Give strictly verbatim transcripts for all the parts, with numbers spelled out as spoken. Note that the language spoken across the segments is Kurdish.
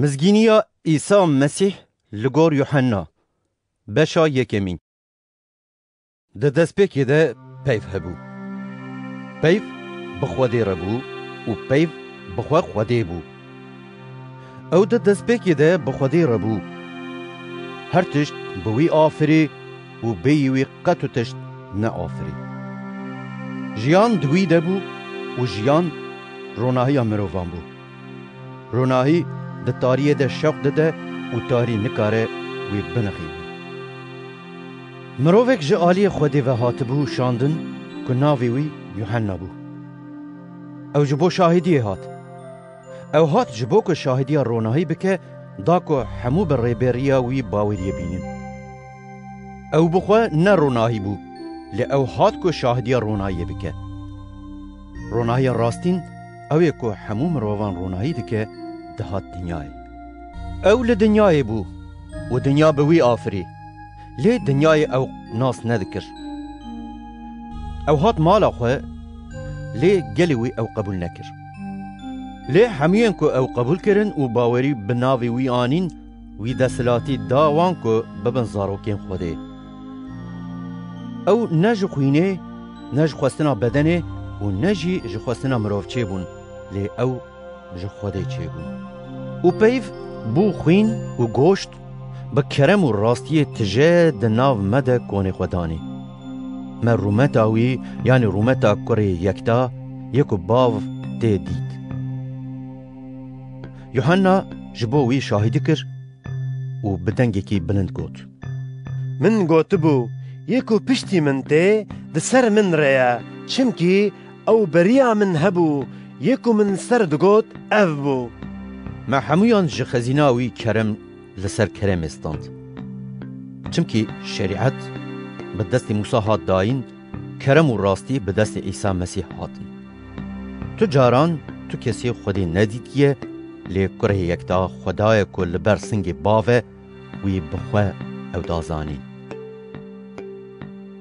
Mizgîniya Îsa Mesîh li gor Yuhenna, beşa yekemîn. Di destpêkê de peyv hebû. Peyv bi Xwedê re bû û peyv bi xwe Xwedê bû. Ew di destpêkê de bi Xwedê re bû. Her tişt bi wî afirî û bêyî wî qet û tişt neafirî. Jiyan di wî de bû û jiyan ronahiya mirovan bû. Ronahî di tariyê de şewq dide û tarî nikare wî binixîne. Mirovek ji aliyê Xwedê ve hatibû şandin ku navê wî Yuhenna bû. Ew ji bo şahidiyê hat. Ew hat ji bo ku şahidiya ronahî bike, da ku hemû bi rêberiya wî baweriyê bînin. Ew bi xwe ne ronahî bû, lê ew hat ku şahidiya ronahiyê bike. Ronahiya rastîn ew ê ku hemû mirovan ronahî dike, dihat dinyayê. Ew li dinyayê bû û dinya bi wî afirî, lê dinyayê ew nas nedikir. Ew hat mala xwe, lê gelê wî ew qebûl nekir. Lê hemûyên ku ew qebûl kirin û bawerî bi navê wî anîn, wî desthilatî da wan ku bibin zarokên Xwedê. Ew ne ji xwînê, ne ji xwestina bedenê û ne jî ji xwestina mirov çêbûn, lê ew ji Xwedê çêbûn. Û peyv bû xwîn û goşt, bi kerem û rastiyê tije di nav me de konê xwe danî. Me rûmeta wî, yanî rûmeta kurê yekta, yê ku bav tê dît. Yuhanna ji bo wî şahidî kir û bi dengekî bilind got: Min gotibû, yê ku piştî min tê, di ser min re ye, çimkî ew beriya min hebû, yê ku min li ser digot, ev bû. Me hemûyan ji xezîna wî kerem li ser keremê stand. Çimkî şerîet bi destê Mûsa hat dayîn, kerem û rastî bi destê Îsa Mesîh hatin. Tu caran tu kesê Xwedê nedîtiye, lê kurê yekta Xwedayê ku li ber singê Bav e, wî bi xwe ew da zanîn.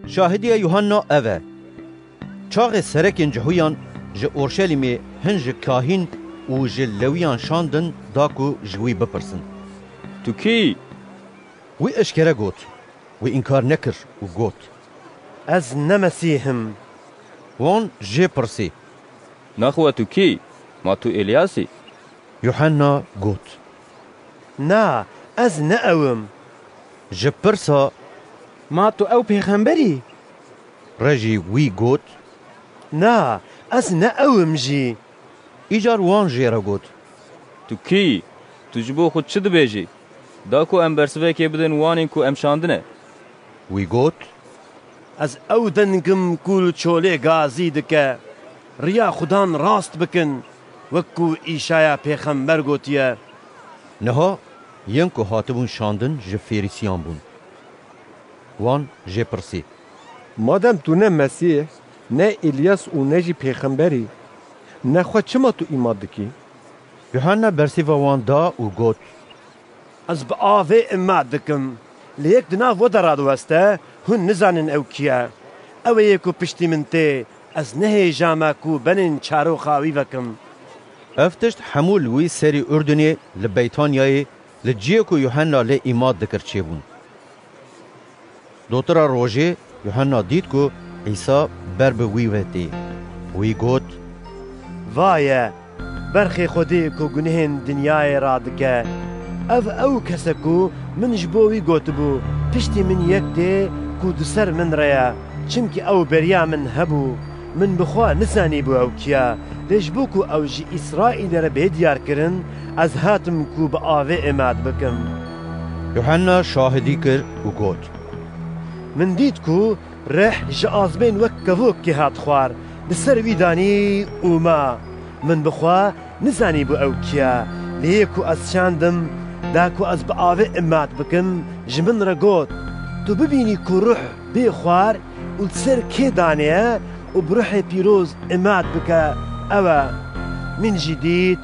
Şahidiya Yuhanna ev e. Çaxê serekên cihûyan ji Orşelîmê hin ji kahîn û ji Lewiyan şandin da ku ji wî bipirsin: Tu kî yî? Wî eşkere got. Wî înkar nekir û got: Ez ne Mesîh im. Wan jê pirsî: Naxwe tu kî yî? Ma tu Elyas î? Yuhanna got: Na, ez ne ew im. Ji pirsa: Ma tu ew pêxember î? Re jî wî got: Na, ez ne ew im jî. Îcar wan jê re got: Tu kî yî? Tu ji bo xwe çi dibêjî? Da ku em bersivekê bidin wanên ku em şandine. Wî got: Ez ew deng im ku li çolê gazî dike, riya Xudan rast bikin, wek ku Îşaya pêxember gotiye. Niha yên ku hatibûn şandin ji Fêrîsiyan bûn. Wan jê pirsî: Madem tu ne Mesîh, ne Îlyas û ne jî pêxember î, nexwe çima tu îmad dikî? Yuhanna bersiva wan da û got: Ez bi avê îmad dikim, lê yek di nav we de radiweste, hûn nizanin ew kî ye. Ew ê yê ku piştî min tê, ez nehêjame ku benên çaroxa wî vekim. Ev tişt hemû li wî serî Urdunê li Beytanyayê, li cihê ku Yuhanna lê îmad dikir, çêbûn. Dotira rojê Yuhanna dît ku Îsa ber bi wî ve tê. Wî got: Va ye, berxê Xwedê ku gunehên dinyayê radike. Ev ew kes e ku min ji bo wî gotibû, piştî min yek tê ku di ser min re ye, çimkî ew beriya min hebû. Min bi xwe nizanîbû ew kî ye, lê ji bo ku ew ji Îsraîlê re bê diyarkirin, ez hatim ku bi avê îmad bikim. Yuhanna şahidî kir û got: Min dît ku rih ji azmên wek kevokê hat xwar, li ser wî danî û ma. Min bi xwe nizanîbû ew kî ye, lê yê ku ez şandim, da ku ez bi avê îmad bikim, ji min re got: Tu bibînî ku ruh bê xwar û li ser kê danê ye û bi ruhê pîroz îmad bike, ew e. Min jî dît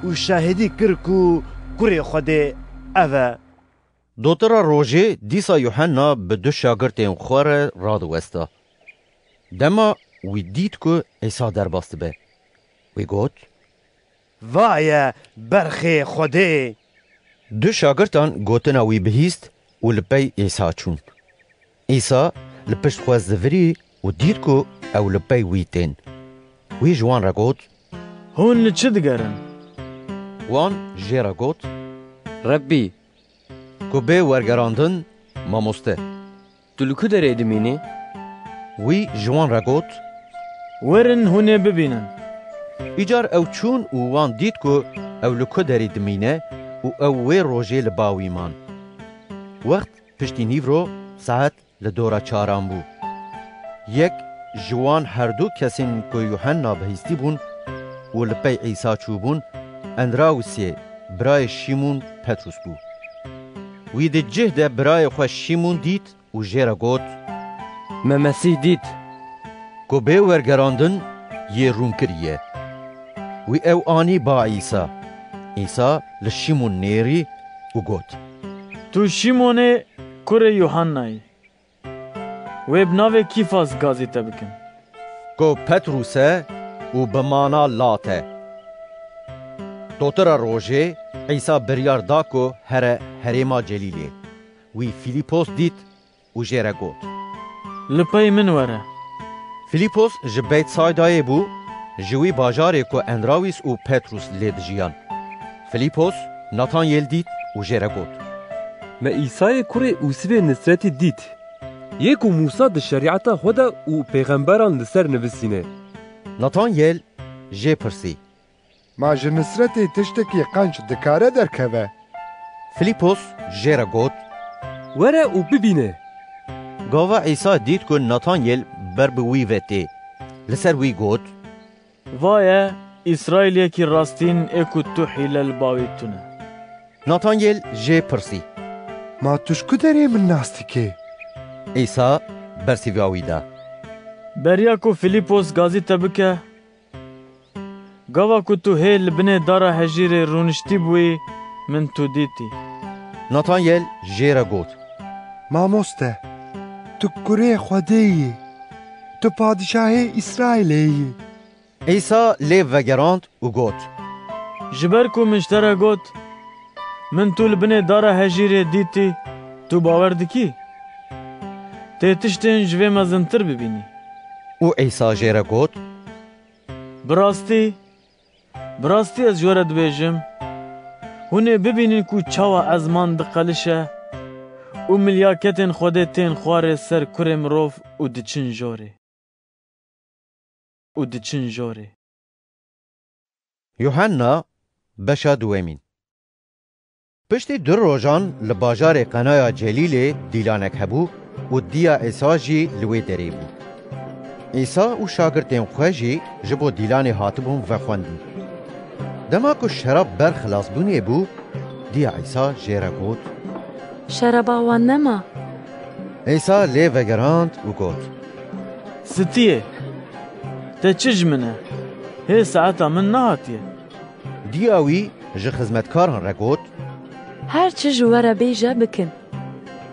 û şahidî kir ku Kurê Xwedê ev e. Dotira rojê dîsa Yuhanna bi du şagirtên xwe re radiwesta. Dema wî dît ku Îsa derbas dibe, wî got: Va ye berxê Xwedê! Du şagirtan gotina wî bihîst û li pey Îsa çûn. Îsa li pişt xwe zivirî û dît ku ew li pey wî tên. Wî ji wan re got, Hûn li çi digerin? Wan jê re got, Rebbî, ku bê wergerandin, Mamoste. Tu li ku derê dimînî? Wî ji wan re got, Werin hûn ê bibînin. Îcar ew çûn û wan dît ku ew li ku derê dimîne û ew wê rojê li ba wî man. Wext piştî nîvro saet li dora çaran bû. Yek ji wan herdu kesên ku Yuhenna bihîstî bûn û li pey Îsa çûbûn, Endrawisê, birayê Şîmûn Petrûs bû. Wî di cih de birayê xwe Şîmûn dît û jê re got, Me Mesîh dît. Ku bê wergerandin yê rûn kiriye. Wî ew anî ba Îsa. Îsa li Şîmûn nêrî û got, Tu Şîmonê kurê Yuhanna yî. Wê bi navê Kîfas gazî te bikin. Ku Petrûs e û bi mana lat e. Dotira rojê Îsa biryar da ku here herêma Celîlê. Wî Filîpos dît û jê re got, Li pey min were. Filîpos ji Beytsaydayê bû, ji wî bajarê ku Endrawîs û Petrûs lê dijiyan. Filîpos Natanyêl dît û jê re got, Me Îsayê kurê Ûsivê Nisretî dît, yê ku Mûsa di şerîeta xwe de û pêxemberan li ser nivisîne. Natanyêl jê pirsî, Ma ji Nisretê tiştekî qenc dikare derkeve? Filîpos jê re got, Were û bibîne. Gava Îsa dît ku Natanyêl ber bi wî ve tê, li ser wî got, Va ye Îsraîliyekî rastîn ê ku tu hîle li ba wî tune. Natanyêl jê pirsî, Ma tu ji ku derê min nas dikî? Îsa bersiva wî da, Beriya ku Filîpos gazî te bike, gava ku tu hê li binê dara hejîrê rûniştî bûyî, min tu dîtî. Natanyêl jê re got, Mamoste, tu kurê Xwedê yî, tu padîşahê Îsraîlê yî. Îsa lê vegerand û got, Ji ber ku min ji te re got, Min tu li binê dara hejîrê dîtî, tu bawer dikî? Tê tiştên ji vê mezintir bibînî. Û Îsa jê re got, Bi rastî, bi rastî ez ji we re dibêjim, hûn ê bibînin ku çawa ezman diqelişe û milyaketên Xwedê tên xwarê ser kurê mirov û diçin jorê. Û diçin jorê. Yuhanna, beşa duwemîn. Piştî du rojan li bajarê Qenaya Celîlê dîlanek hebû û diya Îsa jî li wê derê bû. Îsa û şagirtên xwe jî ji bo dîlanê hatibûn vexwendin. Dema ku şerab ber xilasbûnê bû, diya Îsa jê re got, Şeraba wan nema. Îsa lê vegerand û got, Sitiyê, te çi ji min e? Hê saeta min nehatiye. Diya wî ji xizmetkaran re got, Her çi ji we re bêje bikin.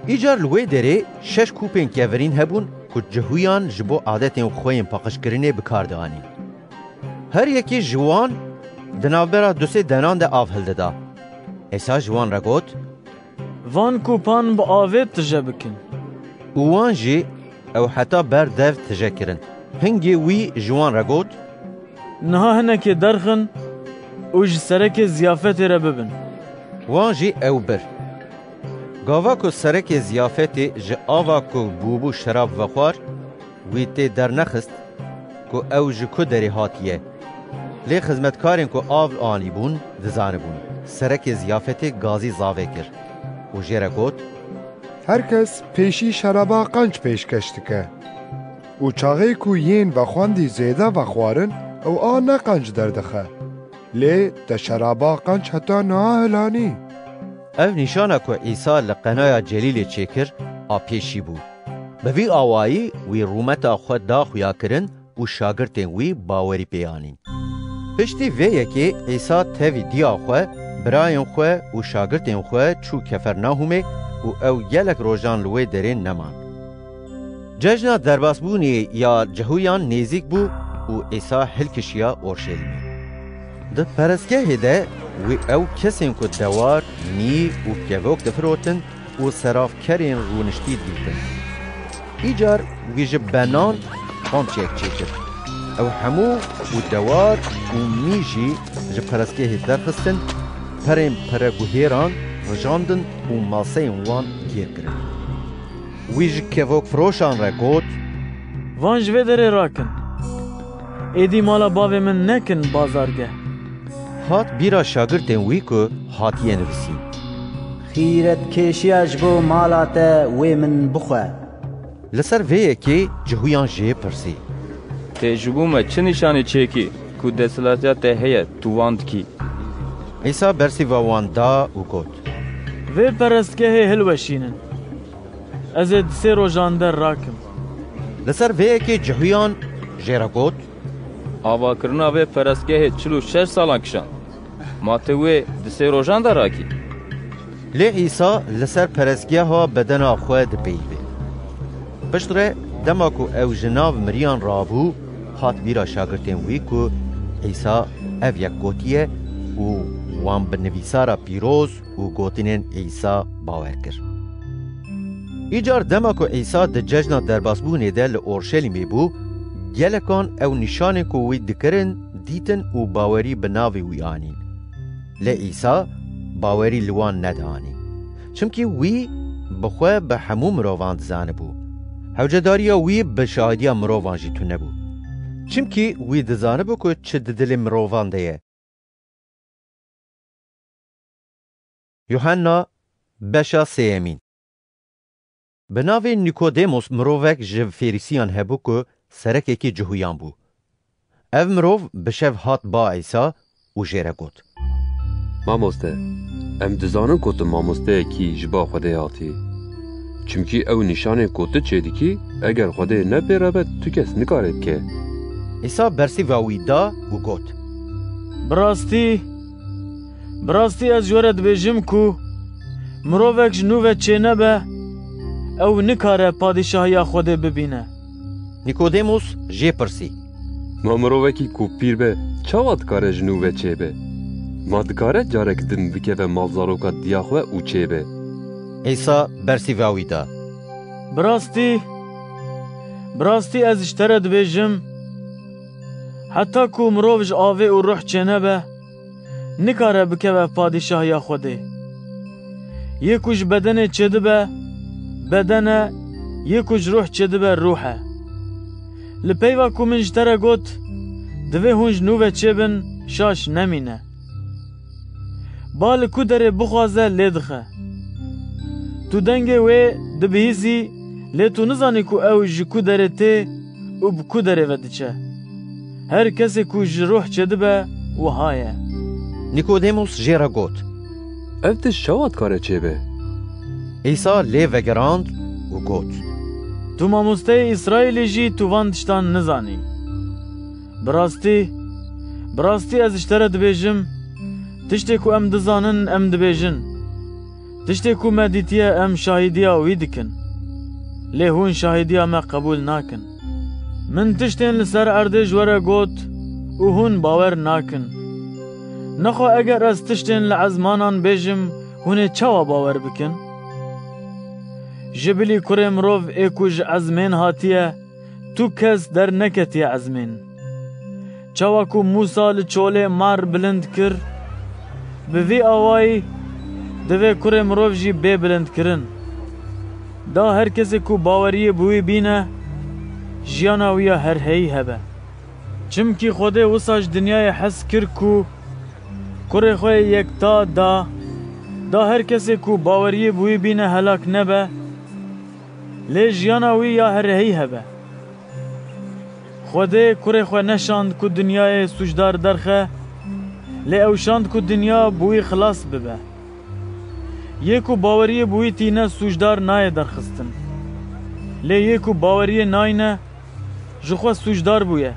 Îcar li wê derê şeş kûpên kevirîn hebûn ku cihûyan ji bo adetên xwe yên paqijkirinê bi kar dianîn. Her yekî ji wan di navbera du sê denan de av hildida. Îsa ji wan re got, Van kûpan bi avê tije bikin. Û wan jî ew heta ber dev tije kirin. Hingê wî ji wan re got, Niha hinekê derxin û ji serekê ziyafetê re bibin. Wan jî ew bir. Gava ku serekê ziyafetê ji ava ku bûbû şerab vexwar, wî tê dernexist ku ew ji ku derê hatiye. Lê xizmetkarên ku av anîbûn, dizanibûn. Serekê ziyafetê gazî zavê kir û jê re got, Her kes pêşî şeraba qenc pêşkeş dike. Û çaxê ku yên vexwendî zêde vexwarin, ew a ne qenc derdixe. Lê te şeraba qenc heta niha hilanî. Ev nîşana ku Îsa li Qenaya Celîlê çêkir, a pêşî bû. Bi vî awayî wî rûmeta xwe da xuyakirin û şagirtên wî bawerî pê anîn. Piştî vê yekê Îsa tevî diya xwe, birayên xwe û şagirtên xwe çû Kefernahûmê û ew gelek rojan li wê derê neman. Cejna derbasbûnê ya cihûyan nêzîk bû û Îsa hilkişiya Orşelîmê. Di perestgehê de wî ew kesên ku dewar, mî û kevok difirotin û serafkerên rûniştî dîtin. Îcar wî ji benan komçeyek çêkir. Ew hemû û dewar û mî jî ji perestgehê derxistin, perên pereguhêran rijandin û maseyên wan gêr kirin. Wî ji kevokfiroşan re got, Van ji vê derê rakin. Êdî mala bavê min nekin bazargeh. Hat bîra şagirtên wî ku hatiye nivîsîn. Xîretkêşiya ji bo mala te wê min bixwe. Li ser vê yekê Cihûyan jê pirsî, Tê ji bo me çi nîşanê çêkî ku desthilatiya te heye, tu wan dikî? Îsa bersîva wan da û got, Vê perestgehê hilweşînin. Ez ê di sê rojan der rakim. Li ser vê yekê Cihûyan jê re got, Avakirina vê perestgehê çil û şeş salan kişand. Ma tu wê di sê rojan de rakî? Lê Îsa li ser perestgeha bedena xwe dipeyivê. Piştre dema ku ew ji nav miriyan rabû, hat bîra şagirtên wî ku Îsa ev yek gotiye û wan bi nivîsara pîroz û gotinên Îsa bawer kir. Îcar dema ku Îsa di cejna derbasbûnê de li Orşelîmê bû, gelekan ew nîşanên ku wî dikirin dîtin û bawerî bi navê wî anîn. Lê Îsa bawerî li wan nedianî. Çimkî wî bi xwe bi hemû mirovan dizanibû. Hewcedariya wî bi şahidiya mirovan jî tune bû. Çimkî wî dizanibû ku çi di dilê mirovan de ye. Yuhanna, beşa sêyemîn. Bi navê Nîkodêmos mirovek ji Fêrîsiyan hebû ku serekekî Cihûyan bû. Ev mirov bi şev hat ba Îsa û jê re got, Mamoste, em dizanin ku tu mamosteyekî ji ba Xwedê hatî. Çimkî ew nîşanên ku tu çêdikî, eger Xwedê ne pê re be, tu kes nikare bike. Îsa bersîva wî da û got, Bi rastî, bi rastî ez ji we re dibêjim ku mirovek ji nû ve çênebe, ew nikare padîşahiya Xwedê bibîne. Nîkodêmos jê pirsî, Ma mirovekî ku pîr be, çawa dikare ji nû ve çêbe? Ma dikare carek din bikeve malzaroka diya xwe û çêbe? Îsa bersîva wî da, Bi rastî, bi rastî ez ji te re dibêjim, heta ku mirov ji avê û ruh çênebe, nikare bikeve padîşahiya Xwedê. Yê ku ji bedenê çêdibe, beden e, yê ku ji ruh çêdibe, ruh e. Li peyva ku min ji te re got, divê hûn ji nû ve çêbin, şaş nemîne. Ba li ku derê bixwaze lê dixe. Tu dengê wê dibihîzî, lê tu nizanî ku ew ji ku derê tê û bi ku derê ve diçe. Her kesê ku ji ruh çêdibe, wiha ye. Nîkodêmos jê re got, Ev tişt çawa dikare çêbe? Îsa lê vegerand û got, Tu mamosteyê Îsraîlî jî tu van tiştan nizanî. Bi rastî, bi rastî ez ji te re dibêjim, tiştê ku em dizanin, em dibêjin. Tiştê ku me dîtiye, em şahîdiya wî dikin. Lê hûn şahîdiya me qebûl nakin. Min tiştên li ser erdê ji we re got û hûn bawer nakin. Nexwe eger ez tiştên li ezmanan bêjim, hûn ê çawa bawer bikin? Ji bilî Kurê Mirov ê ku ji ezmên hatiye, tu kes derneketiye ezmên. Çawa ku Mûsa li çolê mar bilind kir, bi vî awayî divê Kurê Mirov jî bê bilindkirin. Da her kesê ku baweriyê bi wî bîne, jiyana wî ya herheyî hebe. Çimkî Xwedê wisa ji dinyayê hez kir ku Kurê xwe yê yekta da, da her kesê ku baweriyê bi wî bîne helak nebe, lê jiyana wî ya herheyî hebe. Xwedê Kurê xwe neşand ku dinyayê sûcdar derxe, lê ew şand ku dinya bi wî xilas bibe. Yê ku baweriyê bi wî tîne sûcdar nayê derxistin. Lê yê ku baweriyê nayne, ji xwe sûcdar bûye.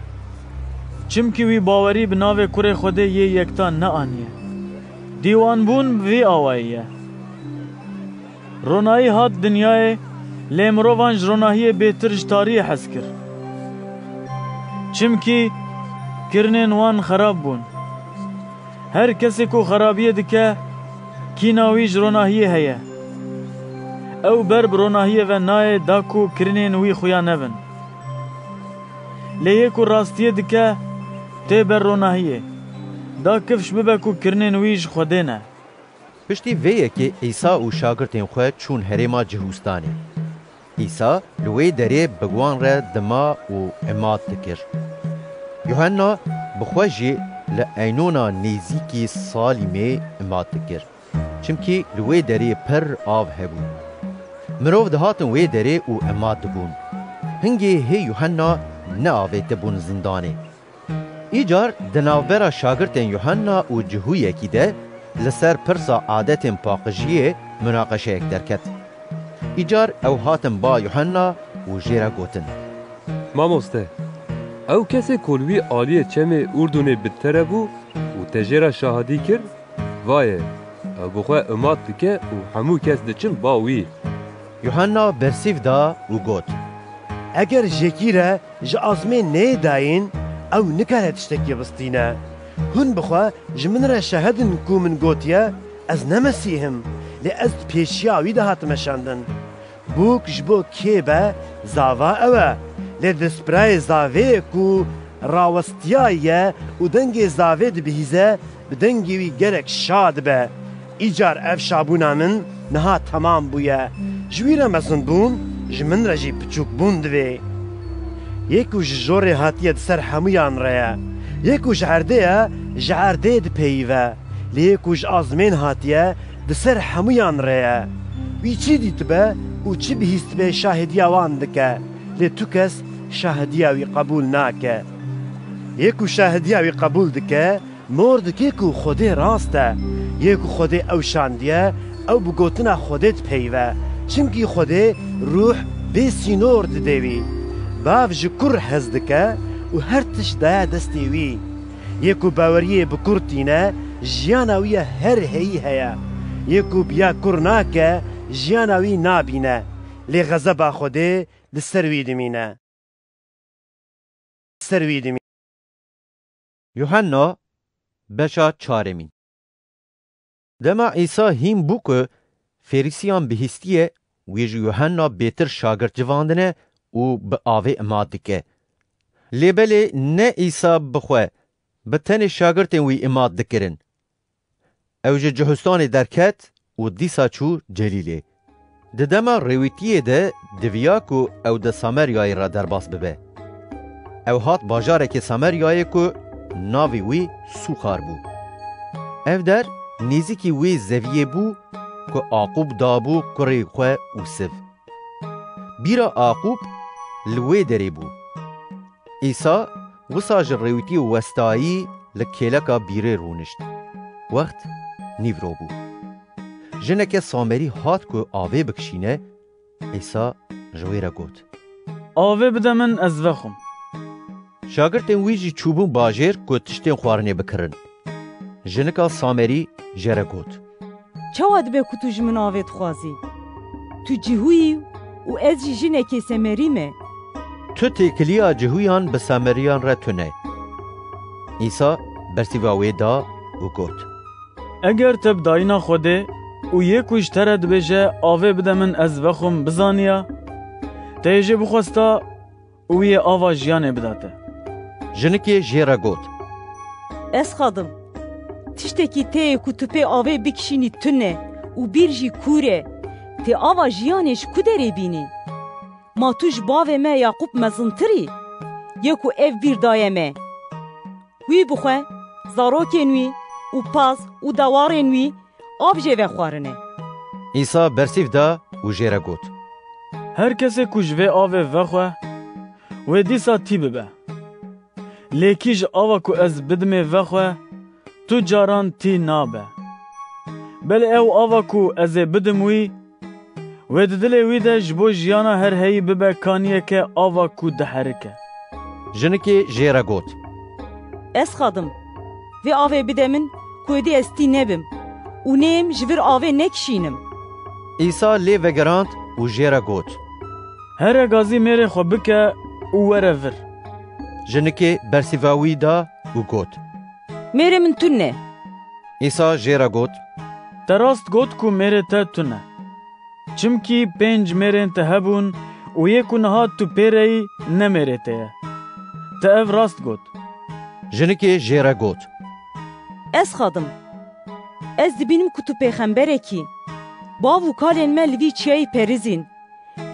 Çimkî wî bawerî bi navê Kurê Xwedê yê yekta neaniye. Dîwanbûn bi vî awayî ye. Ronahî hat dinyayê, lê mirovan ji ronahiyê bêtir ji tariyê hez kir. Çimkî kirinên wan xerab bûn. Her kesê ku xerabiyê dike, kîna wî ji ronahiyê heye. Ew ber bi ronahiyê ve nayê da ku kirinên wî xuya nebin. Lê yê ku rastiyê dike, tê ber ronahiyê. Da kifş bibe ku kirinên wî ji Xwedê ne. Piştî vê yekê Îsa û şagirtên xwe çûn herêma Cihûstanê. Îsa li wê derê bi wan re dima û imat dikir. Yuhanna bi xwe jî li Eynona nêzîkî Salîmê imat dikir. Çimkî li wê derê pir av hebû. Mirov dihatin wê derê û imat dibûn. Hingê hê Yuhanna neavêtibûn zindanê. Îcar di navbera şagirtên Yuhanna û Cihûyekî de li ser pirsa adetên paqijiyê munaqeşeyek derket. Îcar ew hatin ba Yuhanna û jê re gotin: Mamoste, ew kesê ku li wî aliyê çemê Urdunê bi te re bû û te jê re şahidî kir, va ye, ew bi xwe imat dike û hemû kes diçin ba wî. Yuhanna bersîv da û got: Eger jêkî re ji azmên neyê dayîn, ew nikare tiştekî bistîne. Hûn bi xwe ji min re şahid in ku min gotiye, Ez ne Mesîh im, lê ez di pêşiya wî de hatime şandin. Bûk ji bo kê be, zava ew e, lê destbirayê zavê ye ku rawestiyaye û dengê zavê dibihîze, bi dengê wî gelek şa dibe. Îcar ev şabûna min niha temam bûye. Ji wî re mezinbûn, ji min re jî piçûkbûn divê. Yê ku ji jorê hatiye, di ser hemûyan re ye. Yê ku ji erdê ye, ji erdê dipeyive. Lê yê ku ji azmên hatiye, di ser hemûyan re ye. Wî çi dîtibe û çi bihîstibe şahidiya wan dike, lê tu kes şahidiya wî qebûl nake. Yê ku şahidiya wî qebûl dike, mor dike ku Xwedê rast e. Yê ku Xwedê ew şandiye, ew bi gotina Xwedê dipeyive. Çimkî Xwedê Ruh bê sînor dide wî. Bav ji kur hez dike û her tişt daye destê wî. Yê ku baweriyê bi kur tîne, jiyana wî ya her heyî heye. Yê ku bi ya kur nake, jiyana wî nabîne. Lê xezeba Xwedê li ser wî dimîne. Ser wî dimîne. Yuhanna, beşa çaremîn. Dema Îsa hîn bû ku Fêrisiyan bihîstiye, wî ji Yuhanna bêtir şagirt civandine û bi avê imat dike. Lê belê ne Îsa bi xwe, bi tenê şagirtên wî imat dikirin. Ew ji Cihûstanê derket û dîsa çû Celîlê. Di dema rêwîtiyê de diviya ku ew di Sameryayê re derbas bibe. Ew hat bajarekê Sameryayê ku navê wî Sûxar bû. Ev der nêzîkî wê zeviyê bû ku Aqûb dabû kurê xwe Ûsiv. Bîra Aqûb li wê derê bû. Îsa wisa ji rêwîtî westayî li kêleka bîrê rûnişt. Wext nîvro bû. Jineke Samerî hat ku avê bikişîne, Îsa ji wê re got: Avê bide min, ez vexwim. Şagirtên wî jî çûbûn bajêr ku tiştên xwarinê bikirin. Jinika Samerî jê re got: Çawa dibe ku tu ji min avê dixwazî? Tu cihû yî û ez jî jinekê Semerî me. Tu têkiliya cihûyan bi Sameriyan re tune. Îsa bersîva wê da û got: Eger te bi dayîna Xwedê û yê ku ji te re dibêje, Avê bide min, ez vexwim, bizaniya, te yê jê bixwesta û wî yê ava jiyanê bida te. Jinikê jê re got: Ez xadim, tiştekî tê yê ku tu pê avê bikişînî tune û bîr jî kûr e. Tê ava jiyanê ji ku derê bînî? Ma tu ji bavê me Yaqûb mezintir î? Yê ku ev bîr daye me. Wî bixwe, zarokên wî û paz û dewarên wî av jê vexwarine. Îsa bersîv da û jê re got: Her kesê ku ji vê avê vexwe, wê dîsa tî bibe. Lê kî ji ava ku ez bidimê vexwe, tu caran tî nabe. Belê ew ava ku ez ê bidim wî, wê di dilê wî de ji bo jiyana her heyî bibe kaniyeke ava ku diherike. Jinikê jê re got: Ez xadim, vê avê bide min ku êdî ez tî nebim û nêm ji vir avê nekişînim. Îsa lê vegerand û jê re got: Here gazî mêrê xwe bike û were vir. Jinikê bersîva wî da û got: Mêrê min tune. Îsa jê re got, Te rast got ku mêrê te tune. Çimkî pênc mêrên te hebûn û yê ku niha tu pê re yî ne mêrê te ye. Te ev rast got. Jinikê jê re got, Ez xadim. Ez dibînim ku tu pêxemberekî. Bav û kalên me li vî çiyayî perizîn.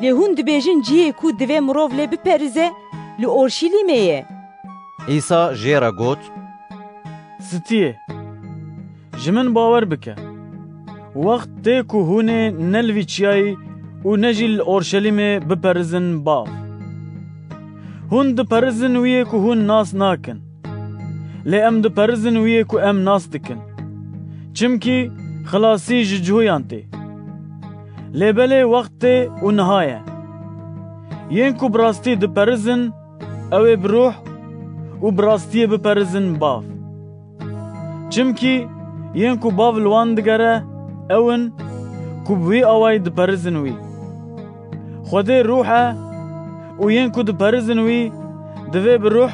Lê hûn dibêjin cihê ku divê mirov lê biperize li Orşîlîmê ye. Îsa jê re got, Stiyê, ji min bawer bike. Wext tê ku hûn ê ne li vî çiyayî û ne jî li Orşelîmê biperizin Bav. Hûn diperizin wî yê ku hûn nas nakin. Lê em diperizin wî yê ku em nas dikin. Çimkî xilasî ji cihûyan tê. Lê belê wext tê û niha ye. Yên ku bi rastî diperizin, ew ê bi ruh û bi rastiyê biperizin Bav. Çimkî yên ku Bav li wan digere, ew in ku bi wî awayî diperizin wî. Xwedê ruh e û yên ku diperizin wî, divê bi ruh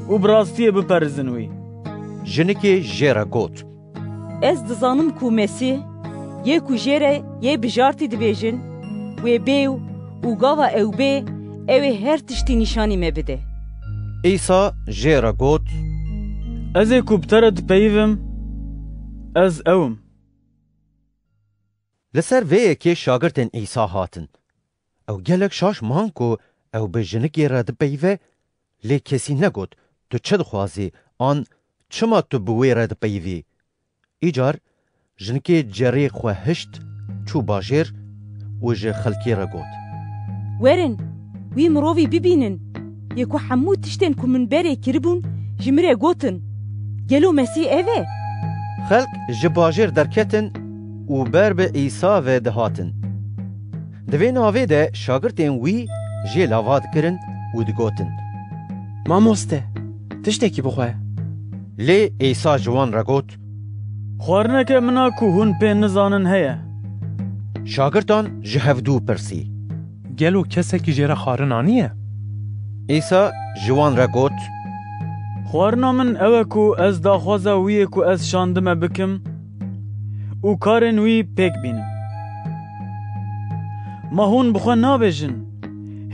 û bi rastiyê biperizin wî. Jinikê jê re got, Ez dizanim ku Mesîh, yê ku jê re yê bijartî dibêjin, wê bê û gava ew bê, ew ê her tiştî nîşanî me bide. Îsa jê re got, Ez ê ku bi te re dipeyivim, ez ew im. Li ser vê yekê şagirtên Îsa hatin. Ew gelek şaş man ku ew bi jinikê re dipeyive, lê kesî negot, Tu çi dixwazî? An çima tu bi wê re dipeyivî? Îcar jinikê cerê xwe hişt, çû bajêr û ji xelkê re got, Werin, wî mirovî bibînin, yê ku hemû tiştên ku min berê kiribûn, ji min re gotin, Gelo Mesîh ev e? Xelk ji bajêr derketin û ber bi Îsa ve dihatin. Di vê navê de şagirtên wî jê lava dikirin û digotin, Mamoste, tiştekî bixwe. Lê Îsa ji wan re got, Xwarineke min a ku hûn pê nizanin heye. Şagirtan ji hevdû pirsî, Gelo kesekî jê re xwarin aniye? Îsa ji wan re got, Xwarina min ew e ku ez daxwaza wî yê ku ez şandime bikim û karên wî pêk bînim. Ma hûn bi xwe nabêjin,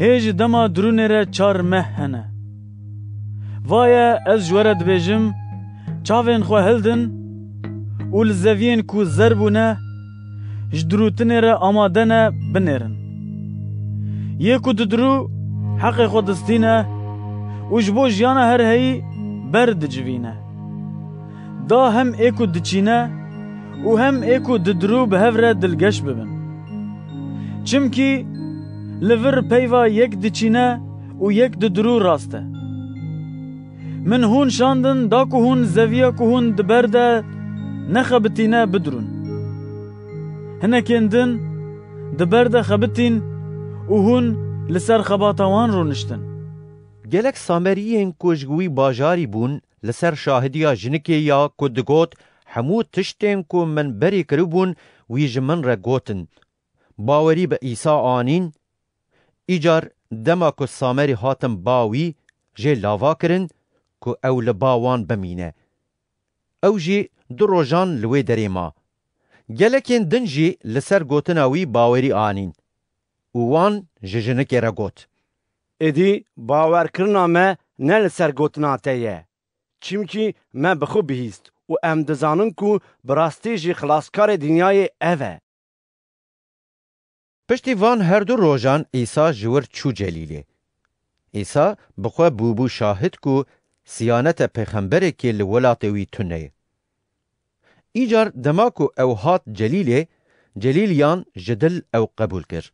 Hê ji dema dirûnê re çar meh hene? Vaye ez ji we re dibêjim, çavên xwe hildin û li zeviyên ku zer bûne, ji dirûtinê re amade ne, binêrin. Yê ku didirû heqê xwe distîne û ji bo jiyana her heyî ber dicivîne. Da hem ê ku diçîne û hem ê ku didirû bi hev re dilgeş bibin. Çimkî li vir peyva yek diçîne û yek didirû rast e. Min hûn şandin da ku hûn zeviya ku hûn di ber de nexebitîne bidirûn. Hinekên din di ber de xebitîn û hûn li ser xebata wan rûniştin. Gelek Sameriyên ku ji wî bajarî bûn, li ser şahidiya jinikê ya ku digot, Hemû tiştên ku min berê kiribûn, wî ji min re gotin, bawerî bi Îsa anîn. Îcar dema ku Samerî hatin ba wî, jê lava kirin ku ew li ba wan bimîne. Ew jî du rojan li wê derê ma. Gelekên din jî li ser gotina wî bawerî anîn û wan ji jinikê re got, Êdî bawerkirina me ne li ser gotina te ye, çimkî me bi xwe bihîst û em dizanin ku bi rastî jî Xilaskarê dinyayê ev e. Piştî van herdu rojan Îsa ji wir çû Celîlê. Îsa bi xwe bûbû şahid ku Siyanete pêxemberekê li welatê wî tune ye. Îcar dema ku ew hat Celîlê, Celîliyan ji dil ew qebûl kir.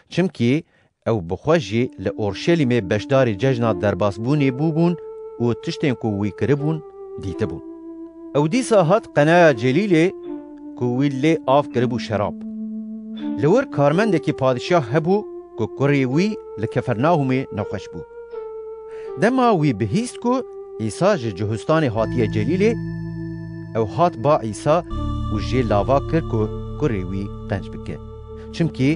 Çimkî ew bi xwe jî li Orşelîmê beşdarî cejna derbasbûnê bûbûn û tiştên ku wî kiribûn, dîtibûn. Ew dîsa hat qenaya Celîlê ku wî lê av kiribû şerab. Li wir karmendekî padîşah hebû ku kurê wî li Kefernahûmê nexweş bû. Dema wî bihîst ku Îsa ji Cihustanê hatiye Celîlê, ew hat ba Îsa û jê lava kir ku kurê wî qenc bike. Çimkî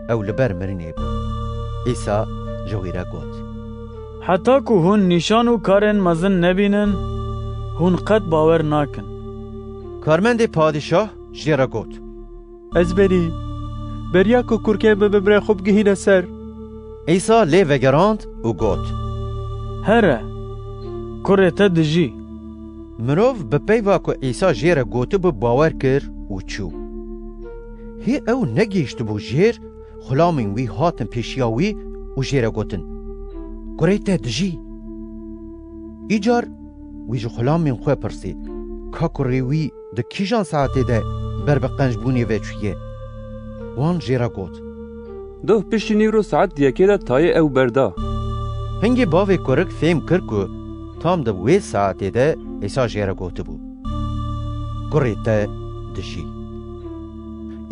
ew li ber mirinê bû. Îsa ji wî re got, Heta ku hûn nîşan û karên mezin nebînin, hûn qet bawer nakin. Karmendê padîşah jê re got, Ez benî, beriya ku kurkên min bimre xwe bigihîne ser. Îsa lê vegerand û got, Here, kurê te dijî. Mirov bi peyva ku Îsa jê re gotibû bawer kir û çû. Hê ew negihîştibû jêr, xulamên wî hatin pêşiya wî û jê re gotin, Kurê te dijî. Îcar wî ji xulamên xwe pirsî, Ka kurê wî di kîjan saetê de ber bi qencbûnê ve çûye? Wan jê re got, Doh piştî nîvro saet yekê de tayê ew berda. Hingê bavê kurik fêm kir ku tam di wê saetê de Îsa jê re gotibû, Kurê te dijî.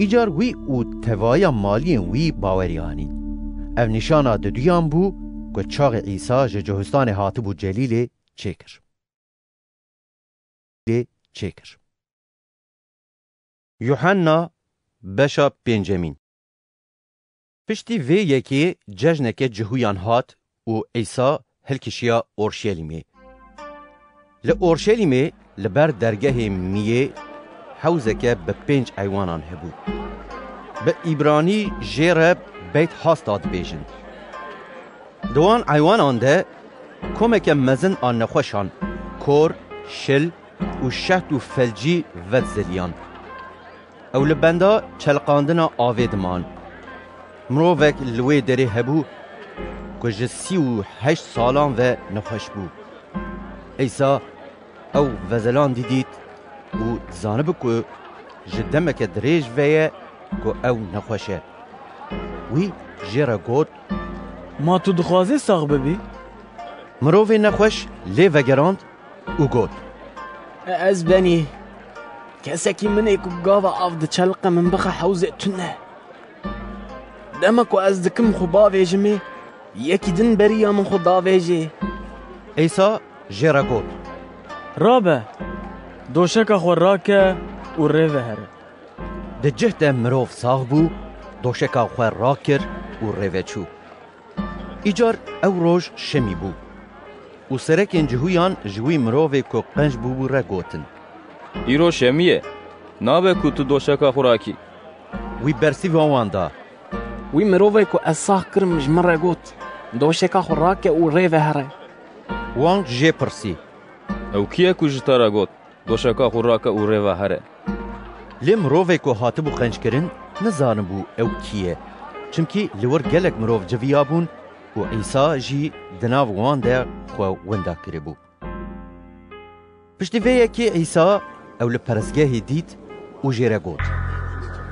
Îcar wî û tevahiya maliyên wî bawerî anîn. Ev nîşana diduyan bû ku çaxê Îsa ji Cihistanê hatibû Celîlê çêkir. Lê çêkir. Yuhanna, beşa pêncemîn. Piştî vê yekê cejneke Cihûyan hat û Îsa hilkişiya Orşelîmê. Li Orşelîmê li ber dergehê Miyê hewzeke bi pênc eywanan hebû. Bi îbranî jê re Beyt Hasta dibêjin. Di wan eywanan de komeke mezin a nexweşan, kor, şil û şeht û felcî vedizeliyan. Ew li benda çelqandina avê diman. Mirovek li wê derê hebû ku ji sî û heşt salan ve nexweş bû. Îsa ew vezelandî dît û dizanibû ku ji demeke dirêj ve ye ku ew nexweş e. Wî jê re got, Ma tu dixwazî sax bibî? Mirovê nexweş lê vegerand û got, Ez benî, kesekî min ê ku gava av diçelqe min bixe hewzê tune. Dema ku ez dikim xwe bavêjimê, yekî din beriya min xwe davêjê. Îsa jê re got, Rabe, doşeka xwe rake û rê ve here. Di cih de mirov sax bû, doşeka xwe rakir û rê ve çû. Îcar ew roj şemî bû û serekên Cihûyan ji wî mirovê ku qenc bûbû re gotin, Îro şemî ye, nabe ku tu doşeka xwe rakî. Wî bersîva wan da, Wî mirovê ku ez sax kirim ji min re got, Doşeka xwe rake û rê ve here. Wan jê pirsî, Ew kî ye ku ji te re got, Doşeka xwe rake û rê ve here? Lê mirovê ku hatibû qenckirin, nizanibû ew kî ye. Çimkî li wir gelek mirov civiyabûn û Îsa jî di nav wan de xwe winda kiribû. Piştî vê yekê Îsa ew li perestgehê dît û jê re got,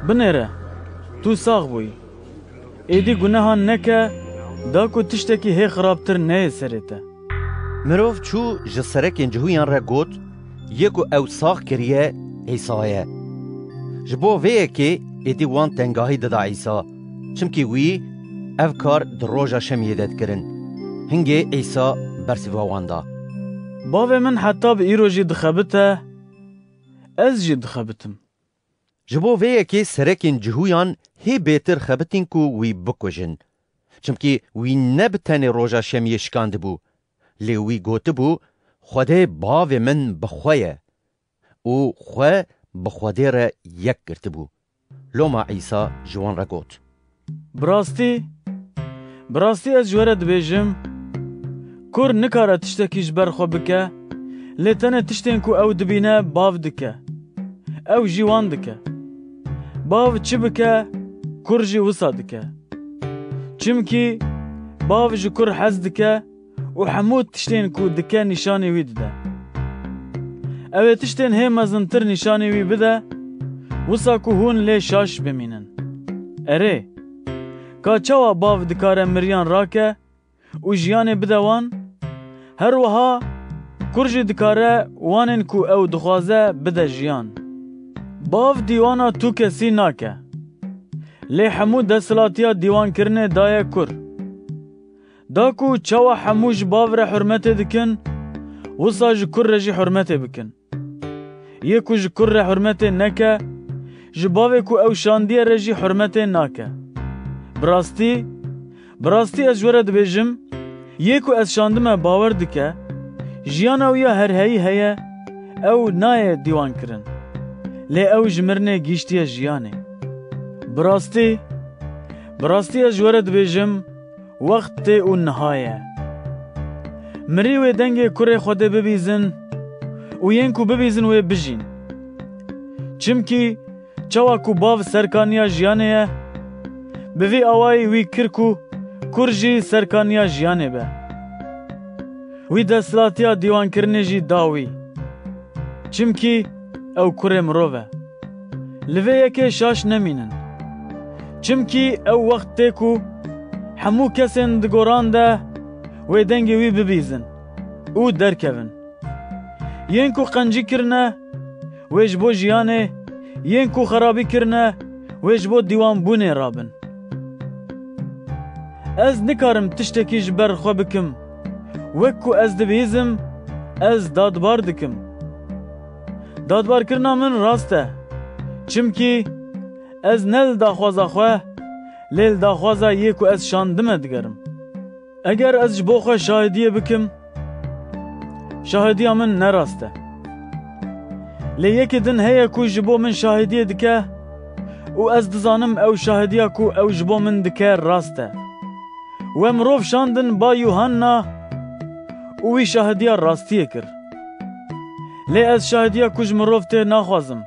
Binêre, tu sax bûyî. Êdî gunehan neke, da ku tiştekî hê xirabtir neyê serê te. Mirov çû ji serekên Cihûyan re got, Yê ku ew sax kiriye, Îsa ye. Ji bo vê yekê êdî wan tengahî dida Îsa, çimkî wî ev kar di roja şemiyê de dikirin. Hingê Îsa bersîva wan da, Bavê min heta bi îro jî dixebite, ez jî dixebitim. Ji bo vê yekê serekên Cihûyan hê bêtir xebitîn ku wî bikujin. Çimkî wî ne bi tenê roja şemiyê şikandibû, lê wî gotibû, Xwedê bavê min bi xwe ye û xwe bi Xwedê re yek girtibû. Loma Îsa ji wan re got, Bi rastî, bi rastî ez ji we re dibêjim, kur nikare tiştekî ji ber xwe bike, lê tenê tiştên ku ew dibîne bav dike. Ew jî wan dike. Bav çi bike, kur jî wisa dike. Çimkî bav ji kur hez dike û hemû tiştên ku dike nîşanî wî dide. Ew ê tiştên hê mezintir nîşanî wî bide, wisa ku hûn lê şaş bimînin. Erê, ka çawa bav dikare miriyan rake û jiyanê bide wan? Her wiha kur jî dikare wanên ku ew dixwaze bide jiyan. Bav dîwana tu kesî nake. Lê hemû desthilatiya dîwankirinê daye kur. Da ku çawa hemû ji bav re hurmetê dikin, wisa ji kur re jî hurmetê bikin. Yê ku ji kur re hurmetê neke, ji bavê ku ew şandiye re jî hurmetê nake. Bi rastî, bi rastî ez ji we re dibêjim, yê ku ez şandime bawer dike, jiyana wî ya herheyî heye, ew nayê dîwankirin. lê ew ji mirinê gihîştiye jiyanê. Bi rastî, bi rastî ez ji we re dibêjim, wext tê û niha ye. Mirî wê dengê kurê Xwedê bibîzin û yên ku bibîzin wê bijîn. Çimkî çawa ku bav serkaniya jiyanê ye, bi vî awayî wî kir ku kur jî serkaniya jiyanê be. Wî desthilatiya dîwankirinê jî da wî. Çimkî ew kurê mirov e. Li vê yekê şaş nemînin. Çimkî ew wext tê ku hemû kesên di goran de wê dengê wî bibîzin û derkevin. Yên ku qencî kirine, wê ji bo jiyanê, yên ku xerabî kirine, wê ji bo dîwanbûnê rabin. Ez nikarim tiştekî ji ber xwe bikim. Wek ku ez dibihîzim, ez dadbar dikim. Dadbarkirina min rast e. Çimkî ez ne li daxwaza xwe, lê li daxwaza yê ku ez şandime digerim. Eger ez ji bo xwe şahidiyê bikim, şahidiya min ne rast e. Lê yekê din heye ku ji bo min şahidiyê dike û ez dizanim ew şahidiya ku ew ji bo min dike rast e. We mirov şandin ba Yuhanna û wî şahidiya rastiyê kir. Lê ez şahidiya ku ji mirov tê naxwazim.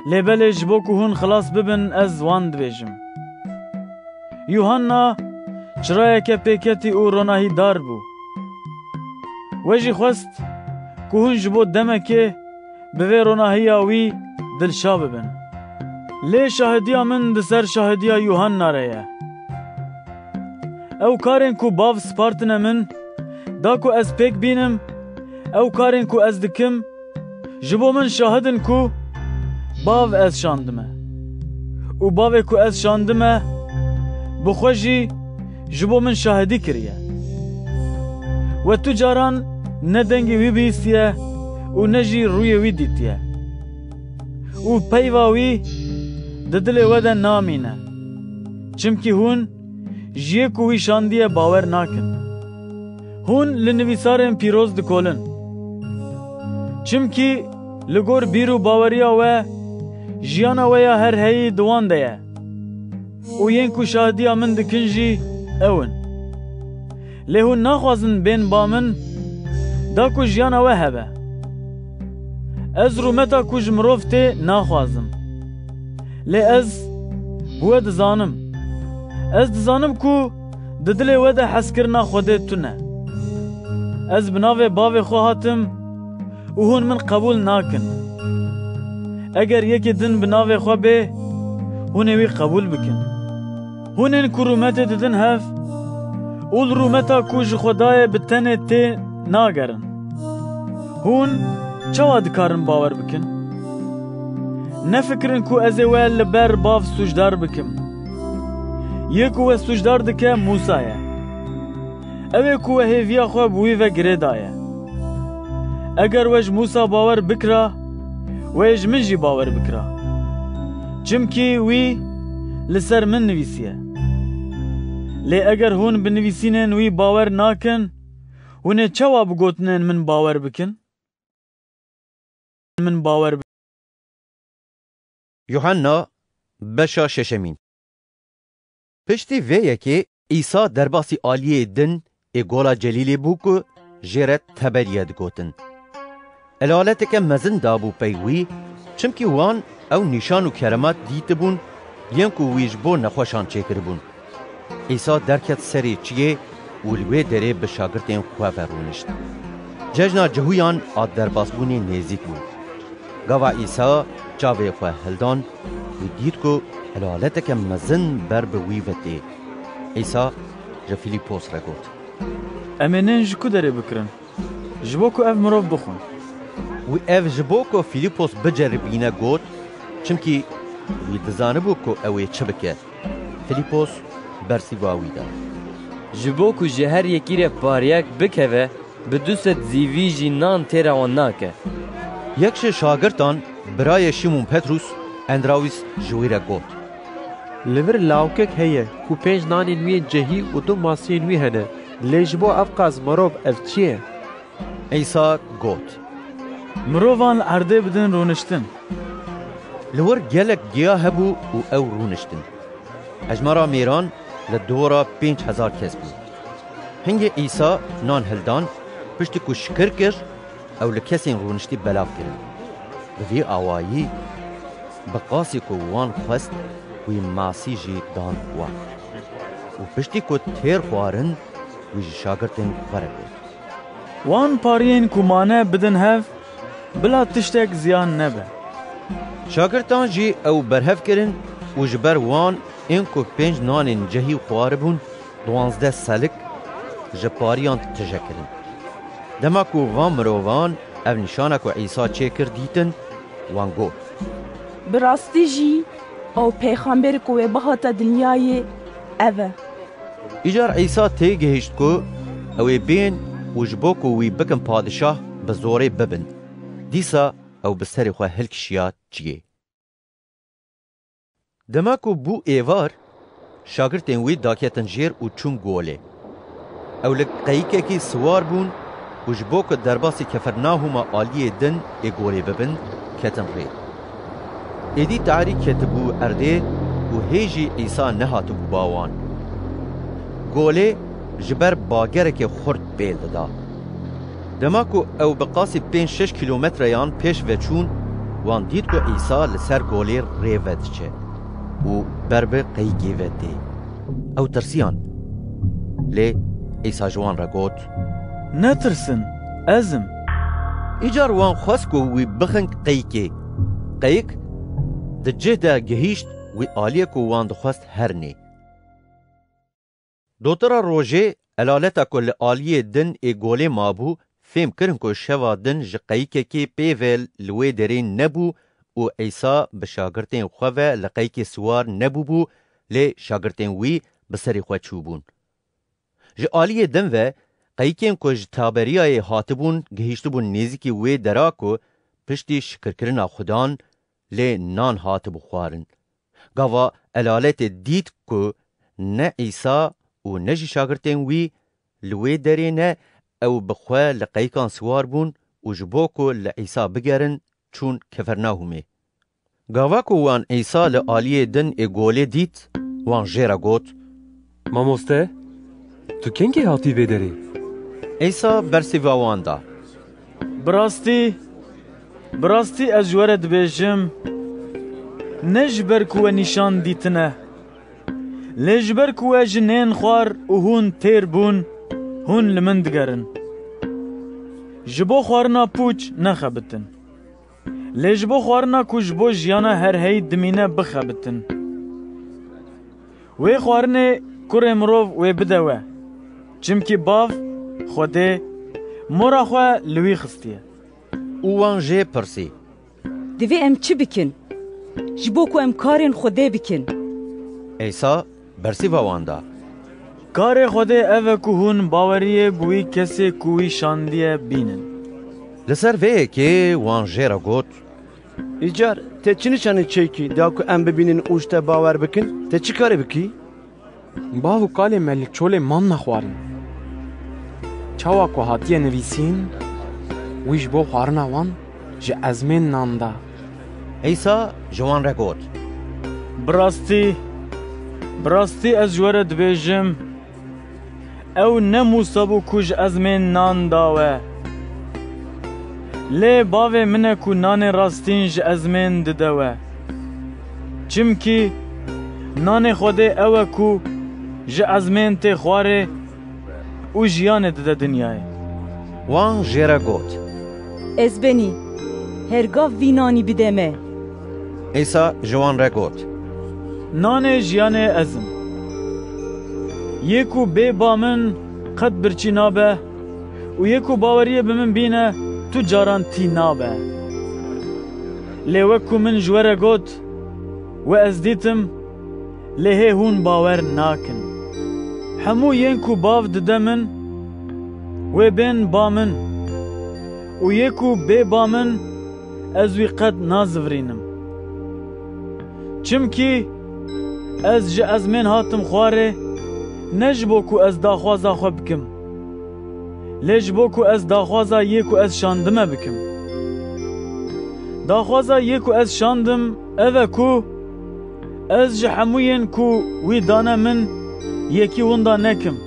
Lê belê ji bo ku hûn xilas bibin, ez wan dibêjim. Yuhanna çirayeke pêketî û ronahîdar bû. We jî xwest ku hûn ji bo demekê bi vê ronahiya wî dilşa bibin. Lê şahidiya min di ser şahidiya Yuhanna re ye. Ew karên ku Bav spartine min, da ku ez pêk bînim, ew karên ku ez dikim, ji bo min şahid in ku Bav ez şandime. Û Bavê ku ez şandime, bi xwe jî ji bo min şahidî kiriye. We tu caran ne dengê wî bihîstiye û ne jî rûyê wî dîtiye. Û peyva wî di dilê we de namîne. Çimkî hûn ji yê ku wî şandiye bawer nakin. Hûn li nivîsarên pîroz dikolin. Çimkî li gor bîr û baweriya we, jiyana we ya her heyî di wan de ye. Û yên ku şahidiya min dikin jî ew in. Lê hûn naxwazin bên ba min, da ku jiyana we hebe. Ez rûmeta ku ji mirov tê naxwazim. Lê ez bi we dizanim. Ez dizanim ku di dilê we de hezkirina Xwedê tune. Ez bi navê Bavê xwe hatim û hûn min qebûl nakin. Eger yekê din bi navê xwe bê, hûn ê wî qebûl bikin. Hûn ên ku rûmetê didin hev û li rûmeta ku ji xwe dayê bi tenê tê nagerin. Hûn çawa dikarin bawer bikin? Nefikirin ku ez ê we li ber Bav sûcdar bikim. Yê ku we sûcdar dike Mûsa ye. Ew ê ku we hêviya xwe bi wî ve girê daye. Eger we ji Mûsa bawer bikira, we ê ji min jî bawer bikira. Çimkî wî li ser min nivîsiye. Lê eger hûn bi nivîsînên wî bawer nakin, hûn ê çawa bi gotinên min bawer bikin? Min bawer bi- Yuhanna, beşa şeşemîn. Piştî vê yekê Îsa derbasî aliyê din ê Gola Celîlê bû ku jê re Teberiye digotin. Elaleteke mezin dabû pey wî, çimkî wan ew nîşan û keremat dîtibûn, yên ku wî ji bo nexweşan çêkiribûn. Îsa derket serê çiyê û li wê derê bi şagirtên xwe ve rûnişt. Cejna Cihûyan a derbasbûnê nêzîk bû. Gava Îsa çavê xwe hildan, wî dît ku elaleteke mezin ber bi wî ve tê. Îsa ji Filîpos re got, Em ê nên ji ku derê bikirin? Ji bo ku ev mirov bixwin. Wî ev ji bo ku Filîpos biceribîne got, çimkî wî dizanibû ku ew ê çi bike. Filîpos bersiva wî da. Ji bo ku ji her yekî re pariyek bikeve, bi du sed zîvî jî nan têra wan nake. Yek ji şagirtan, birayê Şîmon Petrûs, Endrawîs ji wî re got. Li vir lawkek heye ku pênc nanên wî yên cehî û du masiyên wî hene, lê ji bo ev qas mirov ev çi ye? Îsa got. Mirovan li erdê bidin rûniştin. Li wir gelek giya hebû û ew rûniştin. Hejmara mêran li dora pênc hezar kes bû. Hingê Îsa nan hildan, piştî ku şikir kir, ew li kesên rûniştî belav kirin. Bi vî awayî, bi qasî ku wan xwest, wî masî jî dan wan. Û piştî ku têr xwarin, wî ji şagirtên xwe re got: Wan pariyên ku mane bidin hev, bila tiştek ziyan nebe. Şagirtan jî ew berhev kirin û ji ber wan ên ku pênc nanên cehî xwaribûn, duwazdeh selik ji pariyan tije kirin. Dema ku van mirovan ev nîşana ku Îsa çêkir dîtin, wan got: Bi rastî jî ew pêxember ku wê bihata dinyayê ev e. Îcar Îsa têgihişt ku ew ê bên û ji bo ku wî bikin padişah, bi zorê bibin. Dîsa ew bi serê xwe hilkişiya çiyê. Dema ku bû êvar, şagirtên wî daketin jêr û çûn golê. Ew li qeyikekî siwar bûn û ji bo ku derbasî Kefernahûma aliyê din ê golê bibin, ketin rê. Êdî tarî ketibû erdê û hê jî Îsa nehatibû ba wan. Golê ji ber bagerekê xurt pêl dida. Dema ku ew bi qasî pênc şeş kîlometreyan pêş ve çûn, wan dît ku Îsa li ser golê rê ve diçe û ber bi qeyikê ve tê. Ew tirsiyan. Lê Îsa ji wan re got: Netirsin, ez im. Îcar wan xwest ku wî bixin qeyikê. Qeyik di cih de gihîşt wî aliyê ku wan dixwest herinê. Dotira rojê, elaleta ku li aliyê din ê golê mabû, fêm kirin ku şeva din ji qeyikekê pê ve li wê derê nebû û Îsa bi şagirtên xwe ve li qeyikê siwar nebûbû, lê şagirtên wî bi serê xwe çûbûn. Ji aliyê din ve qeyikên ku ji Taberiyayê hatibûn, gihîştibûn nêzîkî wê dera ku piştî şikirkirina Xudan lê nan hatibû xwarin. Gava elaletê dît ku ne Îsa û ne jî şagirtên wî li wê derê ne, ew bi xwe li qeyikan siwar bûn û ji bo ku li Îsa bigerin, çûn Kefernahûmê. Gava ku wan Îsa li aliyê din ê golê dît, wan jê re got: Mamoste, tu kengî hatî vê derê? Îsa bersiva wan da: Bi rastî, bi rastî ez ji we re dibêjim, ne ji ber ku we nîşan dîtine, lê ji ber ku we ji nên xwar û hûn têr bûn, hûn li min digerin. Ji bo xwarina pûç nexebitin, lê ji bo xwarina ku ji bo jiyana herheyî dimîne bixebitin. Wê xwarinê kurê mirov wê bide we, çimkî Bav, Xwedê, mora xwe li wî xistiye. Û wan jê pirsî: Divê em çi bikin, ji bo ku em karên Xwedê bikin? Îsa bersiva wan da: Karê Xwedê ev e ku hûn baweriyê bi wî kesê ku wî şandiye bînin. Li ser vê yekê wan jê re got: Îcar te çi nîşanî çêkî da ku em bibînin û ji te bawer bikin? Te çi karê bikî? Bav û kalê me li çolê man nexwarin. Çawa ku hatiye nivîsîn, wî ji bo xwarina wan ji ezmên nan da. Îsa ji wan re got: Bi rastî, bi rastî ez ji we re dibêjim, ew ne Mûsa bû ku ji ezmên nan da we, lê Bavê min e ku nanê rastîn ji ezmên dide we. Çimkî nanê Xwedê ew e ku ji ezmên tê xwarê û jiyanê dide dinyayê. Wan jê re got: Ez benî, her gav vî nanî bide me. Îsa ji wan re got: Nanê jiyanê ez im. Yê ku bê ba min qet birçî nabe û yê ku baweriyê bi min bîne tu caran tî nabe. Lê wek ku min ji we re got, we ez dîtim, lê hê hûn bawer nakin. Hemû yên ku Bav dide min, wê bên ba min û yê ku bê ba min, ez wî qet nazivirînim. Çimkî ez ji ezmên hatim xwarê, ne ji bo ku ez daxwaza xwe bikim, lê ji bo ku ez daxwaza yê ku ez şandime bikim. Daxwaza yê ku ez şandim ev e ku ez ji hemû yên ku wî dane min yekî winda nekim.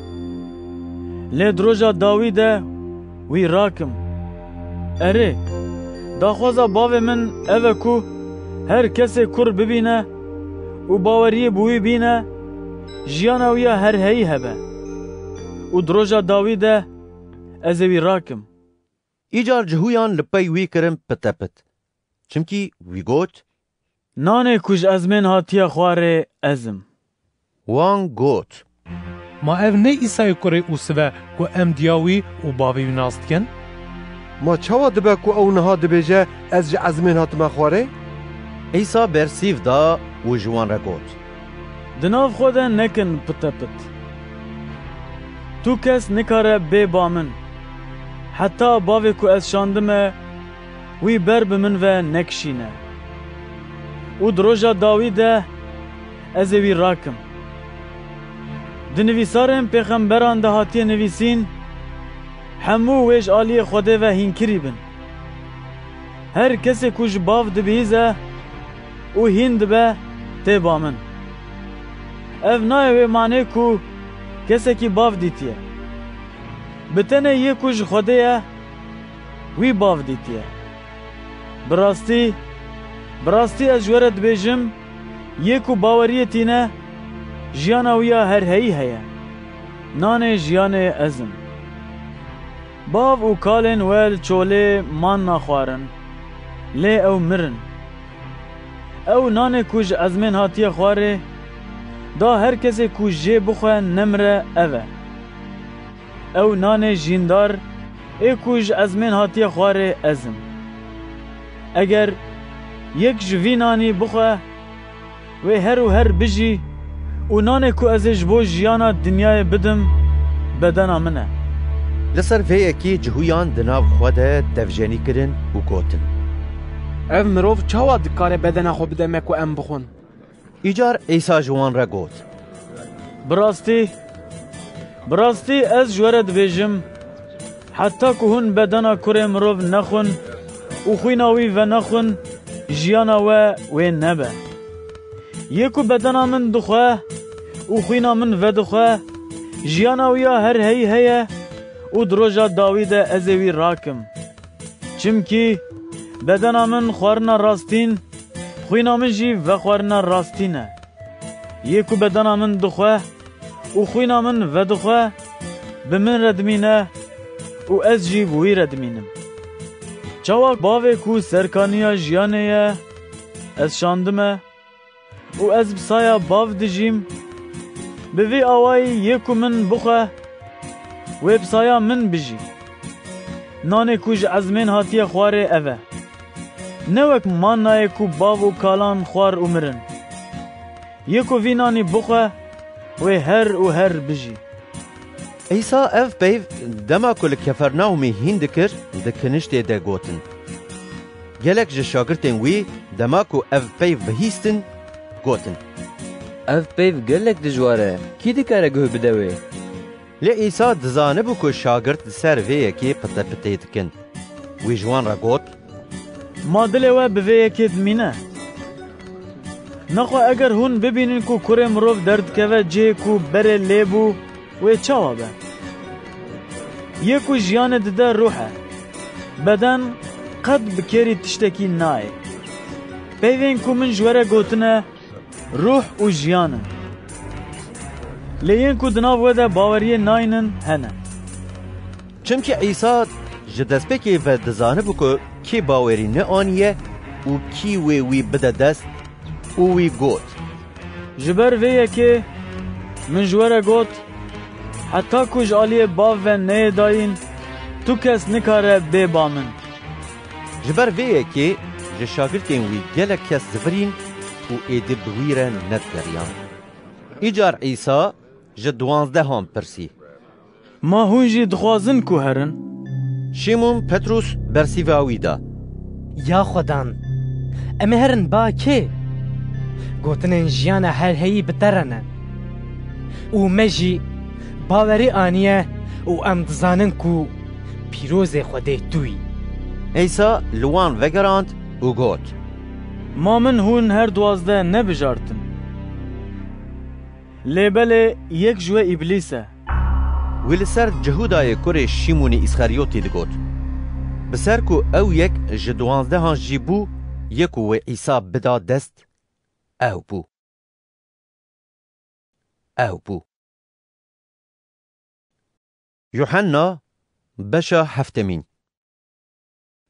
Lê di roja dawî de wî rakim. Erê, daxwaza bavê min ev e ku her kesê kur bibîne û baweriyê bi wî bîne, jiyana wî ya herheyî hebe. Û di roja dawî de ez ê wî rakim. Îcar cihûyan li pey wî kirin pitepit. Çimkî wî got, Nanê ku ji ezmên hatiye xwarê ez im. Wan got, Ma ev ne Îsayê kurê Ûsiv e ku em diya wî û bavê wî nas dikin? Ma çawa dibe ku ew niha dibêje, Ez ji ezmên hatime xwarê? Îsa bersîv da û ji wan re got, Di nav xwe de nekin pitepit. Tu kes nikare bê ba min, heta bavê ku ez şandime, wî ber bi min ve nekişîne. Û di roja dawî de ez ê wî rakim. Di nivîsarên pêxemberan de hatiye nivîsîn, Hemû wê ji aliyê Xwedê ve hînkirî bin. Her kesê ku ji bav dibihîze û hîn dibe, tê ba min. Ev nayê wê manê ku kesekî bav dîtiye. Bi tenê yê ku ji Xwedê ye, wî bav dîtiye. Bi rastî, bi rastî ez ji we re dibêjim, yê ku baweriyê tîne, jiyana wî ya herheyî heye. Nanê jiyanê ez im. Bav û kalên we li çolê man naxwarin, lê ew mirin. Ew nanê ku ji ezmên hatiye xwarê, da her kesê ku jê bixwe nemire ev e. Ew nanê jîndar ê ku ji ezmên hatiye xwarê ez im. Eger yek ji vî nanî bixwe, wê her û her bijî û nanê ku ez ê ji bo jiyana dinyayê bidim, bedena min e. Li ser vê yekê cihûyan di nav xwe de devjenî kirin û gotin, Ev mirov çawa dikare bedena xwe bide me ku em bixwin? Îcar Îsa ji wan re got, Bi rastî, bi rastî ez ji we re dibêjim, heta ku hûn bedena Kurê Mirov nexwin û xwîna wî venexwin, jiyana we wê nebe. Yê ku bedena min dixwe û xwîna min vedixwe, jiyana wî ya herheyî heye û di roja dawî de ez ê wî rakim. Çimkî bedena min xwarina rastîn, xwîna min jî vexwarina rastîn e. Yê ku bedena min dixwe û xwîna min vedixwe, bi min re dimîne û ez jî bi wî re dimînim. Çawa bavê ku serkaniya jiyanê ye, ez şandime, û ez bi saya bav dijîm, bi vî awayî yê ku min bixwe, wê bi saya min bijî. Nanê ku ji ezmên hatiye xwarê ev e. Ne wek mannayê ku bav û kalan xwar û mirin. Yê ku vî nanî bixwe, wê her û her bijî. Îsa ev peyv dema ku li Kefernaumê hîn dikir, di kiniştê de gotin. Gelek ji şagirtên wî dema ku ev peyv bihîstin, gotin, Ev peyv gelek dijwar e, kî dikare guh bide wê? Lê Îsa dizanibû ku şagirt li ser vê yekê pitepitê dikin. Wî ji wan re got, Ma dilê we bi vê yekê dimîne? Nexwe eger hûn bibînin ku Kurê Mirov derdikeve cihê ku berê lê bû, wê çawa be? Yê ku jiyanê dide ruh e. Beden qet bi kêrî tiştekî nayê. Peyvên ku min ji we re gotine, ruh û jiyan in. Lê yên ku di nav we de baweriyê naynin hene. Çimkî Îsa ji destpêkê ve dizanibû ku kî bawerî neaniye û kî wê wî bide dest û wî got, Ji ber vê yekê min ji we re got, heta ku ji aliyê Bav ve neyê dayîn, tu kes nikare bê ba min. Ji ber vê yekê ji şagirtên wî gelek kes zivirîn û êdî bi wî re nedigeriyan. Îcar Îsa ji duwanzdehan pirsî, Ma hûn jî dixwazin ku herin? Şîmon Petrûs bersîva wî da, Ya Xwedan, em ê herin ba kê? Gotinên jiyana herheyî bi te re ne. Û me jî bawerî aniye û em dizanin ku pîrozê Xwedê tu yî. Îsa li wan vegerand û got, Ma min hûn her duwazdeh nebijartin? Lê belê yek ji we Îblîs e. Wî li ser Cihûdayê kurê Şîmûnê Îsxeriyotî digot. Bi ser ku ew yek ji duwanzdehan jî bû, yê ku wê Îsa bida dest, ew bû. Ew bû. Yuhanna, beşa heftemîn.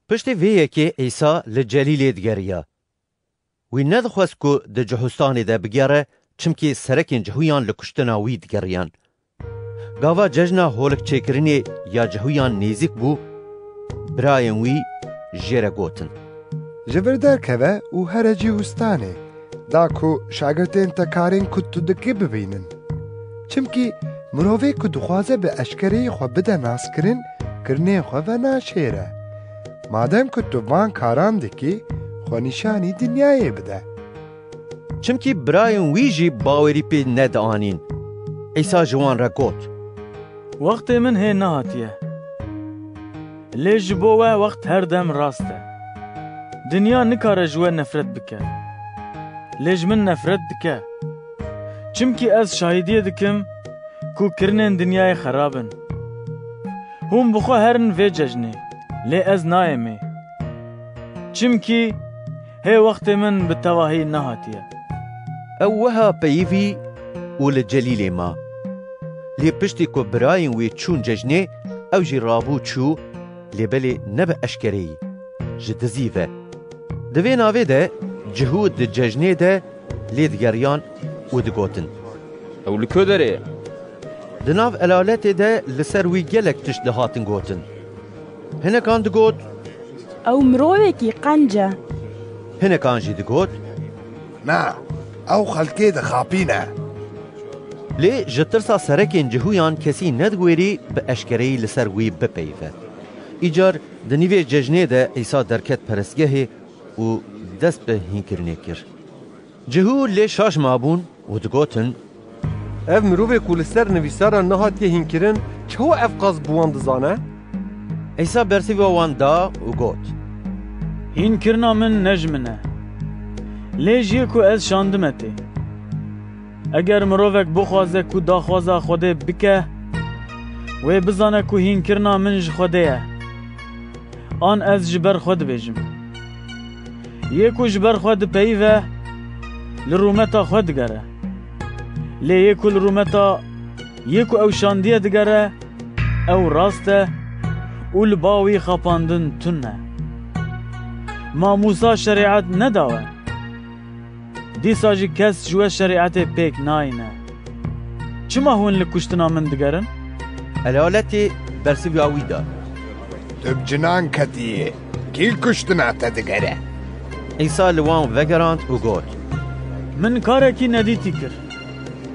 Piştî vê yekê Îsa li Celîlê digeriya. Wî nedixwest ku di Cihûstanê de bigere, çimkî serekên Cihûyan li kuştina wî digeriyan. Gava cejna holkçêkirinê ya Cihûyan nêzîk bû, birayên wî jê re gotin, Ji vir derkeve û here Cihûstanê, da ku şagirtên te karên ku tu dikî bibînin. Çimkî mirovê ku dixwaze bi eşkereyî xwe bide naskirin, kirinên xwe venaşêre. Madem ku tu van karan dikî, xwe nîşanî dinyayê bide. Çimkî birayên wî jî bawerî pê nedianîn. Îsa ji wan re got, Wextê min hê nehatiye. Lê ji bo we wext her dem rast e. Dinya nikare ji we nefret bike. Lê ji min nefret dike. Çimkî ez şahidiyê dikim ku kirinên dinyayê xerab in. Hûn bi xwe herin vê cejnê, lê ez nayemê. Çimkî hê wextê min bi tevahî nehatiye. Ew wiha peyivî û li Celîlê ma. Lê piştî ku birayên wî çûn cejnê, ew jî rabû çû, lê belê ne bi eşkereyî, ji dizî ve. Di vê navê de Cihûd di cejnê de lê digeriyan û digotin, Ew li ku derê ye? Di nav elaletê de li ser wî gelek tişt dihatin gotin. Hinekan digot, Ew mirovekî qenc e. Hinekan jî digot, Na, ew xelkê dixapîne. Lê ji tirsa serekên Cihûyan kesî nediwêrî bi eşkereyî li ser wî bipeyive. Îcar di nîvê cejnê de Îsa derket perestgehê û dest bi hînkirinê kir. Cihû lê şaş mabûn û digotin, Ev mirovê ku li ser nivîsara nehatiye hînkirin, çawa ev qas bi wan dizane? Îsa bersiva wan da û got, Hînkirina min ne ji min e, lê ji yê ku ez şandime tê. Eger mirovek bixwaze ku daxwaza Xwedê bike, wê bizane ku hînkirina min ji Xwedê ye. An ez ji ber xwe dibêjim. Yê ku ji ber xwe dipeyive, li rûmeta xwe digere. Lê yê ku li rûmeta yê ku ew şandiye digere, ew rast e û li ba wî xapandin tune. Ma Mûsa şerîet nedawe? Dîsa jî kes ji we şerîetê pêk nayîne. Çima hûn li kuştina min digerin? Elaletê bersiva wî da, Tu bi cinan ketiyê, kî li kuştina te digere? Îsa li wan vegerand û got, Min karekî nedîtî kir.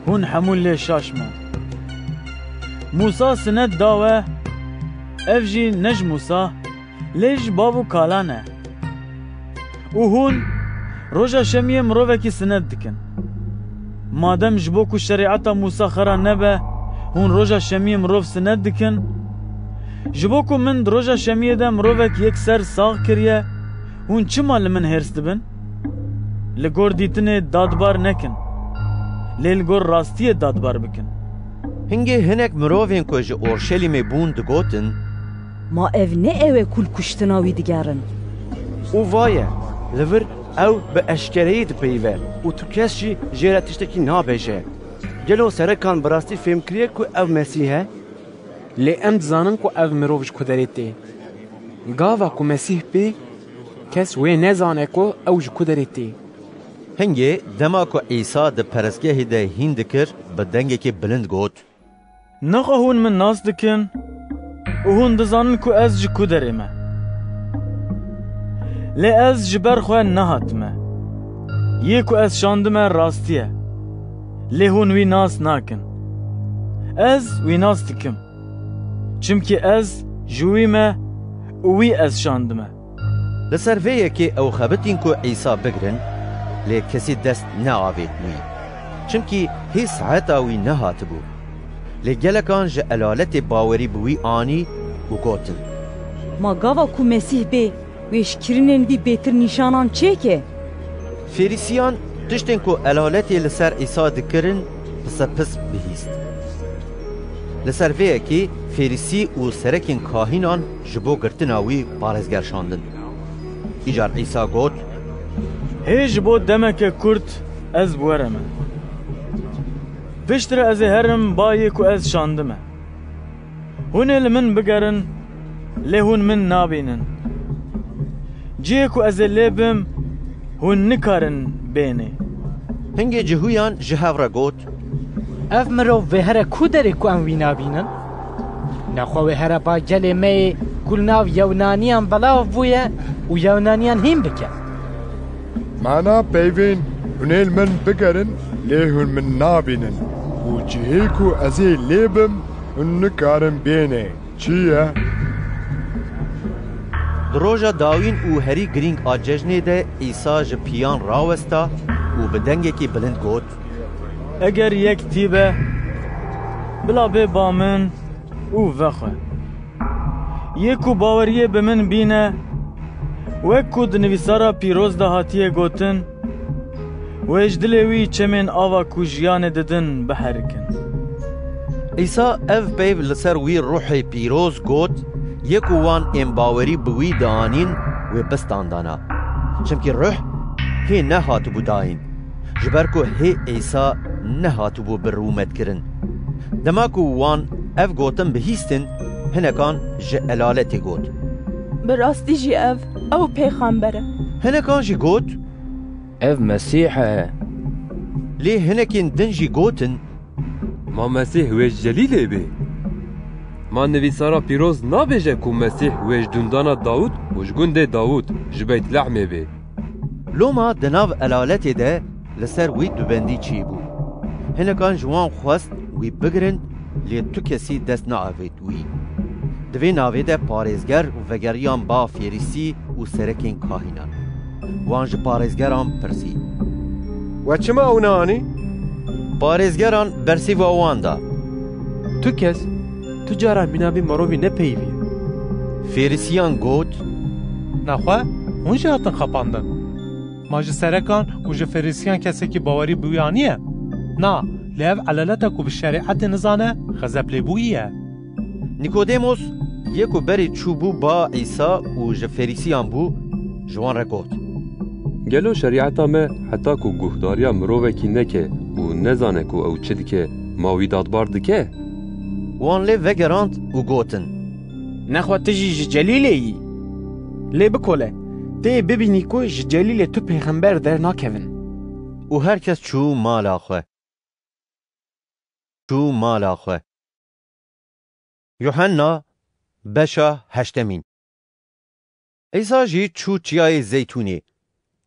Hûn hemû lê şaş me. Mûsa sinet da we, ev jî ne ji Mûsa, lê ji bav û kalan e. Û hûn roja şemiyê mirovekî sinet dikin. Madem ji bo ku şerîeta Mûsa xera nebe, hûn roja şemiyê mirov sinet dikin, ji bo ku min di roja şemiyê de mirovek yekser sax kiriye, hûn çima li min hêrs dibin? Li gor dîtinê dadbar nekin, lê li gor rastiyê dadbar bikin. Hingê hinek mirovên ku ji Orşelîmê bûn digotin, Ma ev ne ew e ku li kuştina wî digerin? Û vaye, li vir ew bi eşkereyî dipeyive û tu kes jî jê re tiştekî nabêje. Gelo serekan bi rastî fêm kiriye ku ew Mesîh e? Lê em dizanin ku ev mirov ji ku derê tê. Gava ku Mesîh bê, kes wê nezane ku ew ji ku derê tê. Hingê dema ku Îsa di perestgehê de hîn dikir, bi dengekî bilind got, Nexwe hûn min nas dikin û hûn dizanin ku ez ji ku derê me. Lê ez ji ber xwe nehatime. Yê ku ez şandime rastî ye. Lê hûn wî nas nakin. Ez wî nas dikim. Çimkî ez ji wî me û wî ez şandime. Li ser vê yekê ew xebitîn ku Îsa bigirin, lê kesî dest neavêt wî. Çimkî hê saeta wî nehatibû. Lê gelekan ji elaletê bawerî bi wî anî û gotin, Ma gava ku Mesîh bê, Wê ji kirinên vî bêtir nîşanan çêke? Fêrîsiyan tiştên ku elaletê li ser Îsa dikirin, pisepis bihîst. Li ser vê yekê Fêrîsî û serekên kahînan ji bo girtina wî parêzger şandin. Îcar Îsa got, Hê ji bo demeke kurt ez bi we re me. Piştre ez ê herim ba yê ku ez şandime. Hûn ê li min bigerin, lê hûn min nabînin. Cihê ku ez ê lê bim, hûn nikarin bênê. Hingê cihûyan ji hev re got, Ev mirov vê here ku derê ku em wî nabînin? Nexwe wê here ba gelê me yê ku li nav yewnaniyan belav bûye û yewnaniyan hîn bike. Mana peyvên hûn ê li min bigerin, lê hûn min nabînin û cihê ku ez ê lê bim, hûn nikarin bênê. Çi ye? Di roja dawîn û herî girîng a cejnê de Îsa ji piyan rawesta û bi dengekî bilind got, Eger yek tî be, bila bê ba min û vexwe. Yê ku baweriyê bi min bîne, wek ku di nivîsara pîroz de hatiye gotin, Wê ji dilê wî çemên ava ku jiyanê didin biherikin. Îsa ev peyv li ser wî ruhê pîroz got, yê ku wan ên bawerî bi wî dianîn, wê bistandana. Çimkî ruh hê nehatibû dayîn, ji ber ku hê Îsa nehatibû bi rûmet kirin. Dema ku wan ev gotin bihîstin, hinekan ji elaletê got, Bi rastî jî ev, ew pêxember e. Hinekan jî got, Ev Mesîh e. Lê hinekên din jî gotin, Ma Mesîh wê ji Celîlê bê? Ma nivîsara pîroz nabêje ku Mesîh wê ji dundana Dawûd û ji gundê Dawûd, ji Beytlehmê bê? Loma di nav elaletê de li ser wî dubendî çêbû. Hinekan ji wan xwest wî bigirin, lê tu kesî dest neavêt wî. Di vê navê de parêzger û vegeriyan ba Fêrîsî û serekên kahînan. Wan ji parêzgeran pirsî, We çima ew neanî? Parêzgeran bersiva wan da, Tu kes, tu cara mîna vî mirovî nepeyivî. Fêrîsiyan got, Nexwe hûn jî hatin xapandin. Ma ji serekan û ji Fêrîsiyan kesekî bawerî bi wî aniye? Na, lê ev elaleta ku bi şerîetê nizane, xezep lê bûyî ye. Nîkodêmos, yê ku berê çûbû ba Îsa û ji Fêrîsiyan bû, ji wan re got, Gelo şerîeta me heta ku guhdariya mirovekî neke û nezane ku ew çi dike, ma wî dadbar dike? Wan lê vegerand û gotin, Nexwe tu jî ji Celîlê yî? Lê bikole, tê bibînî ku ji Celîlê tu pêxember dernakevin. Û her kes çû mala xwe. Çû mala xwe. Yuhanna, beşa heştemîn. Îsa jî çû Çiyayê Zeytûnê.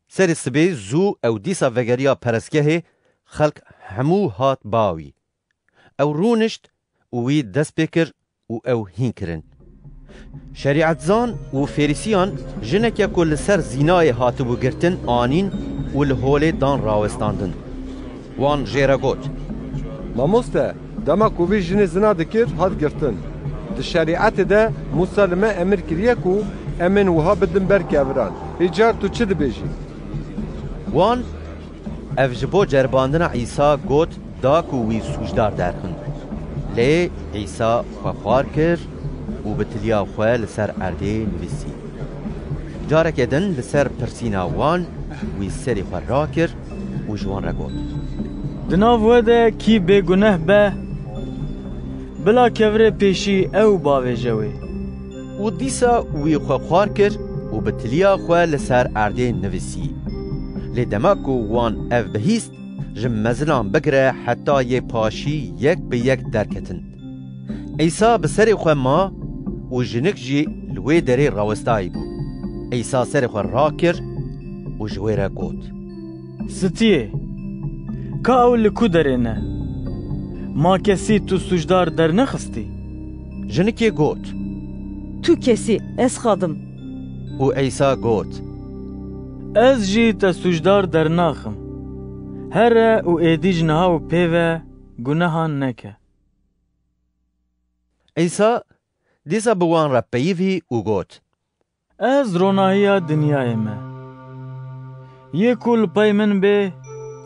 Serê sibê zû ew dîsa vegeriya perestgehê, xelk hemû hat ba wî. Ew rûnişt û wî dest pê kir û ew hîn kirin. Şerîetzan û Fêrîsiyan jineke ku li ser zînayê hatibû girtin anîn û li holê dan rawestandin. Wan jê re got, Mamoste, dema ku vî jinê zina dikir, hat girtin. Di şerîetê de Mûsa li me emir kiriye ku em ên wiha bidin ber keviran. Îcar tu çi dibêjî? Wan ev ji bo ceribandina Îsa got da ku wî sûcdar derxin. Lê Îsa xwe xwar kir û bi tiliya xwe li ser erdê nivîsî. Careke din li ser pirsîna wan wî serê xwe rakir û ji wan re got, Di nav we de kî bêguneh be, bila kevirê pêşî ew bavêje wê. Û dîsa wî xwe xwar kir û bi tiliya xwe li ser erdê nivîsî. Lê dema ku wan ev bihîst, ji mezinan bigire heta yê paşî yek bi yek derketin. Îsa bi serê xwe ma û jinik jî li wê derê rawestayî bû. Îsa serê xwe rakir û ji wê re got, Stiyê, ka ew li ku derê ne? Ma kesî tu sûcdar dernexistî? Jinikê got, Tu kesî, ez xwe dim. Û Îsa got, Ez jî te sûcdar dernaxim. Here û êdî ji niha û pê ve gunehan neke. Îsa dîsa bi wan re peyivî û got, Ez ronahiya dinyayê me. Yê ku li pey min bê,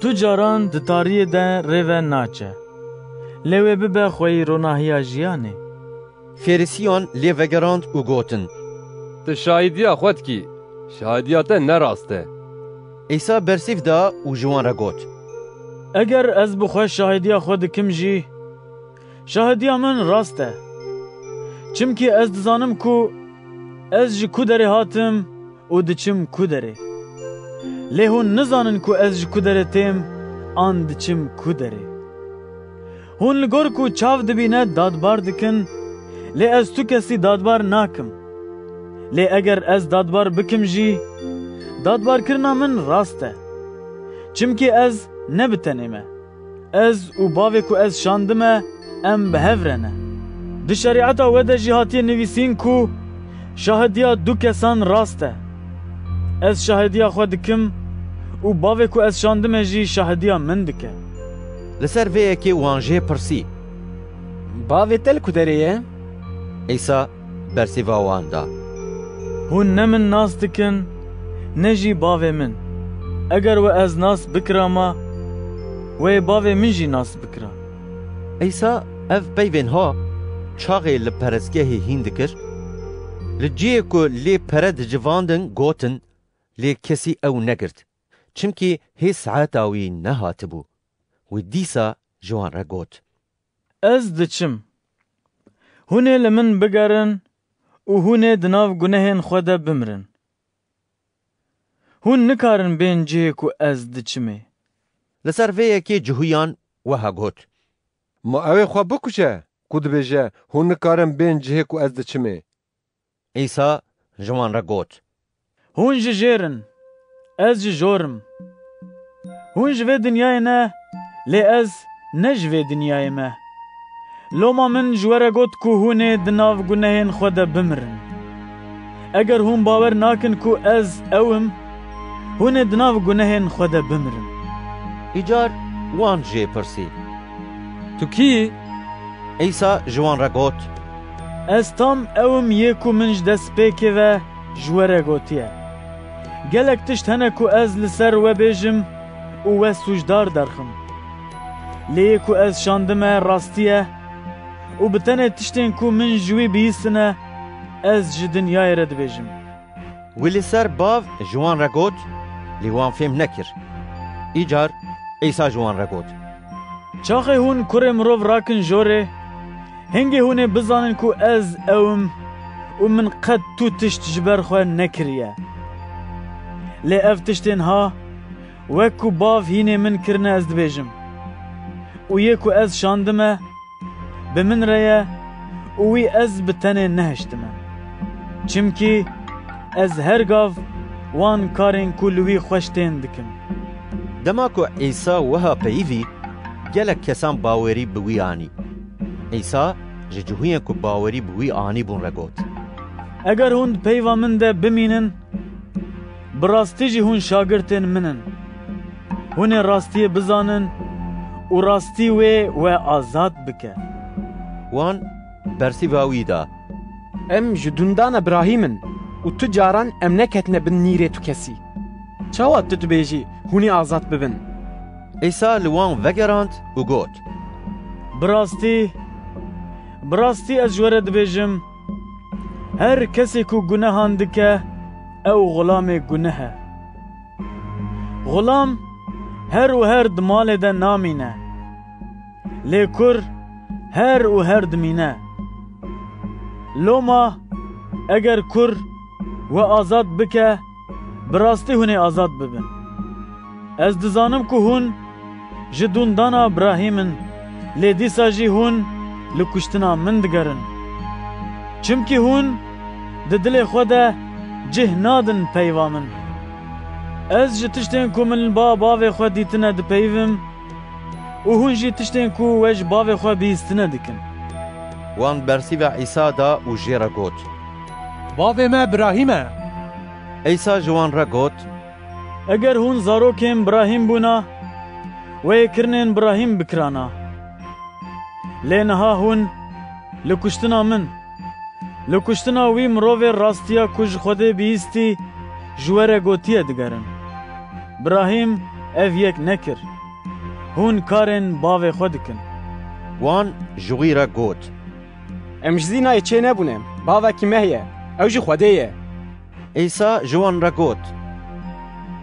tu caran di tariyê de rê ve naçe. Lê wê bibe xweyî ronahiya jiyanê. Fêrisiyan lê vegerand û gotin, Tu şahidiya xwe dikî, şahidiya te ne rast e. Îsa bersîv da û ji wan re got, Eger ez bi xwe şahidiya xwe dikim jî, şahidiya min rast e. Çimkî ez dizanim ku ez ji ku derê hatim û diçim ku derê. Lê hûn nizanin ku ez ji ku derê têm an diçim ku derê. Hûn li gor ku çav dibîne dadbar dikin, lê ez tu kesî dadbar nakim. Lê eger ez dadbar bikim jî, dadbarkirina min rast e. Çimkî ez ne bi tenê me. Ez û bavê ku ez şandime, em bi hev re ne. Di şerîeta we de jî hatiye nivîsîn ku şahidiya du kesan rast e. Ez şahidiya xwe dikim û bavê ku ez şandime jî şahidiya min dike. Li ser vê yekê wan jê pirsî, Bavê te li ku derê ye? Îsa bersiva wan da, Hûn ne min nas dikin, ne jî bavê min. Eger we ez nas bikirama, wê bavê min jî nas bikira. Îsa ev peyvên ha çaxê li perestgehê hîn dikir, li cihê ku lê pere dicivandin gotin, lê kesî ew negirt, çimkî hê saeta wî nehatibû. Wî dîsa ji wan re got, Ez diçim. Hûn ê li min bigerin û hûn ê di nav gunehên xwe de bimirin. Hûn nikarin bên cihê ku ez diçimê. Li ser vê yekê cihuyan wiha got, Ma ew ê xwe bikuje ku dibêje, Hûn nikarin bên cihê ku ez diçimê? Îsa ji wan re got, Hûn ji jêr in, ez ji jor im. Hûn ji vê dinyayê ne, lê ez ne ji vê dinyayê me. Loma min ji we re got ku hûn ê di nav gunehên xwe de bimirin. Eger hûn bawer nakin ku ez ew im, hûn ê di nav gunehên xwe de bimirin. Îcar wan jê pirsî, Tu kî yî? Îsa ji wan re got, Ez tam ew im yê ku min ji destpêkê ve ji we re gotiye. Gelek tişt hene ku ez li ser we bêjim û we sûcdar derxim. Lê yê ku ez şandime rastî ye û bi tenê tiştên ku min ji wî bihîstine, ez ji dinyayê re dibêjim. Wî li ser bav ji wan re got, lê wan fêm nekir. Îcar Îsa ji wan re got, Çaxê hûn kurê mirov rakin jorê, hingê hûn ê bizanin ku ez ew im û min qet tu tişt ji ber xwe nekiriye. Lê ev tiştên ha, wek ku bav hînê min kirine ez dibêjim. Û yê ku ez şandime, bi min re ye û wî ez bi tenê nehiştime. Çimkî ez her gav wan karên ku li wî xweş tên dikim. Dema ku Îsa wiha peyivî, gelek kesan bawerî bi wî anî. Îsa ji cihûyên ku bawerî bi wî anîbûn re got, Eger hûn di peyva min de bimînin, bi rastî jî hûn şagirtên min in. Hûn ê rastiyê bizanin û rastî wê we azad bike. Wan bersiva wî da, Em ji dundana Birahîm in û tu caran em neketine bin nîrê tu kesî. Çawa tu dibêjî, Hûn ê azad bibin? Îsa li wan vegerand û got, Bi rastî, bi rastî ez ji we re dibêjim, her kesê ku gunehan dike, ew xulamê guneh e. Xulam her û her di malê de namîne. Lê kur her û her dimîne. Loma eger kur we azad bike, bi rastî hûn ê azad bibin. Ez dizanim ku hûn ji dûndana Birahîm in, lê dîsa jî hûn li kuştina min digerin. Çimkî hûn di dilê xwe de cih nadin peyva min. Ez ji tiştên ku min li ba bavê xwe dîtine dipeyivim û hûn jî tiştên ku we ji bavê xwe bihîstine dikin. Wan bersiva Îsa da û jê re got, Bavê me Birahîm e. Îsa ji wan re got, Eger hûn zarokên Birahîm bûna, we yê kirinên Birahîm bikirana. Lê niha hûn li kuştina min, Li kuştina wî mirovê rastiya ku ji Xwedê bihîstî ji we re gotiye digerin. Birahîm ev yek nekir. Hûn karên bavê xwe dikin. Wan ji wî re got, Em ji zînayê çênebûne. Bavekî me heye. Ew jî Xwedê ye. Îsa ji wan re got,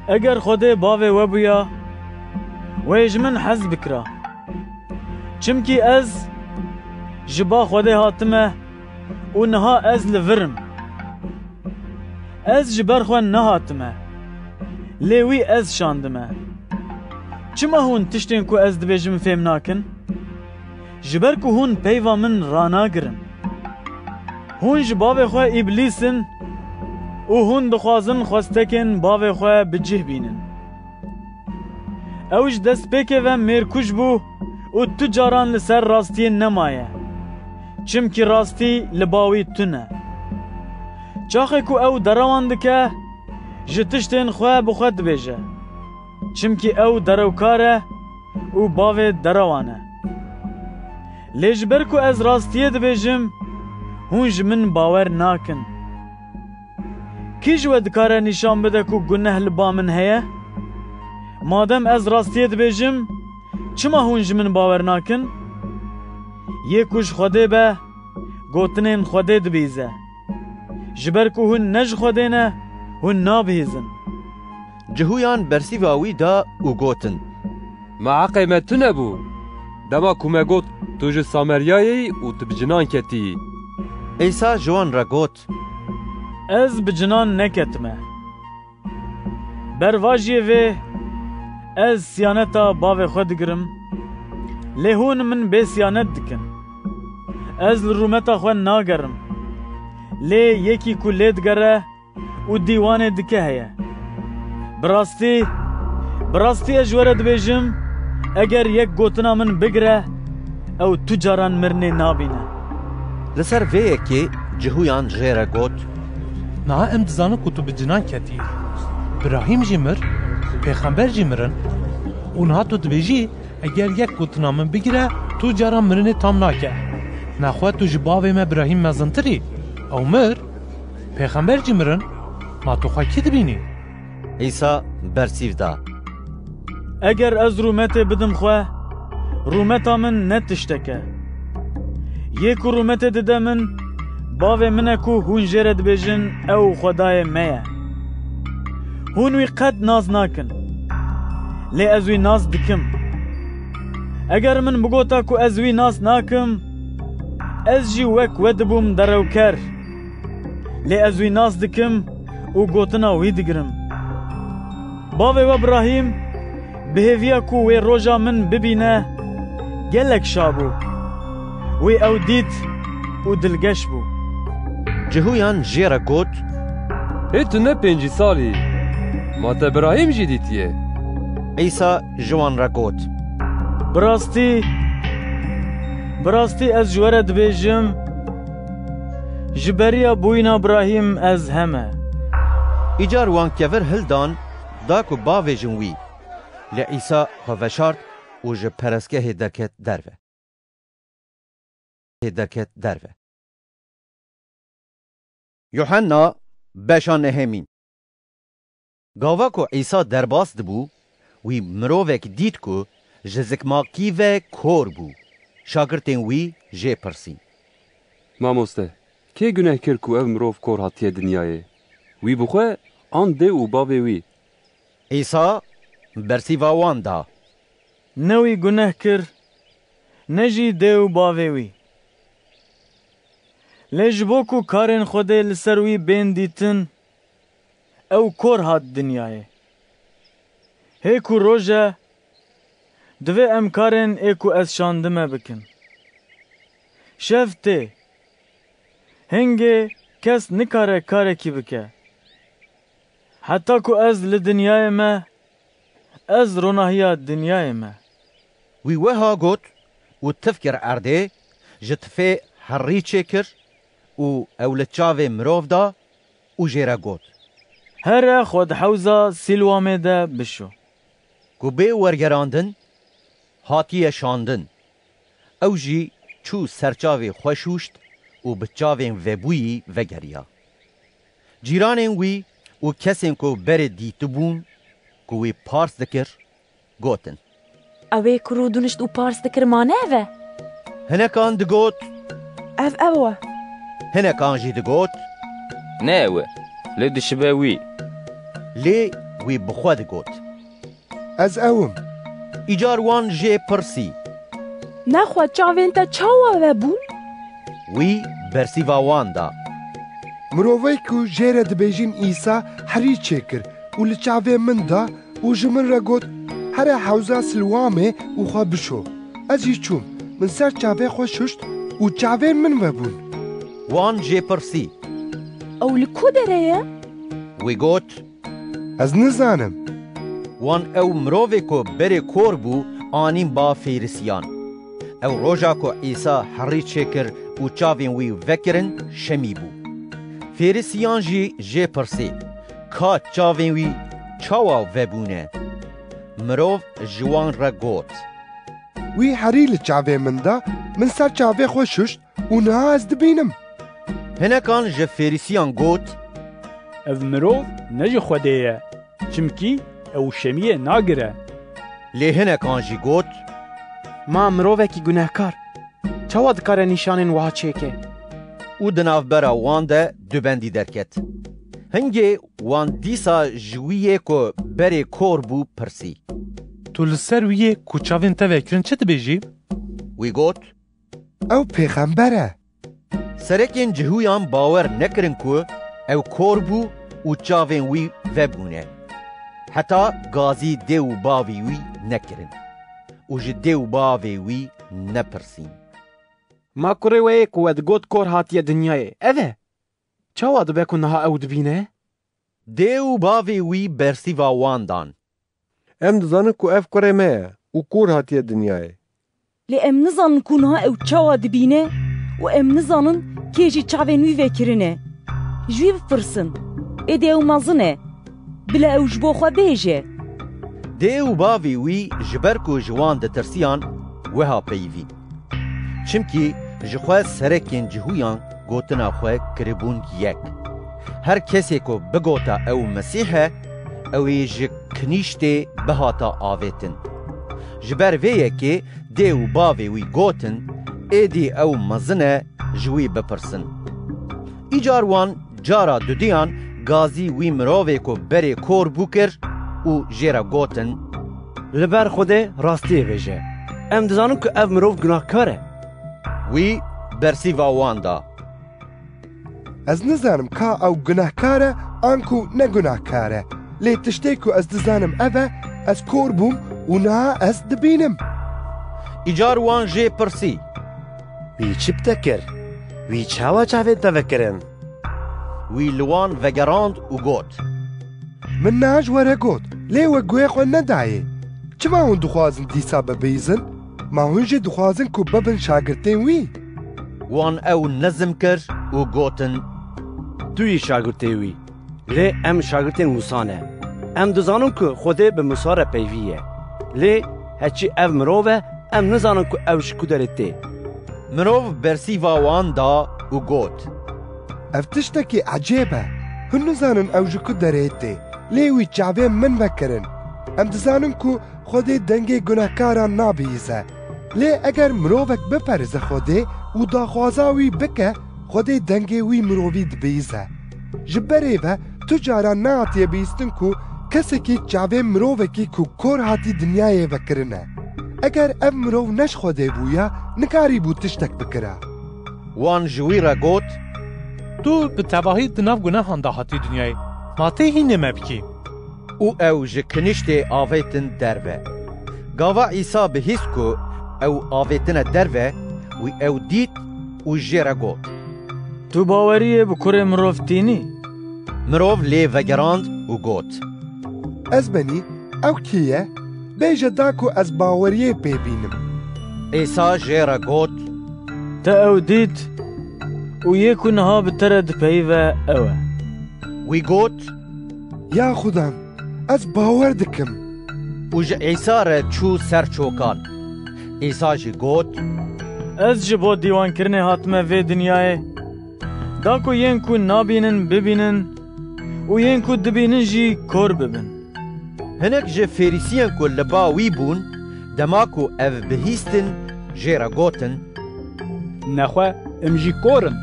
Eger Xwedê bavê we bûya, wê ji min hez bikira. Çimkî ez ji ba Xwedê hatime û niha ez li vir im. Ez ji ber xwe nehatime, lê wî ez şandime. Çima hûn tiştên ku ez dibêjim fêm nakin? Ji ber ku hûn peyva min ranagirin. Hûn ji bavê xwe Îblîs in û hûn dixwazin xwestekên bavê xwe bi cih bînin. Ew ji destpêkê ve mêrkuj bû û tu caran li ser rastiyê nemaye. Çimkî rastî li ba wî tune. Çaxê ku ew derewan dike, ji tiştên xwe bi xwe dibêje. Çimkî ew derewkar e û bavê derewan e. Lê ji ber ku ez rastiyê dibêjim, hûn ji min bawer nakin. Kî ji we dikare nîşan bide ku guneh li ba min heye? Madem ez rastiyê dibêjim, çima hûn ji min bawer nakin? Yê ku ji Xwedê be, gotinên Xwedê dibihîze. Ji ber ku hûn ne ji Xwedê ne, hûn nabihîzin. Cihûyan bersîva wî da û gotin, Ma heqê me tune bû, dema ku me got, Tu ji Sameryayê yî û tu bi cinan ketî yî. Îsa ji wan re got, Ez bi cinan neketime. Bervajiyê vê, ez siyaneta bavê xwe digirim, lê hûn min bê siyanet dikin. Ez li rûmeta xwe nagerim, lê yekî ku lê digere û dîwanê dike heye. Bi rastî, bi rastî ez ji we re dibêjim, eger yek gotina min bigire, ew tu caran mirinê nabîne. Li ser vê yekê Cihûyan jê re got, Niha em dizanin ku tu bi cinan ketî. Birahîm jî mir, pêxember jî mirin û niha tu dibêjî, Eger yek gotina min bigire, tu caran mirinê tam nake. Nexwe tu ji bavê me Birahîm mezintir î? Ew mir, pêxember jî mirin, ma tu xwe kî dibînî? Îsa bersîv da, Eger ez rûmetê bidim xwe, rûmeta min ne tiştek e. Yê ku rûmetê dide min, bavê min e ku hûn jê re dibêjin ew Xwedayê me ye. Hûn wî qet nas nakin. Lê ez wî nas dikim. Eger min bigota ku ez wî nas nakim, ez jî wek we dibûm derewker. Lê ez wî nas dikim û gotina wî digirim. Bavê we Birahîm bi hêviya ku wê roja min bibîne, gelek şa bû. Wê ew dît û dilgeş bû. Cihûyan jê re got, Hê tu ne pêncî salî, ma te Birahîm jî dîtiye? Îsa ji wan re got, Bi rastî, bi rastî ez ji we re dibêjim, ji beriya bûyîna Birahîm ez heme. Îcar wan kevir hildan da ku bavêjin wî. Lê Îsa xwe veşart û ji perestgehê derket derve. Hê derket derve. Yuhanna, beşa nehemîn. Gava ku Îsa derbas dibû, wî mirovek dît ku ji zikmakî ve kor bû. Şagirtên wî jê pirsîn, Mamoste, kê guneh kir ku ev mirov kor hatiye dinyayê? Wî bi xwe an dê û bavê wî? Îsa bersîva wan da, Ne wî guneh kir, ne jî dê û bavê wî. Lê ji bo ku karên Xwedê li ser wî bên dîtin, ew kor hat dinyayê. Hê ku roj e, divê em karên ê ku ez şandime bikin. Şev tê. Hingê kes nikare karekî bike. Heta ku ez li dinyayê me, ez ronahiya dinyayê me. Wî weha got û tif kir erdê, ji tifê herî çêkir û ew li çavê mirov da û jê re got, Here xwe di hewza Sîlwamê de bişo. Ku bê wergerandin, hatiye şandin. Ew jî çû ser çavê xwe şûşt û bi çavên vebûyî vegeriya. Cîranên wî û kesên ku berê dîtibûn ku wî pars dikir, gotin, Ew ê ku rûdinişt û pars dikir, ma ne ev e? Hinekan digot, Ev ew e. Hinekan jî digot, Ne ew e, lê dişibe wî. Lê wî bi xwe digot, Ez ew im. Îcar wan jê pirsî, Nexwe çavên te çawa vebûn? Wî bersîva wan da, Mirovê ku jê re dibêjin Îsa herî çêkir û li çavê min da û ji min re got, Here hewza Silwamê û xwe bişo. Ez jî çûm, min ser çavê xwe şuşt û çavên min vebûn. Wan jê pirsî, Ew li ku derê ye? Wî got, Ez nizanim. Wan ew mirovê ku berê kor bû anîn ba Fêrisiyan. Ew roja ku Îsa herî çêkir û çavên wî vekirin, şemî bû. Fêrisiyan jî jê pirsî, Ka çavên wî çawa vebûne? Mirov ji wan re got, Wî herî li çavê min da, min ser çavê xwe şuşt û niha ez dibînim. Hinekan ji Fêrisiyan got, Ev mirov ne ji Xwedê ye, çimkî ew şemiyê nagire. Lê hinekan jî got, Ma mirovekî gunehkar çawa dikare nîşanên wiha çêke? Û di navbera wan de dubendî derket. Hingê wan dîsa ji wî yê ku berê kor bû pirsî, Tu li ser wî yê ku çavên te vekirin çi dibêjî? Wî got, Ew pêxember e. Serekên cihûyan bawer nekirin ku ew kor bû û çavên wî vebûne. Heta gazî dê û bavê wî nekirin û ji dê û bavê wî nepirsîn. Ma kurê we yê ku we digot kor hatiye dinyayê, ev e? Çawa dibe ku niha ew dibîne? Dê û bavê wî bersîva wan dan. Em dizanin ku ev kurê me ye û kor hatiye dinyayê. Lê em nizanin ku niha ew çawa dibîne û em nizanin kê jî çavên wî vekirine. Ji wî bipirsin. Êdî ew mezin e. Bila ew ji bo xwe bêje. Dê û bavê wî ji ber ku ji wan ditirsiyan, wiha peyivîn. Çimkî ji xwe serekên cihûyan gotina xwe kiribûn yek. Her kesê ku bigota ew Mesîh e, ew ê ji kinîştê bihata avêtin. Ji ber vê yekê dê û bavê wî gotin, Êdî ew mezin e, ji wî bipirsin. Îcar wan cara dudiyan gazî wî mirovê ku berê kor bû kir û jê re gotin, Li ber Xwedê rastiyê bêje. Em dizanin ku ev mirov gunahkar e. Wî bersîva wan da, Ez nizanim ka ew gunehkar e an ku ne gunehkar e. Lê tiştê ku ez dizanim ev e, ez kor bûm û niha ez dibînim. Îcar wan jê pirsî, Wî çi bi te kir? Wî çawa çavên te vekirin? Wî li wan vegerand û got, Min niha ji we re got, lê we guhê xwe nedayê. Çima hûn dixwazin dîsa bibihîzin? Ma hûn jî dixwazin ku bibin şagirtên wî? Wan ew nizm kir û gotin, Tu yî şagirtê wî, lê em şagirtên Mûsa ne. Em dizanin ku Xwedê bi Mûsa re peyvî ye. Lê heçî ev mirov e, em nizanin ku ew ji ku derê tê. Mirov bersîva wan da û got, Ev tiştekî ecêb e. Hûn nizanin ew ji ku derê tê, lê wî çavên min vekirin. Em dizanin ku Xwedê dengê gunehkaran nabihîze. Lê eger mirovek biperize Xwedê û daxwaza wî bike, Xwedê dengê wî mirovî dibihîze. Ji berê ve tu caran nehatiye bihîstin ku kesekî çavên mirovekî ku kor hatî dinyayê vekirine. Eger ev mirov ne ji Xwedê bûya, nikarîbû tiştek bikira. Wan ji wî re got, Tu bi tevahî di nav gunehan de hatî dinyayê. Ma tê hînê me bikî? Û ew ji kiniştê avêtin derve. Gava Îsa bihîst ku ew avêtine derve, wî ew dît û jê re got, Tu baweriyê bi kurê mirov tînî? Mirov lê vegerand û got, Ez benî, ew kî ye? Bêje da ku ez baweriyê pê bînim. Îsa jê re got, Te ew dît û yê ku niha bi te re dipeyive ew e. Wî got, Ya Xudan, ez bawer dikim. Û ji Îsa re çû ser çokan. Îsa jî got, Ez ji bo dîwankirinê hatime vê dinyayê, da ku yên ku nabînin bibînin û yên ku dibînin jî kor bibin. Hinek ji Fêrîsiyên ku li ba wî bûn, dema ku ev bihîstin, jê re gotin, Nexwe, em jî kor in.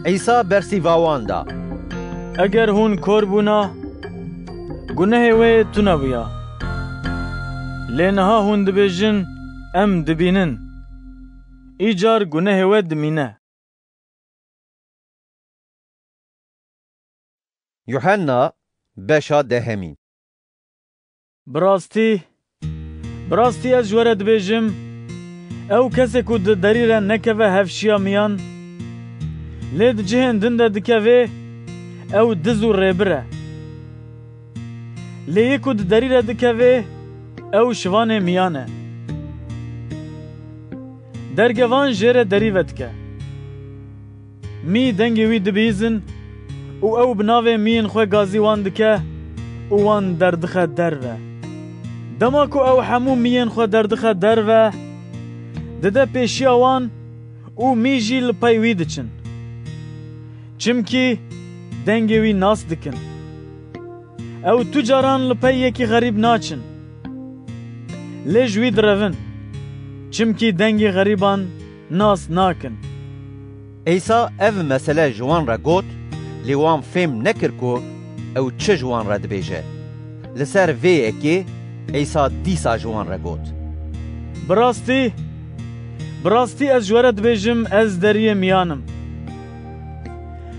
Îsa bersîva wan da, Eger hûn kor bûna, gunehê wê tune bûya. Lê niha hûn dibêjin, Em dibînin. Îcar gunehê we dimîne. Yuhanna, beşa dehemîn. Bi rastî, bi rastî ez ji we re dibêjim, ew kesê ku di derî re nekeve hevşiya miyan, lê di cihên din de dikevê, ew diz û rêbir e. Lê yê ku di derî re dikevê, ew şivanê miyan e. Dergevan jê re derî vedike. Mî dengê wî dibihîzin û ew bi navê miyên xwe gazî wan dike û wan derdixe derve. Dema ku ew hemû miyên xwe derdixe derve, dide pêşiya wan û mî jî li pey wî diçin. Çimkî dengê wî nas dikin. Ew tu caran li pey yekî xerîb naçin. Lê ji wî direvin. Çimkî dengê xerîban nas nakin. Îsa ev mesele ji wan re got, lê wan fêm nekir ku ew çi ji wan re dibêje. Li ser vê yekê Îsa dîsa ji wan re got, Bi rastî, bi rastî ez ji we re dibêjim, ez deriyê miyan im.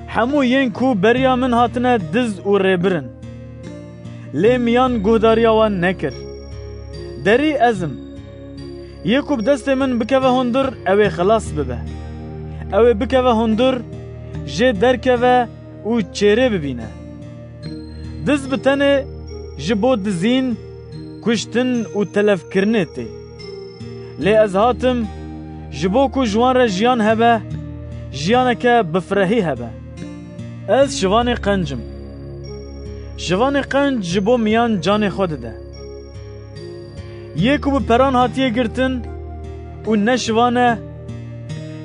Hemû yên ku beriya min hatine diz û rêbir in. Lê miyan guhdariya wan nekir. Derî ez im. Yê ku bi destê min bikeve hundir, ew ê xilas bibe. Ew ê bikeve hundir, jê derkeve û çêrê bibîne. Diz bi tenê ji bo dizîn, kuştin û telefkirinê tê. Lê ez hatim, ji bo ku ji wan re jiyan hebe, jiyaneke bi firehî hebe. Ez şivanê qenc im. Şivanê qenc ji bo miyan canê xwe dide. Yê ku bi peran hatiye girtin û ne şivan e,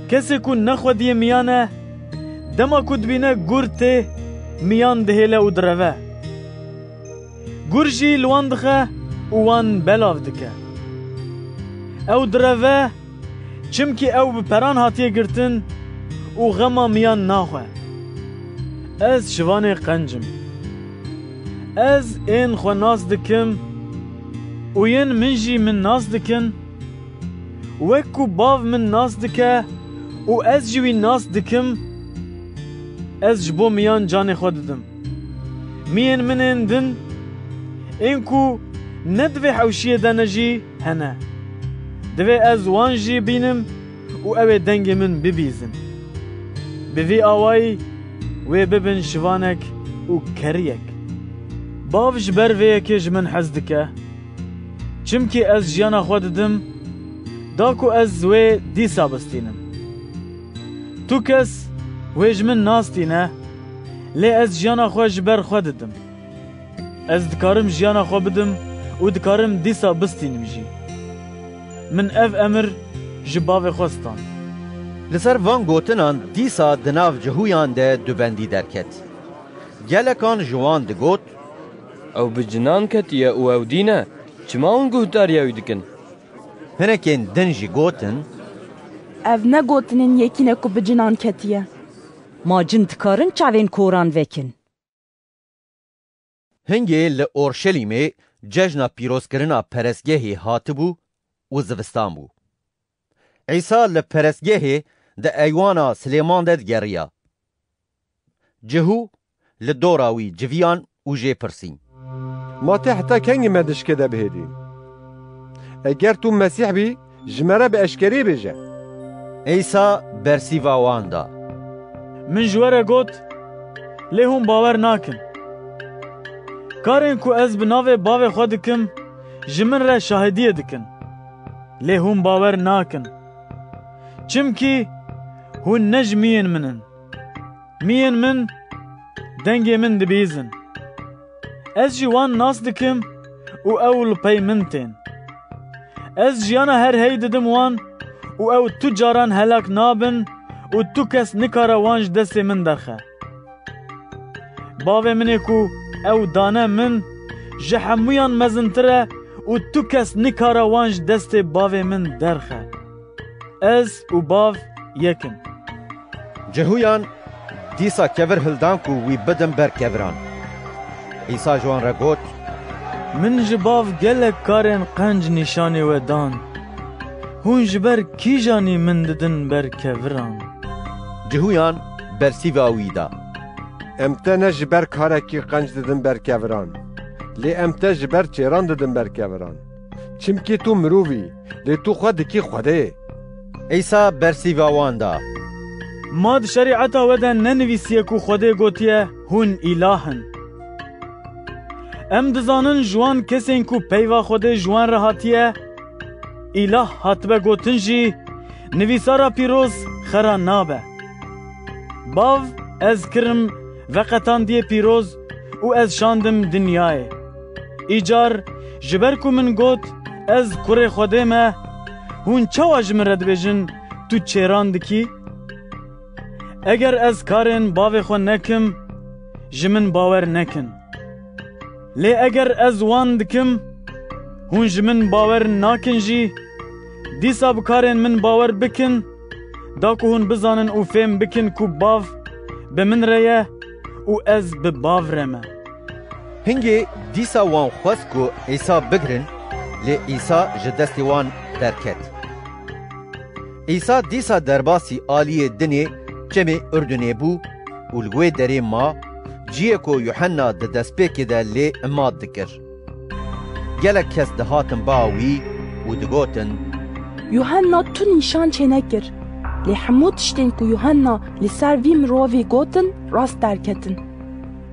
kesê ku nexwediyê miyan e, dema ku dibîne gur tê, miyan dihêle û direve. Gur jî li wan dixe û wan belav dike. Ew direve, çimkî ew bi peran hatiye girtin û xema miyan naxwe. Ez şivanê qenc im. Ez ên xwe nas dikim û yên min jî min nas dikin. Wek ku Bav min nas dike û ez jî wî nas dikim, ez ji bo miyan canê xwe didim. Miyên min ên din, ên ku ne di vê hewşiyê de ne jî hene, divê ez wan jî bînim û ew ê dengê min bibîzin. Bi vî awayî wê bibin şivanek û keriyek. Bav ji ber vê yekê ji min hez dike, çimkî ez jiyana xwe didim, da ku ez wê dîsa bistînim. Tu kes wê ji min nas tîne, lê ez jiyana xwe ji ber xwe didim. Ez dikarim jiyana xwe bidim û dikarim dîsa bistînim jî. Min ev emir ji bavê xwe stand. Li ser van gotinan dîsa di nav cihûyan de dubendî derket. Gelekan ji wan digot, Ew bi cinan ketiye û ew dîn e, çima hûn guhdariya wî dikin? Hinekên din jî gotin, Ev ne gotinên yekî ne ku bi cinan ketiye. Ma cin dikarin çavên koran vekin? Hingê li Orşelîmê cejna pîrozkirina perestgehê hatibû û zivistan bû. Îsa li perestgehê di eywana Silêman de digeriya. Cihû li dora wî civiyan û jê pirsîn, Ma te heta kengî me di şikê de bihêlî? Eger tu Mesîh bî, ji me re bi eşkerî bêje. Îsa bersîva wan da, Min ji we re got, lê hûn bawer nakin. Karên ku ez bi navê Bavê xwe dikim, ji min re şahidiyê dikin. Lê hûn bawer nakin. Çimkî hûn ne ji miyên min in. Miyên min dengê min dibihîzin. Ez jî wan nas dikim û ew li pey min tên. Ez jiyana her hey didim wan û ew tu caran helak nabin û tu kes nikare wan ji destê min derxe. Bavê min ê ku ew dane min, ji hemûyan mezintir e û tu kes nikare wan ji destê bavê min derxe. Ez û Bav yek in. Cihûyan, dîsa kevir hildan ku wî bidin ber keviran. Îsa ji wan re got, Min ji Bav gelek karên qenc nîşanî we dan. Hûn ji ber kîjanî min didin ber keviran? Cihûyan bersîva wî da, Em te ne ji ber karekî qenc didin ber keviran, lê em te ji ber çêran didin ber keviran. Çimkî tu mirov î, lê tu xwe dikî Xwedê. Îsa bersîva wan da, Ma di şerîeta we de nenivîsiye ku Xwedê gotiye, Hûn îlah in? Em dizanin ji wan kesên ku peyva Xwedê ji wan re hatiye, îlah hatibe gotin jî, nivîsara pîroz xera nabe. Bav ez kirim veqetandiyê pîroz û ez şandim dinyayê. Îcar, ji ber ku min got, Ez kurê Xwedê me, hûn çawa ji min re dibêjin, Tu çêran dikî? Eger ez karên bavê xwe nekim, ji min bawer nekin. Lê eger ez wan dikim, hûn ji min bawer nakin jî, dîsa bi karên min bawer bikin, da ku hûn bizanin û fêm bikin ku Bav bi min re ye û ez bi Bav re me. Hingê dîsa wan xwest ku Îsa bigirin, lê Îsa ji destê wan derket. Îsa dîsa derbasî aliyê dinê çemê Urdunê bû û li wê derê ma, ciyê ku Yuhenna di destpêkê de lê imat dikir. Gelek kes dihatin ba wî û digotin, Yuhenna tu nîşan çênekir, lê hemû tiştên ku Yuhenna li ser vî mirovî gotin, rast derketin.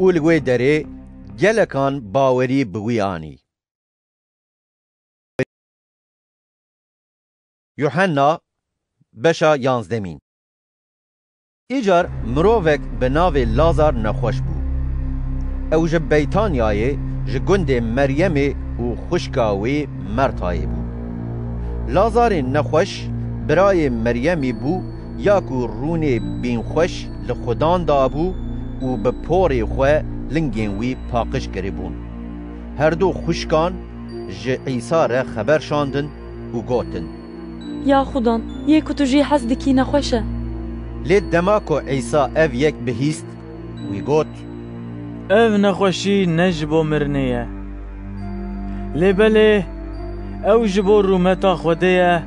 Û li wê derê gelekan bawerî bi wî anî. Yuhenna, beşa yanzdemîn. Îcar mirovek bi navê Lazar nexweş bû. Ew ji Beytanyayê, ji gundê Meryemê û xwişka wî Mertayê bû. Lazarê nexweş birayê Meryemî bû, ya ku rûnê bînxweş li Xudan dabû û bi porê xwe lingên wî paqij kiribûn. Herdu xwişkan ji Îsa re xeber şandin û gotin, Ya Xudan, yê ku tu jê hez dikî nexweş e. Lê dema ku Îsa ev yek bihîst, wî got, Ev nexweşî ne ji bo mirinê ye. Lê belê ew ji bo rûmeta Xwedê ye,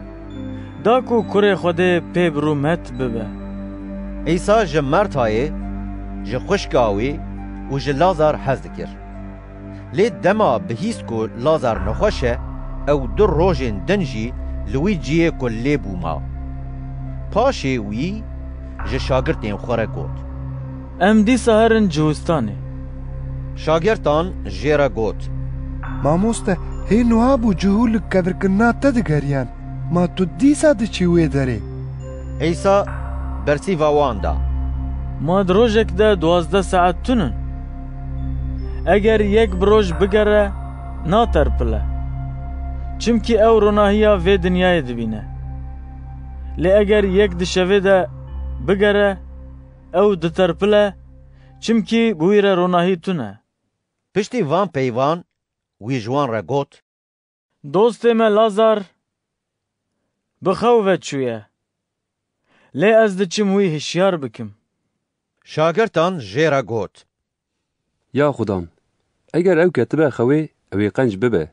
da ku kurê Xwedê pê bi rûmet bibe. Îsa ji Mertayê, ji xwişka wî û ji Lazar hez dikir. Lê dema bihîst ku Lazar nexweş e, ew du rojên din jî li wî cihê ku lê bû ma. Paşê wî ji şagirtên xwe re got, Em dîsa herin ciwistanê. Şagirtan jê re got, Mamoste, hê niha bû cihû li kevirkirina te digeriyan. Ma tu dîsa diçî wê derê? Îsa bersîva wan da, Ma di rojek de duwazdeh saet tune. Eger yek bi roj bigere, naterpile. Çimkî ew ronahiya vê dinyayê dibîne. Lê eger yek di şevê de bigere, ew diterpile, çimkî bi wî re ronahî tune. Piştî van peyvan wî ji wan re got, Dostê me Lazar bi xew ve çûye. Lê ez diçim wî hişyar bikim. Şagirtan jê re got, Ya Xudan, eger ew ketibe xewê, ew ê qenc bibe.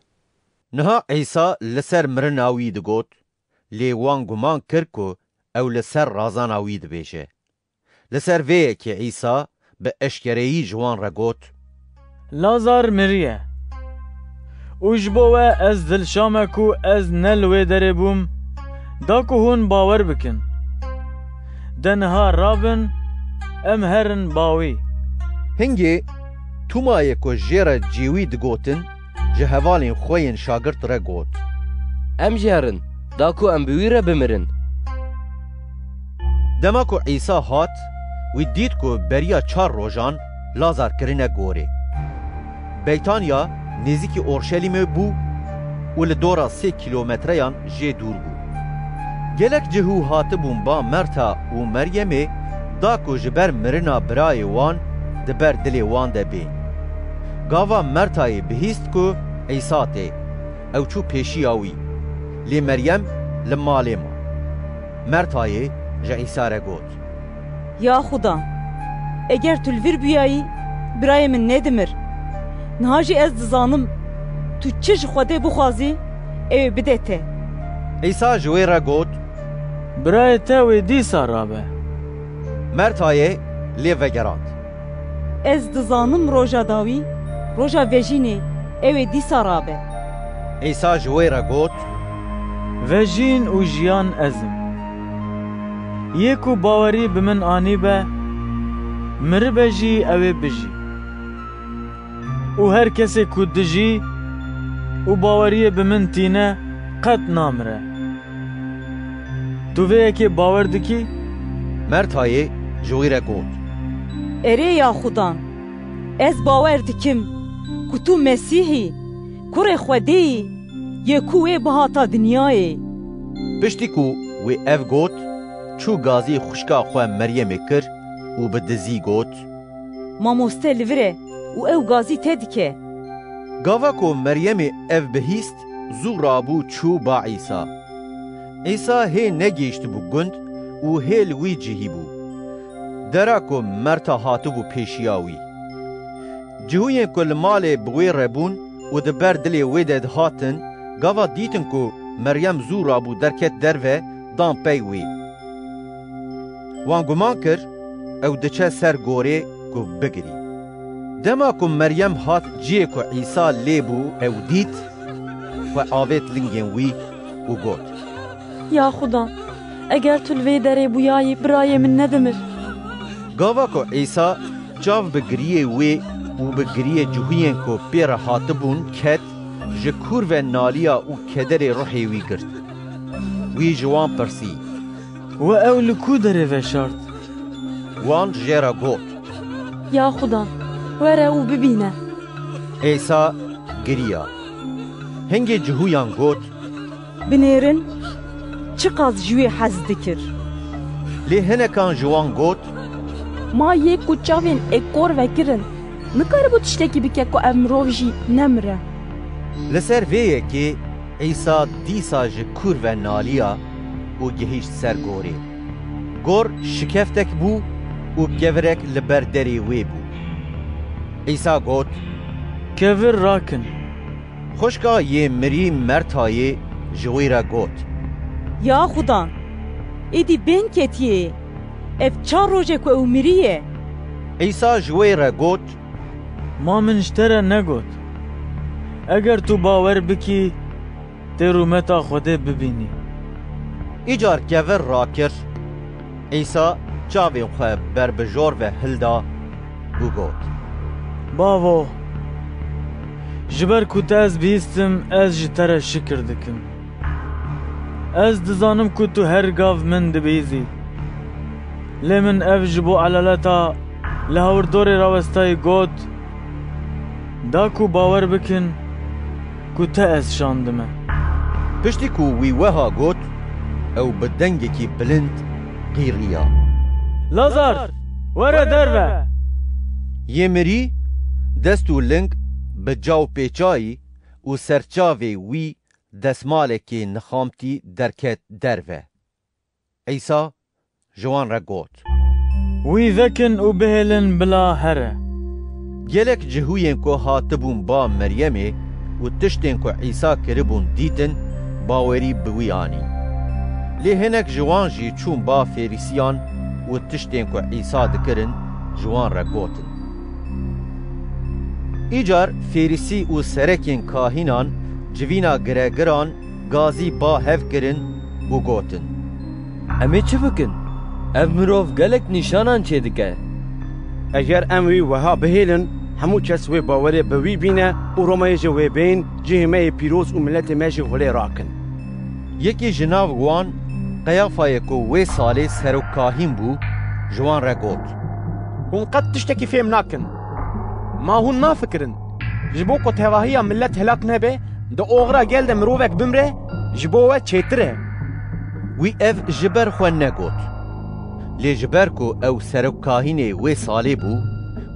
Niha Îsa li ser mirina wî digot, lê wan guman kir ku ew li ser razana wî dibêje. Li ser vê yekê Îsa bi eşkereyî ji wan re got, Lazar miriye. Û ji bo we ez dilşa me ku ez ne li wê derê bûm, da ku hûn bawer bikin. De niha rabin, em herin ba wî. Hingê Tûmayê ku jê re cêwî digotin, ji hevalên xwe yên şagirt re got, Em jî herin, da ku em bi wî re bimirin. Dema ku Îsa hat, wî dît ku beriya çar rojan Lazar kirine gorê. Beytanya nêzîkî Orşelîmê bû û li dora sê kîlometreyan jê dûr bû. Gelek cihû hatibûn ba Merta û Meryemê da ku ji ber mirina birayê wan di ber dilê wan de bên. Gava Mertayê bihîst ku Îsa tê, ew çû pêşiya wî. Lê Meryem li malê ma. Mertayê ji Îsa re got, Ya Xuda, eger tu li vir bûyayî, birayê min nedimir. Niha jî ez dizanim, tu çi ji Xwedê bixwazî, ew ê bide te. Îsa ji wê re got, Birayê te wê dîsa rabe. Mertayê lê vegerand. Ez dizanim roja dawî, roja vejînê, ew ê dîsa rabe. Îsa ji wê re got, Vejîn û jiyan ez im. Yê ku bawerî bi min anîbe, miribe jî ew ê bijî. Û her kesê ku dijî û baweriyê bi min tîne, qet namire. Tu vê yekê bawer dikî? Mertayê ji wî re got, Erê ya Xudan, ez bawer dikim ku tu Mesîh î, Kurê Xwedê yî, yê ku wê bihata dinyayê. Piştî ku wê ev got, çû gazî xwişka xwe Meryemê kir û bi dizî got, Mamoste li vir e û ew gazî te dike. Gava ku Meryemê ev bihîst, zû rabû çû ba Îsa. Îsa hê negihîştibû gund û hê li wî cihî bû. Dera ku Merta hatibû pêşiya wî. Cihûyên ku li malê bi wê re bûn û di ber dilê wê de dihatin, gava dîtin ku Meryem zû rabû derket derve, dan pey wê. Wan guman kir, ew diçe ser gorê ku bigirî. Dema ku Meryem hat cihê ku Îsa lê bû, ew dît, xwe avêt lingên wî û got, Ya Xuda, eger tu li vê derê bûyayî, birayê min nedimir. Gava ku Îsa çav bi giriyê wê û bi giriyê cihûyên ku pê re hatibûn ket, ji kûr ve naliya û kederê ruhê wî girt. Wî ji wan pirsî, We ew li ku derê veşart? Wan jê re got, Ya Xuda, were û bibîne. Îsa giriya. Hingê cihûyan got, Binêrin çiqas ji wê hez dikir. Lê hinekan ji wan got, Ma yê ku çavên ê kor vekirin, nikaribû tiştekî bike ku ev mirov jî nemire? Li ser vê yekê Îsa dîsa ji kûr ve naliya û gihîşt ser gorê. Gor şikeftek bû û kevirek li ber derê wê bû. Îsa got, Kevir rakin. Xwişka yê mirî Mertayê ji wî re got, Ya Xuda, êdî bên ketiye, ev çar roj e ku ew miriye. Îsa ji wê re got, Ma min ji te re negot, eger tu bawer bikî, tê rûmeta Xwedê bibînî? Îcar kevir rakir. Îsa çavên xwe berbijor ve hilda û got, Bavo, ji ber ku te ez bihîstim, ez ji te re şikir dikim. Ez dizanim ku tu her gav min dibihîzî. Lê min ev ji bo elaleta li hawirdorê rawestayî got, da ku bawer bikin ku te ez şandime. Piştî ku wî weha got, ew bi dengekî bilind qîriya, Lazar, were derve! Yê mirî, dest û ling bi caw pêçayî û serçavê wî destmalekê nixamtî derket derve. Îsa ji wan re got, Wî vekin û bihêlin bila here. Gelek cihûyên ku hatibûn ba Meryemê û tiştên ku Îsa kiribûn dîtin, bawerî bi wî anîn. Lê hinek ji wan jî çûn ba Fêrîsiyan û tiştên ku Îsa dikirin ji wan re gotin. Îcar Fêrîsî û serekên kahînan civîna giregiran gazî ba hev kirin û gotin, Em ê çi bikin? Ev mirov gelek nîşanan çêdike. Eger em wî weha bihêlin, hemû kes wê bawerê bi wî bîne û Romayê jî wê bên cihê me yê pîroz û miletê me jî xulê rakin. Yekî ji nav wan, Qeyafayê ku wê salê serokkahîn bû, ji wan re got, Hûn qet tiştekî fêm nakin. Ma hûn nafikirin, ji bo ku tevahiya milet helak nebe, di oxira gel de mirovek bimre, ji bo we çêtir e. Wî ev ji ber xwe negot. Lê ji ber ku ew serokkahînê wê salê bû,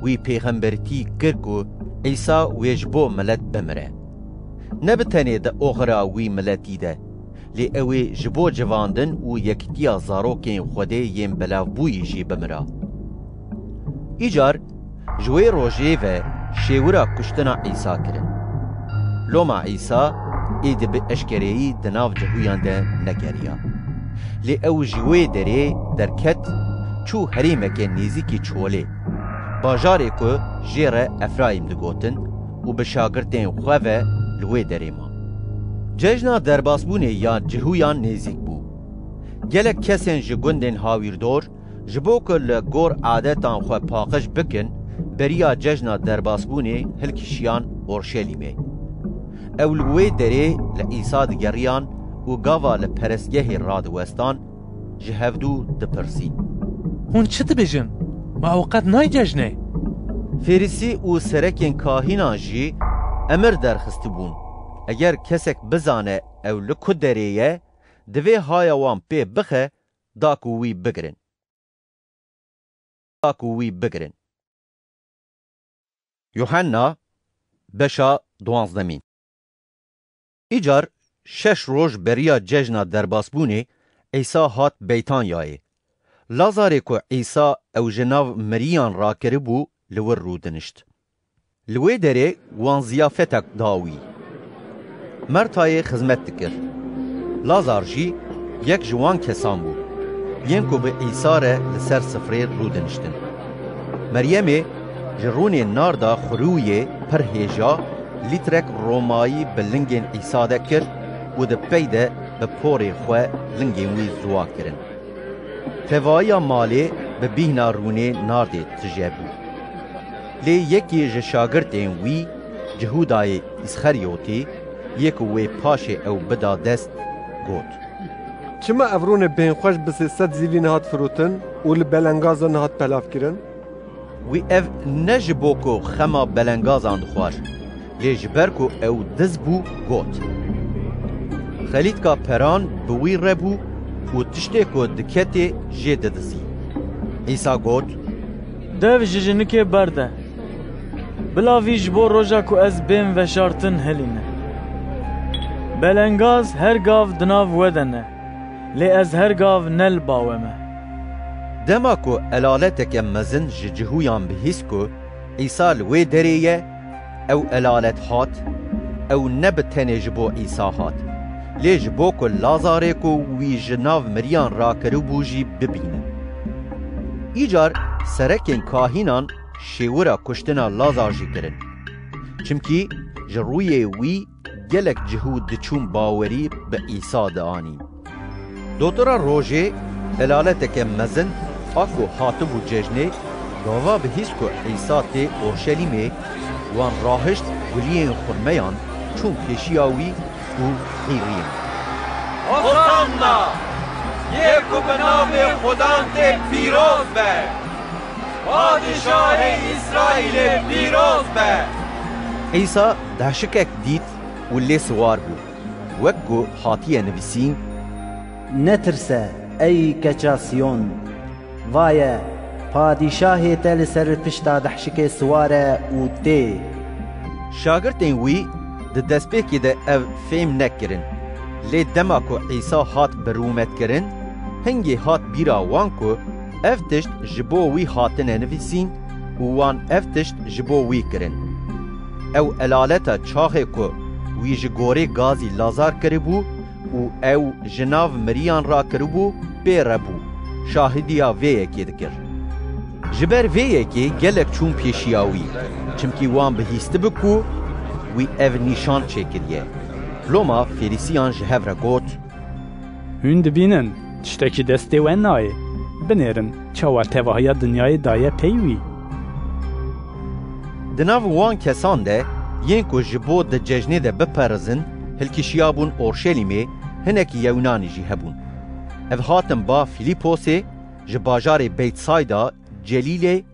wî pêxembertî kir ku Îsa wê ji bo milet bimire. Ne bi tenê di oxira wî miletî de, lê ew ê ji bo civandin û yekitiya zarokên Xwedê yên belavbûyî jî bimira. Îcar ji wê rojê ve şêwira kuştina Îsa kirin. Loma Îsa êdî bi eşkereyî di nav cihûyan de nekeriya. Lê ew ji wê derê derket, çû herêmeke nêzîkî çolê, bajarê ku jê re Efrayîm digotin û bi şagirtên xwe ve li wê derê ma. Cejna derbasbûnê ya cihûyan nêzîk bû. Gelek kesên ji gundên hawîrdor, ji bo ku li gor adetan xwe paqij bikin, beriya cejna derbasbûnê hilkişiyan Orşelîmê. Ew li wê derê li Îsa digeriyan û gava li perestgehê radiwestan, ji hevdû dipirsîn. Hûn çi dibêjin? Ma ew qet nayê cejnê? Fêrisî û serekên kahînan jî emir derxistibûn, eger kesek bizane ew li ku derê ye, divê haya wan pê bixe da ku wî bigirin. Da ku wî bigirin. Yuhanna, beşa duwazdemîn. Îcar şeş roj beriya cejna derbasbûnê Îsa hat Beytanyayê. Lazarê ku Îsa ew ji nav miriyan rakiribû, li wir rûdinişt. Li wê derê wan ziyafetek da wî. Mertayê xizmet dikir. Lazar jî yek ji wan kesan bû, yên ku bi Îsa re li ser sifrê rûdiniştin. Meryemê ji rûnê narda xurûyê pir hêja lîtrek romayî bi lingên Îsa de kir û di pey de bi porê xwe lingên wî ziwa kirin. Tevahiya malê bi bîhna rûnê nardê tije bû. Lê yekî ji şagirtên wî, Cihûdayê Îsxeryotî, yê ku wê paşê ew bida dest, got: Çima ev rûnê bêhnxweş bi sê sed zîvî nehat firotin û li belengazan nehat pelavkirin? Wî ev ne ji bo ku xema belengazan dixwar, lê ji ber ku ew diz bû, got: Xelîtka peran bi wî re bû û tiştê ku diketê jê didizî. Îsa got: Dev ji jinikê berde. Bila vî ji bo roja ku ez bêm veşartin hilîne. Belengaz her gav di nav we de ne, lê ez her gav ne li ba we me. Dema ku elaleteke mezin ji cihûyan bihîst ku Îsa li wê derê ye, ew elalet hat, ew ne bi tenê ji bo Îsa hat, lê ji bo ku Lazarê ku wî ji nav miriyan rakiribû jî bibînin. Îcar serekên kahînan şêwira kuştina Lazar jî kirin. Çimkî ji rûyê wî gelek cihû diçûn bawerî bi Îsa dianîn. Dotira rojê, elaleteke mezin a ku hatibû cejnê, gava bihîst ku Îsa tê Orşelîmê, wan rahişt guliyên xurmeyan çûn pêşiya wî û xîriyên: Hosanna! Yê ku bi navê Xudan tê pîroz be! Padîşahê Îsraîlê pîroz be! Îsa dehşikek dît û lê siwar bû, wek ku hatiye nivîsîn: Netirse, ey keça Siyon! Vaye, padîşahê te li ser pişta dehşikê siwar e û tê. Şagirtên wî di destpêkê de ev fêm nekirin. Lê dema ku Îsa hat bi rûmetkirin, hingê hat bîra wan ku ev tişt ji bo wî hatine nivîsîn û wan ev tişt ji bo wî kirin. Ew elaleta çaxê ku wî ji gorê gazî Lazar kiribû û ew ji nav miriyan rakiribû, pê re bû, şahidiya vê yekê dikir. Ji ber vê yekê gelek çûn pêşiya wî, çimkî wan bihîstibi ku wî ev nîşan çêkiriye. Loma Fêrîsiyan ji hev re got: Hûn dibînin, tiştekî destê we nayê. Binêrin, çawa tevahiya dinyayê daye pey wî? Di nav wan kesan de, yên ku ji bo di cejnê de biperizin, hilkişiyabûn Orşelîmê, hinek Yewnanî jî hebûn. Ev hatin ba Fîlîposê ji bajarê Beytsayda, Celîlê,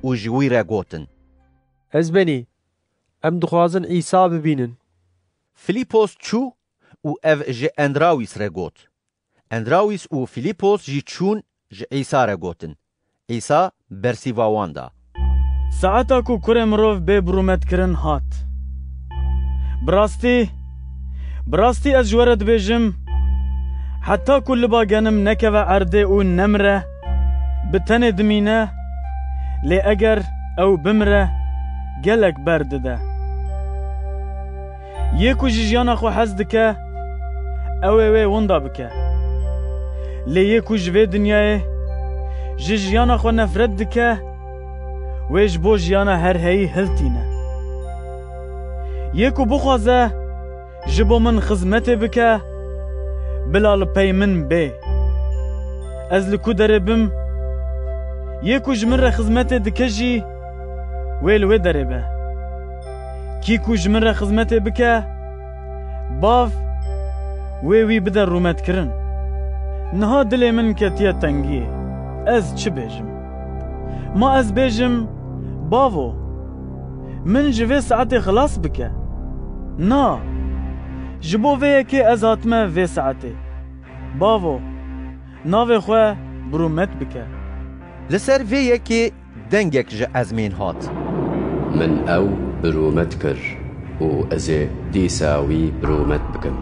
û ji wî re gotin: Ez benî, em dixwazin Îsa bibînin. Filîpos çû û ev ji Endrawîs re got. Endrawîs û Filîpos jî çûn ji Îsa re gotin. Îsa bersîva wan da. Saeta ku Kurê Mirov bê birûmetkirin hat. Bi rastî, bi rastî ez ji we re dibêjim, heta ku liba genim nekeve erdê û nemire, bi tenê dimîne, lê eger ew bimire, gelek ber dide. Yê ku ji jiyana xwe hez dike, ew ê wê winda bike. Lê yê ku ji vê dinyayê, ji jiyana xwe nefret dike, wê ji bo jiyana herheyî hiltîne. Yê ku bixwaze ji bo min xizmetê bike, bila li pey min bê. Ez li ku derê bim, yê ku ji min re xizmetê dike jî, wê li wê derê be. Kî ku ji min re xizmetê bike, Bav wê wî bide rûmetkirin. Niha dilê min ketiye tengiyê. Ez çi bêjim? Ma ez bêjim, Bavo, min ji vê saetê xilas bike? Na, ji bo vê yekê ez hatime vê saetê. Bavo, navê xwe birûmet bike. Li ser vê yekê dengek ji ezmên hat. Min ew birûmet kir û ez ê dîsa wî birûmet bikim.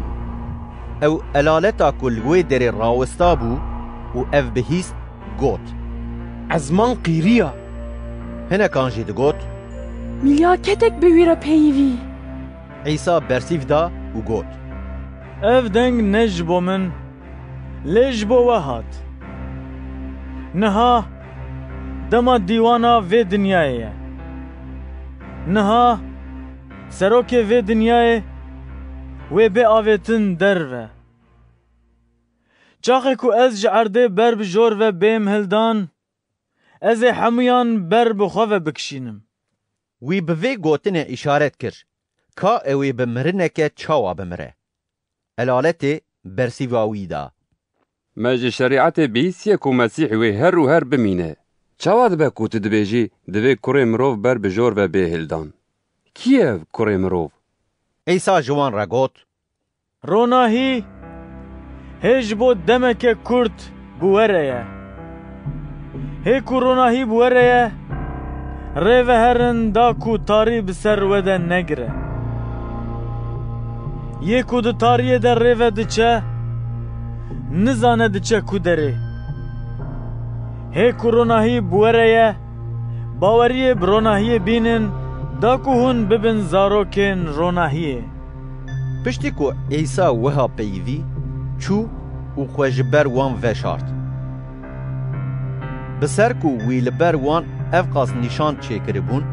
Ew elaleta ku li wê derê rawesta bû û ev bihîst, got, Ezman qîriya. Hinekan jî digot, Milyaketek bi wî re peyivî. Îsa bersîv da û got, Ev deng ne ji bo min, lê ji bo we hat. Niha dema dîwana vê dinyayê ye. Niha serokê vê dinyayê wê bê avêtin derve. Çaxê ku ez ji erdê ber bi jor ve bêm hildan, ez ê hemûyan ber bi xwe ve bikişînim. Wî bi vê gotinê îşaret kir, ka ew ê bi mirineke çawa bimire. Elaletê bersîva wî da. Me ji şerîetê bihîstiye ku Mesîh wê her û her bimîne. Çawa dibe ku tu dibêjî, divê Kurê Mirov ber bi jor ve bê hildan? Kî ye ev Kurê Mirov? Îsa ji wan re got, Ronahî hê ji bo demeke kurt bi we re ye. Hê ku ronahî bi we re ye, rê veherin da ku tarî bi ser we de negire. Yê ku di tariyê de rê ve diçe, nizane diçe ku derê. Hê ku ronahî bi we re ye, baweriyê bi ronahiyê bînin, da ku hûn bibin zarokên ronahiyê. Piştî ku Îsa wiha peyivî, çû û xwe ji ber wan veşart. Bi ser ku wî li ber wan evqas nîşan çêkiribûn,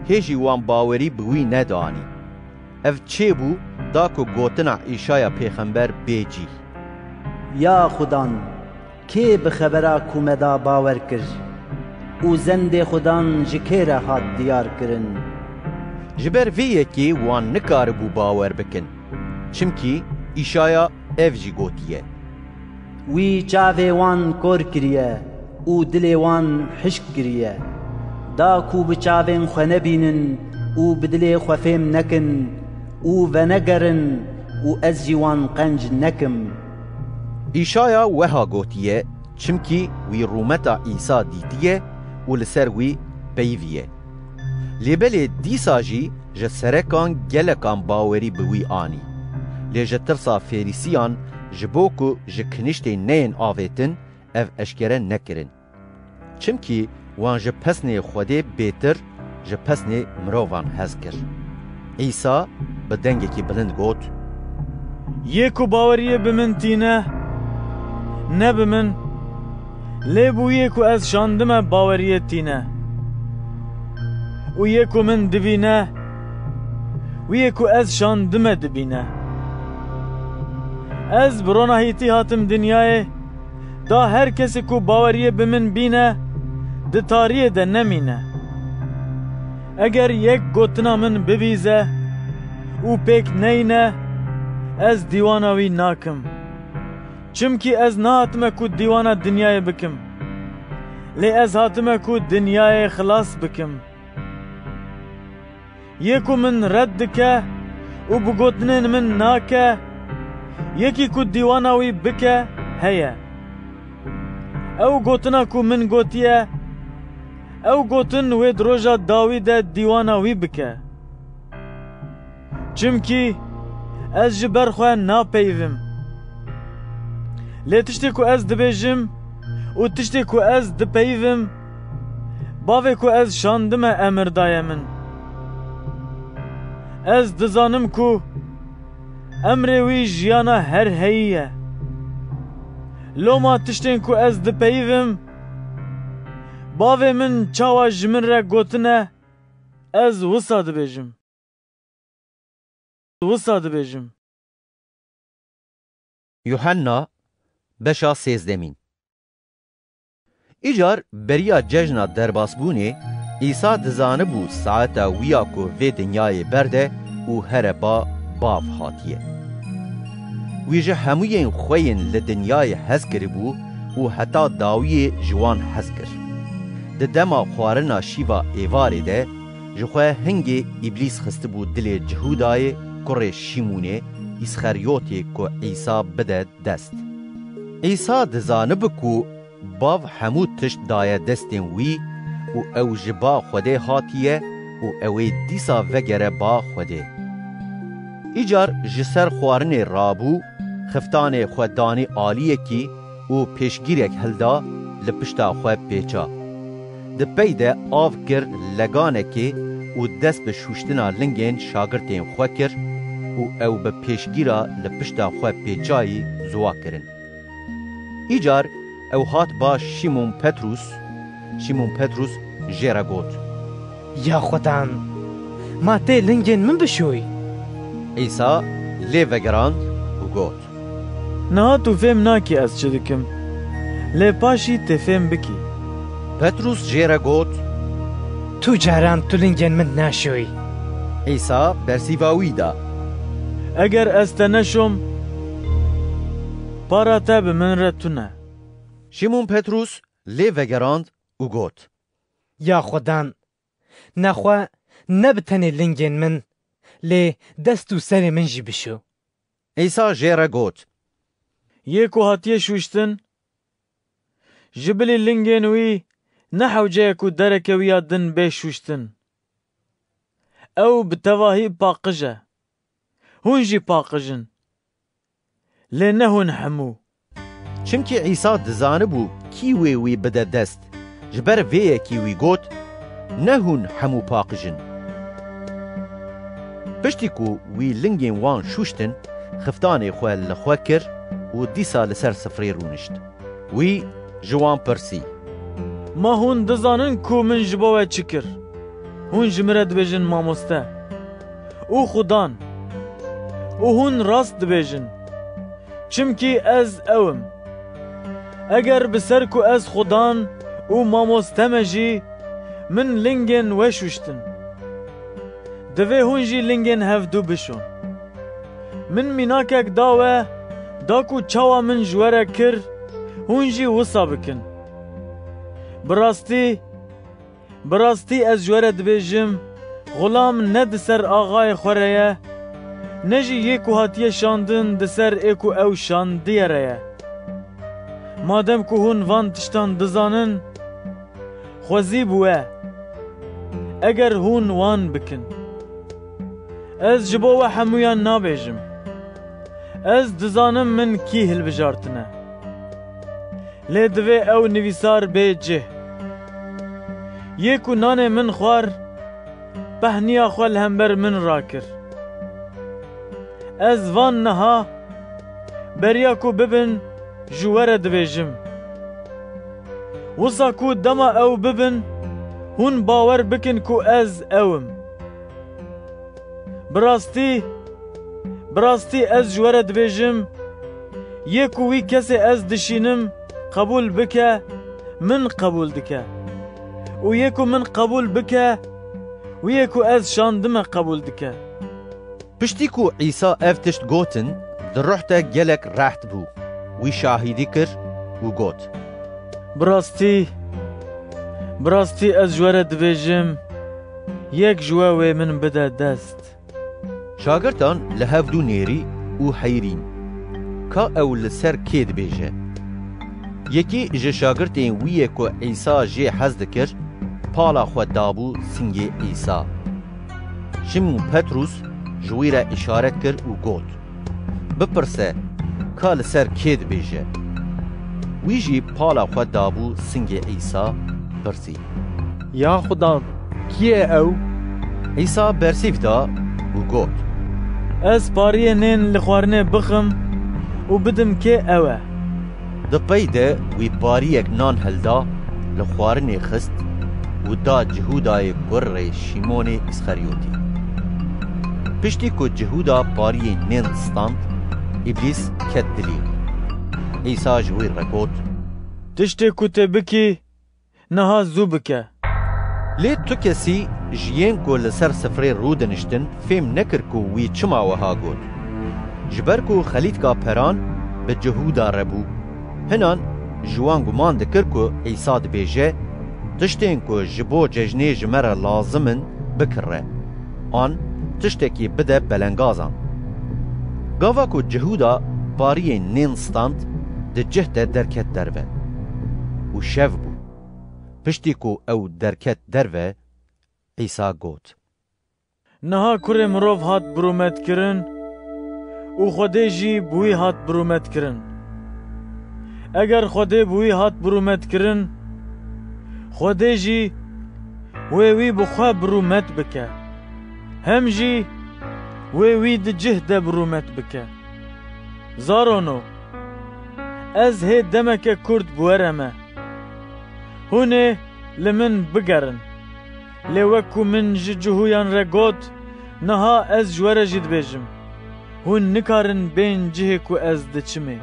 hê jî wan bawerî bi wî nedanî. Ev çêbû da ku gotina Îşaya pêxember bê cî. Ya Xudan, kê bi xebera ku me da bawer kir û zendê Xudan ji kê re hat diyar kirin? Ji ber vê yekê wan nikaribû bawer bikin, çimkî Îşaya ev jî gotiye. Wî çavê wan kor kiriye û dilê wan hişk kiriye, da ku bi çavên xwe nebînin û bi dilê xwe fêm nekin û venegerin û ez jî wan qenc nekim. Îşaya weha gotiye, çimkî wî rûmeta Îsa dîtiye û li ser wî peyiviye. Lê belê dîsa jî ji serekan gelekan bawerî bi wî anî. Lê ji tirsa Fêrîsiyan, ji bo ku ji kiniştê neyên avêtin, ev eşkere nekirin. Çimkî wan ji pesnê Xwedê bêtir ji pesnê mirovan hez kir. Îsa bi dengekî bilind got, Yê ku baweriyê bi min tîne, ne bi min, lê bi wî yê ku ez şandime baweriyê tîne. Û yê ku min dibîne, wî yê ku ez şandime dibîne. Ez bi ronahîtî hatim dinyayê, da her kesê ku baweriyê bi min bîne, di tariyê de nemîne. Eger yek gotina min bibîze û pêk neyne, ez dîwana wî nakim. Çimkî ez nehatime ku dîwana dinyayê bikim, lê ez hatime ku dinyayê xilas bikim. Yê ku min red dike û bi gotinên min nake, yekî ku dîwana wî bike, heye. Ew gotina ku min gotiye, ew gotin wê di roja dawî de dîwana wî bike. Çimkî ez ji ber xwe napeyivim. Lê tiştê ku ez dibêjim û tiştê ku ez dipeyivim, Bavê ku ez şandime emir daye min. Ez dizanim ku emrê wî jiyana her heyî ye. Loma tiştên ku ez dipeyivim, Bavê min çawa ji min re gotine, ez wisa dibêjim. Wisa dibêjim. Yuhanna, beşa sêzdemîn. Îcar beriya cejna derbasbûnê, Îsa dizanibû saeta wî ya ku vê dinyayê berde û here ba Bav hatiye. Wî ji hemûyên xwe yên li dinyayê hez kiribû û heta dawiyê ji wan hez kir. Di dema xwarina şîva êvarê de, ji xwe hingê Îblîs xistibû dilê Cihûdayê, kurê Şîmûnê, Îsxeryotê ku Îsa bide dest. Îsa dizanibi ku Bav hemû tişt daye destên wî û ew ji ba Xwedê hatiye û ew ê dîsa vegere ba Xwedê. Îcar ji ser xwarinê rabû, xiftanê xwe danî aliyekî û pêşgîrek hilda, li pişta xwe pêça. Di pey de av kir leganekê û dest bi şûştina lingên şagirtên xwe kir û ew bi pêşgîra li pişta xwe pêçayî ziwa kirin. Îcar ew hat ba Şîmon Petrûs, Şîmon Petrûs jê re got, Ya Xudan, ma tê lingên min bişoyî? Îsa lê vegerand û got, Niha tu fêm nakî ez çi dikim, lê paşî tê fêm bikî. Petrûs jê re got, Tu caran tu lingên min naşoyî. Îsa bersîva wî da, Eger ez te neşom, para te bi min re tune. Şîmon Petrûs lê vegerand û got, Ya Xudan, nexwe ne bi tenê lingên min, lê dest û serê min jî bişo. Îsa jê re got, Yê ku hatiye şûştin, ji bilî lingên wî ne hewce ye ku dereke wî ya din bê şûştin. Ew bi tevahî paqij e. Hûn jî paqij in. Lê ne hûn hemû. Çimkî Îsa dizanibû kî wê wî bide dest. Ji ber vê yekî wî got, Ne hûn hemû paqij in. Piştî ku wî lingên wan şûştin, xiftanê xwe li xwe kir û dîsa li ser sifrê rûnişt. Wî ji wan pirsî, Ma hûn dizanin ku min ji bo we çi kir? Hûn ji min re dibêjin Mamoste û Xudan û hûn rast dibêjin, çimkî ez ew im. Eger bi ser ku ez Xudan û Mamoste me jî min lingên we şûştin, divê hûn jî lingên hevdu bişon. Min mînakek da we, da ku çawa min ji we re kir, hûn jî wisa bikin. Bi rastî, bi rastî ez ji we re dibêjim, xulam ne di ser axayê xwe re ye, ne jî yê ku hatiye şandin di ser ê ku ew şandiye re ye. Madem ku hûn van tiştan dizanin, xwezî bi we, eger hûn wan bikin. Ez ji bo we hemûyan nabêjim. Ez dizanim min kî hilbijartine. Lê divê ew nivîsar bê cih. Yê ku nanê min xwar, pehniya xwe li hember min rakir. Ez van niha, beriya ku bibin, ji we re dibêjim. Wisa ku dema ew bibin, hûn bawer bikin ku ez ew im. Bi rastî, bi rastî ez ji we re dibêjim, yê ku wî kesê ez dişînim, qebûl bike, min qebûl dike. Û yê ku min qebûl bike, wî yê ku ez şandime qebûl dike. Piştî ku Îsa ev tişt gotin, di ruh de gelek reht bû. Wî şahîdî kir û got, Bi rastî, bi rastî ez ji we re dibêjim, yek ji we wê min bide dest. Şagirtan li hev dû nêrî û heyrîn, ka ew li ser kê dibêje. Yekî ji şagirtên wî yê ku Îsa jê hez dikir, pala xwe dabû singê Îsa. Şimûn Petrûs ji wî re îşaret kir û got, "Bipirse, ka li ser kê dibêje?" Wî jî pala xwe dabû singê Îsa, pirsî, "Ya Xudan, kî ye ew?" Îsa bersîv da û got, "Ez pariyê nên li xwarinê bixim û bidim kê ew e." Di pey de wî pariyek nan hilda, li xwarinê xist û da Cihûdayê kurê Şîmonê Îsxeriyotî. Piştî ku Cihûda pariyê nên stand, Îblîs ket dilî wî. Îsa ji wî re got, "Tiştê ku tê bikî, niha zû bike." Lê tu kesî ji yên ku li ser sifrê rûdiniştin fêm nekir ku wî çima wiha got. Ji ber ku xelîtka peran bi Cihûda re bû, hinan ji wan guman dikir ku Îsa dibêje, "Tiştên ku ji bo cejnê ji me re lazim in, bikire." An tiştekî bide belengazan. Gava ku Cihûda pariyê nên stand, di cih de derket derve û şev bû. Piştî ku ew derket derve, Îsa got, "Niha kurê mirov hat birûmetkirin û Xwedê jî bi wî hat birûmetkirin. Eger Xwedê bi wî hat birûmetkirin, Xwedê jî wê wî bi xwe birûmet bike, hem jî wê wî di cih de birûmet bike. Zarono, ez hê demeke kurt bi we re me. Hûn ê li min bigerin. Lê wek ku min ji Cihûyan re got, niha ez ji we re jî dibêjim, hûn nikarin bên cihê ku ez diçimê.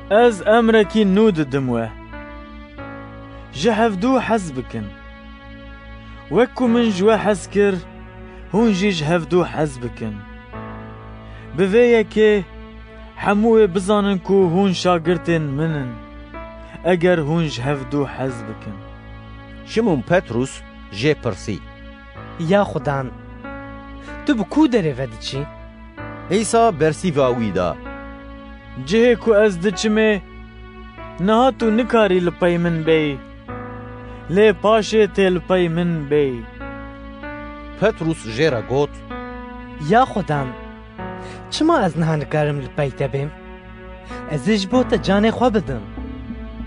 Ez emrekî nû didim we. Ji hevdû hez bikin. Wek ku min ji we hez kir, hûn jî ji hevdû hez bikin. Bi vê yekê hemû wê bizanin ku hûn şagirtên min in, eger hûn ji hevdû hez bikin." Şimûn Petrûs jê pirsî, "Ya Xudan, tu bi ku derê ve diçî?" Îsa bersîva wî da, "Cihê ku ez diçimê, niha tu nikarî li pey min bêyî, lê paşê tê li pey min bêyî." Petrûs jê re got, "Ya Xudan, çima ez niha nikarim li pey te bêm? Ez ê ji bo te canê xwe bidim."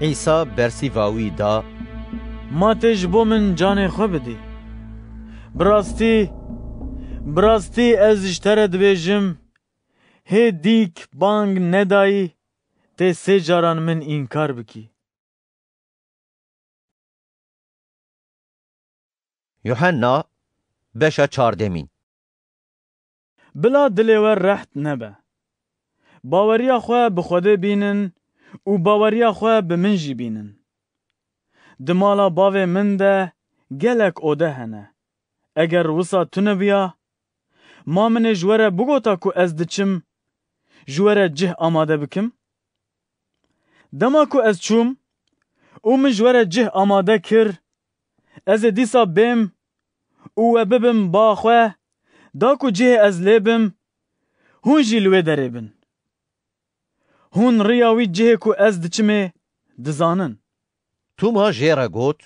Îsa bersîva wî da, "Ma tê ji bo min canê xwe bidî? Bi rastî, bi rastî ez ji te re dibêjim, hê dîk bang nedayî, tê sê caran min înkar bikî." Yuhanna, beşa çardemîn. Bila dilê we reht nebe. Baweriya xwe bi Xwedê bînin û baweriya xwe bi min jî bînin. Di mala bavê min de gelek ode hene. Eger wisa tune biya, ma min ê ji we re bigota ku ez diçim, ji we re cih amade bikim? Dema ku ez çûm û min ji we re cih amade kir, ez ê dîsa bêm û we bibim ba xwe, da ku cihê ez lê bim, hûn jî li wê derê bin. Hûn riya wî cihê ku ez diçimê dizanin. Tûma jê re got,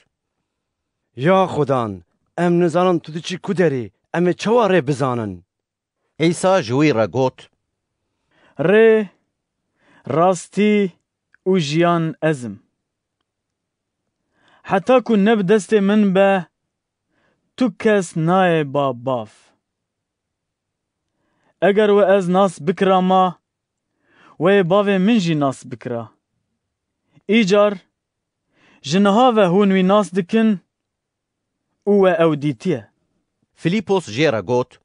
"Ya Xudan, em nizanin tu diçî ku derê, em ê çawa rê bizanin?" Îsa ji wî re got, "Rê, rastî û jiyan ez im. Heta ku ne bi destê min be, tu kes nayê ba Bav. Eger we ez nas bikirama, we yê Bavê min jî nas bikira. Îcar, ji niha ve hûn wî nas dikin û we ew dîtiye." Filîpos jê re got,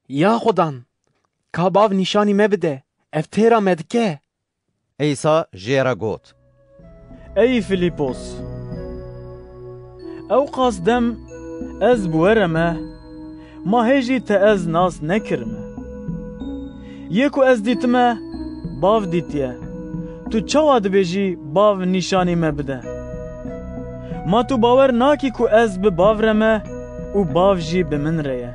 "Ya Xudan, ka Bav nîşanî me bide, ev têra me dike." Îsa jê re got, "Ey Filîpos, ewqas dem ez bi we re me, ma hê jî te ez nas nekirime? Yê ku ez dîtime, Bav dîtiye. Tu çawa dibêjî, 'Bav nîşanî me bide'? Ma tu bawer nakî ku ez bi Bav re me û Bav jî bi min re ye?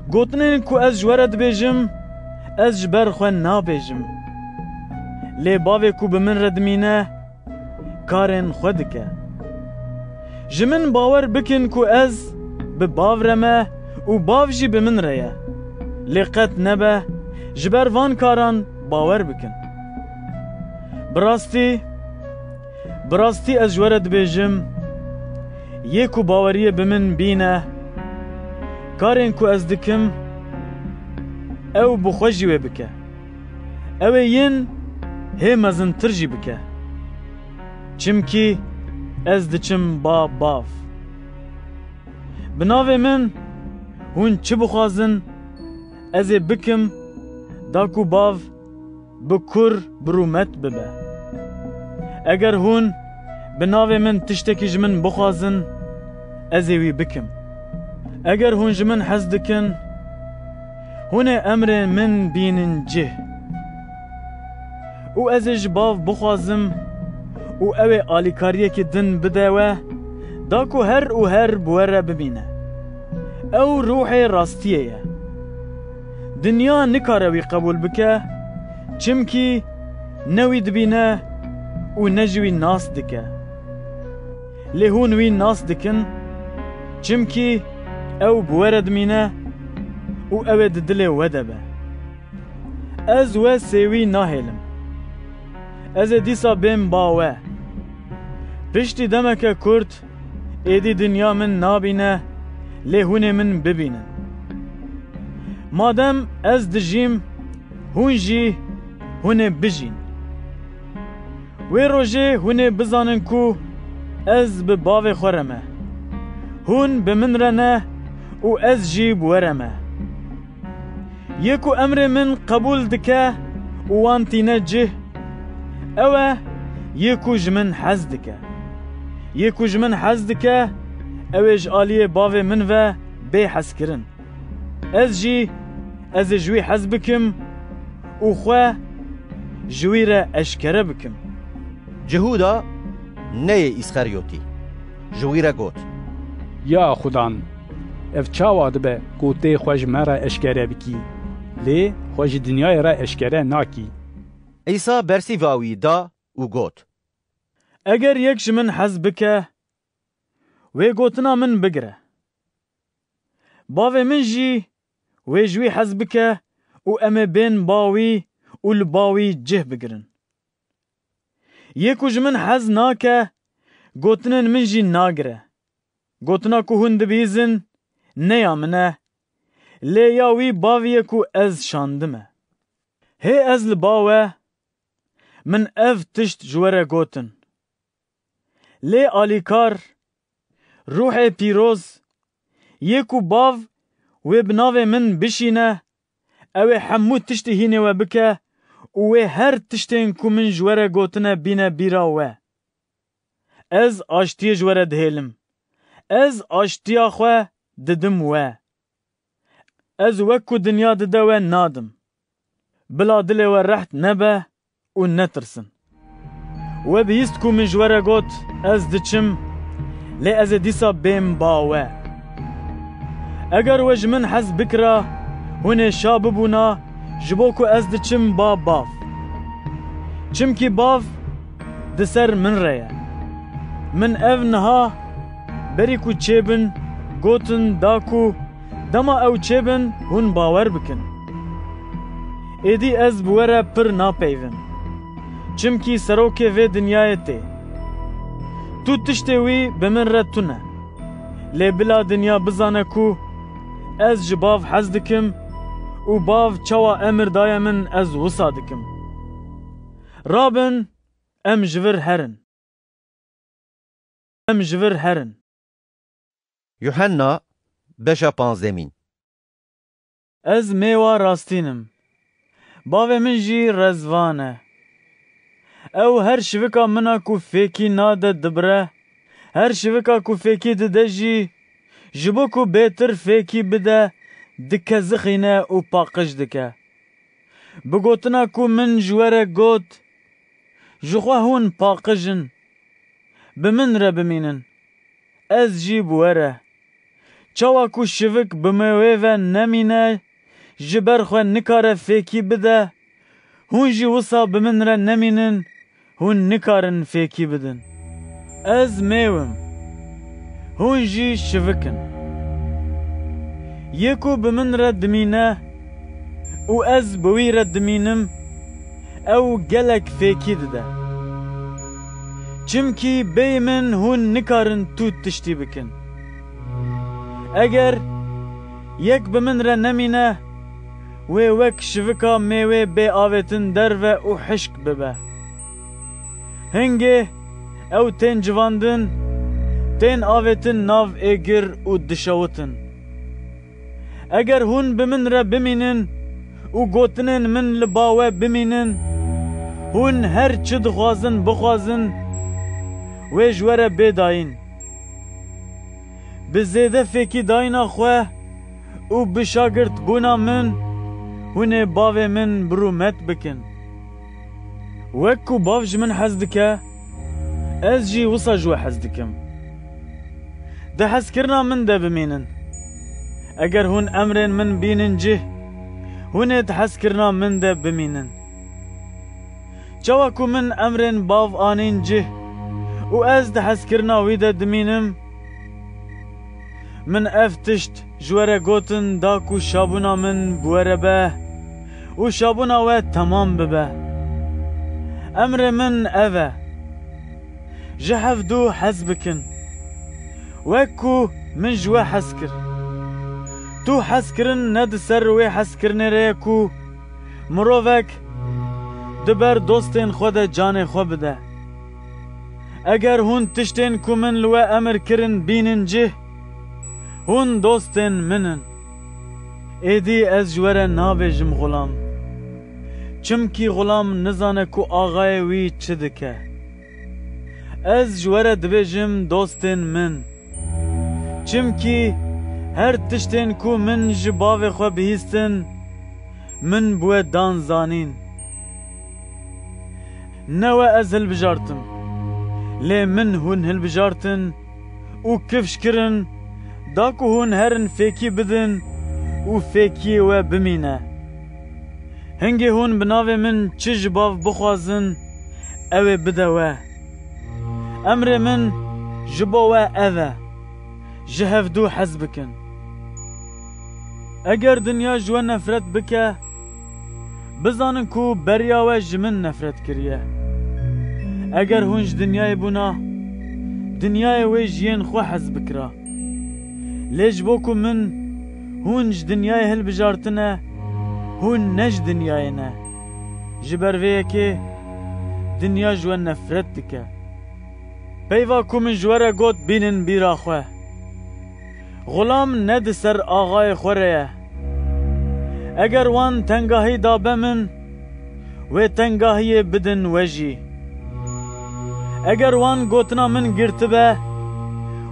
Gotinên ku ez ji we re dibêjim, ez ji ber xwe nabêjim. Lê bavê ku bi min re dimîne, karên xwe dike. Ji min bawer bikin ku ez bi bav re me û bav jî bi min re ye. Lê qet nebe ji ber van karan bawer bikin. Bi rastî, bi rastî ez ji we re dibêjim, yê ku baweriyê bi min bîne, karên ku ez dikim, ew bi xwe jî wê bike. Ew ê yên hê mezintir jî bike. Çimkî ez diçim ba bav. Bi navê min hûn çi bixwazin, ez ê bikim, da ku bav bi kur bi rûmet bibe. Eger hûn bi navê min tiştekî ji min bixwazin, ez ê wî bikim. Eger hûn ji min hez dikin, hûn ê emrên min bînin cih. Û ez ê ji bav bixwazim û ew ê alîkariyekî din bide we, da ku her û her bi we re bimîne. Ew ruhê rastiyê ye. Dinya nikare wî qebûl bike, çimkî ne wî dibîne û ne jî wî nas dike. Lê hûn wî nas dikin, çimkî ew bi we re dimîne û ew ê di dilê we de be. Ez we sêwî nahêlim. Ez ê dîsa bêm ba we. Piştî demeke kurt, êdî dinya min nabîne, lê hûn ê min bibînin. Madem ez dijîm, hûn jî hûn ê bijîn. Wê rojê hûn ê bizanin ku ez bi bavê xwe re me. Hûn bi min re ne û ez jî bi we re me. Yê ku emrê min qebûl dike û wan tîne cih, ew e yê ku ji min hez dike. Yê ku ji min hez dike, ew ê ji aliyê bavê min ve bê hezkirin. Ez jî, ez ê ji wî hez bikim û xwe ji wî re eşkere bikim. Cihûda, neyê Îsxeryotî, ji wî re got, Ya Xudan, ev çawa dibe ku tê xwe ji me re eşkere bikî, lê xwe ji dinyayê re eşkere nakî? Îsa bersîva wî da û got, Eger yek ji min hez bike, wê gotina min bigire. Bavê min jî wê ji wî hez bike û em ê bên ba wî û li ba wî cih bigirin. Yê ku ji min hez nake, gotinên min jî nagire. Gotina ku hûn dibihîzin, ne ya min e, lê ya wî bavî ye ku ez şandime. Hê ez li ba we, min ev tişt ji we re gotin. Lê alîkar, Ruhê Pîroz, yê ku Bav wê bi navê min bişîne, ew ê hemû tiştî hînê we bike û wê her tiştên ku min ji we re gotine bîne bîra we. Ez aştiyê ji we re dihêlim. Ez aştiya xwe didim we. Ez wek ku dinya dide we nadim. Bila dilê we reht nebe û netirsin. We bihîst ku min ji we re got, ez diçim, lê ez ê dîsa bêm ba we. Eger we ji min hez bikira, hûn ê şa bibûna, ji bo ku ez diçim ba Bav. Çimkî Bav di ser min re ye. Min ev niha berî ku çêbin, gotin da ku dema ew çêbin, hûn bawer bikin. Êdî ez bi we re pir napeyvim. Çimkî serokê vê dinyayê tê. Tu tiştê wî bi min re tune. Lê bila dinya bizane ku ez ji Bav hez dikim û Bav çawa emir daye min, ez wisa dikim. Rabin, em ji vir herin. Em ji vir herin. Yuhenna, beşa panzdemîn. Ez mêwa rastîn im. Bavê min jî rezvan e. Ew her şivika min a ku fêkî nade dibire, her şivika ku fêkî dide jî, ji bo ku bêtir fêkî bide, dikezixîne û paqij dike. Bi gotina ku min ji we re got, ji xwe hûn paqij in, bi min re bimînin, ez jî bi we re. Çawa ku şivik bi mêwê ve nemîne, ji ber xwe nikare fêkî bide, Hûn jî wisa bi min re nemînin, hûn nikarin fêkî bidin. Ez mêw im, hûn jî şivik in. Yê ku bi min re dimîne û ez bi wî re dimînim, ew gelek fêkî dide. Çimkî bêyî min hûn nikarin tu tiştî bikin. Eger yek bi min re nemîne, wê wek şivika mêwê bê avêtin derve û hişk bibe. Hingê ew tên civandin, tên avêtin nav êgir û dişewitin. Eger hûn bi min re bimînin û gotinên min li ba we bimînin, hûn her çi dixwazin bixwazin, wê ji we re bê dayîn. Bi zêde fêkî dayîna xwe û bi şagirtbûna min hûn ê bavê min bi rûmet bikin. Wek ku bav ji min hez dike, ez jî wisa ji we hez dikim. Di hezkirina min de bimînin. Eger hûn emrên min bînin cih, hûn ê di hezkirina min de bimînin. Çawa ku min emrên bav anîn cih û ez di hezkirina wî de dimînim, min ev tişt ji we re gotin da ku şabûna min bi we re be û şabûna we temam bibe. Emrê min ev e, ji hevdû hez bikin, wek ku min ji we hez kir. Tu hezkirin ne di ser wê hezkirinê re ye ku mirovek di ber dostên xwe de canê xwe bide. Eger hûn tiştên ku min li we emir kirin bînin cih, hûn dostên min in. Êdî ez ji we re nabêjim xulam, çimkî xulam nizane ku axayê wî çi dike. Ez ji we re dibêjim dostên min. Çimkî her tiştên ku min ji bavê xwe bihîstin, min bi we dan zanîn. Ne we ez hilbijartim, lê min hûn hilbijartin û kifş kirin, da ku hûn herin fêkî bidin û fêkiyê we bimîne. Hingê hûn bi navê min çi ji bav bixwazin, ew ê bide we. Emrê min ji bo we ev e, ji hevdû hez bikin. Eger dinya ji we nefret bike, bizanin ku beriya we ji min nefret kiriye. Eger hûn ji dinyayê bûna, dinyayê wê ji yên xwe hez bikira. Lê ji bo ku min hûn ji dinyayê hilbijartine, hûn ne ji dinyayê ne. Ji ber vê yekê dinya ji we nefret dike. Peyva ku min ji we re got bînin bîra xwe. Xulam ne di ser axayê xwe re ye. Eger wan tengahî dabe min, wê tengahiyê bidin we jî. Eger wan gotina min girtibe,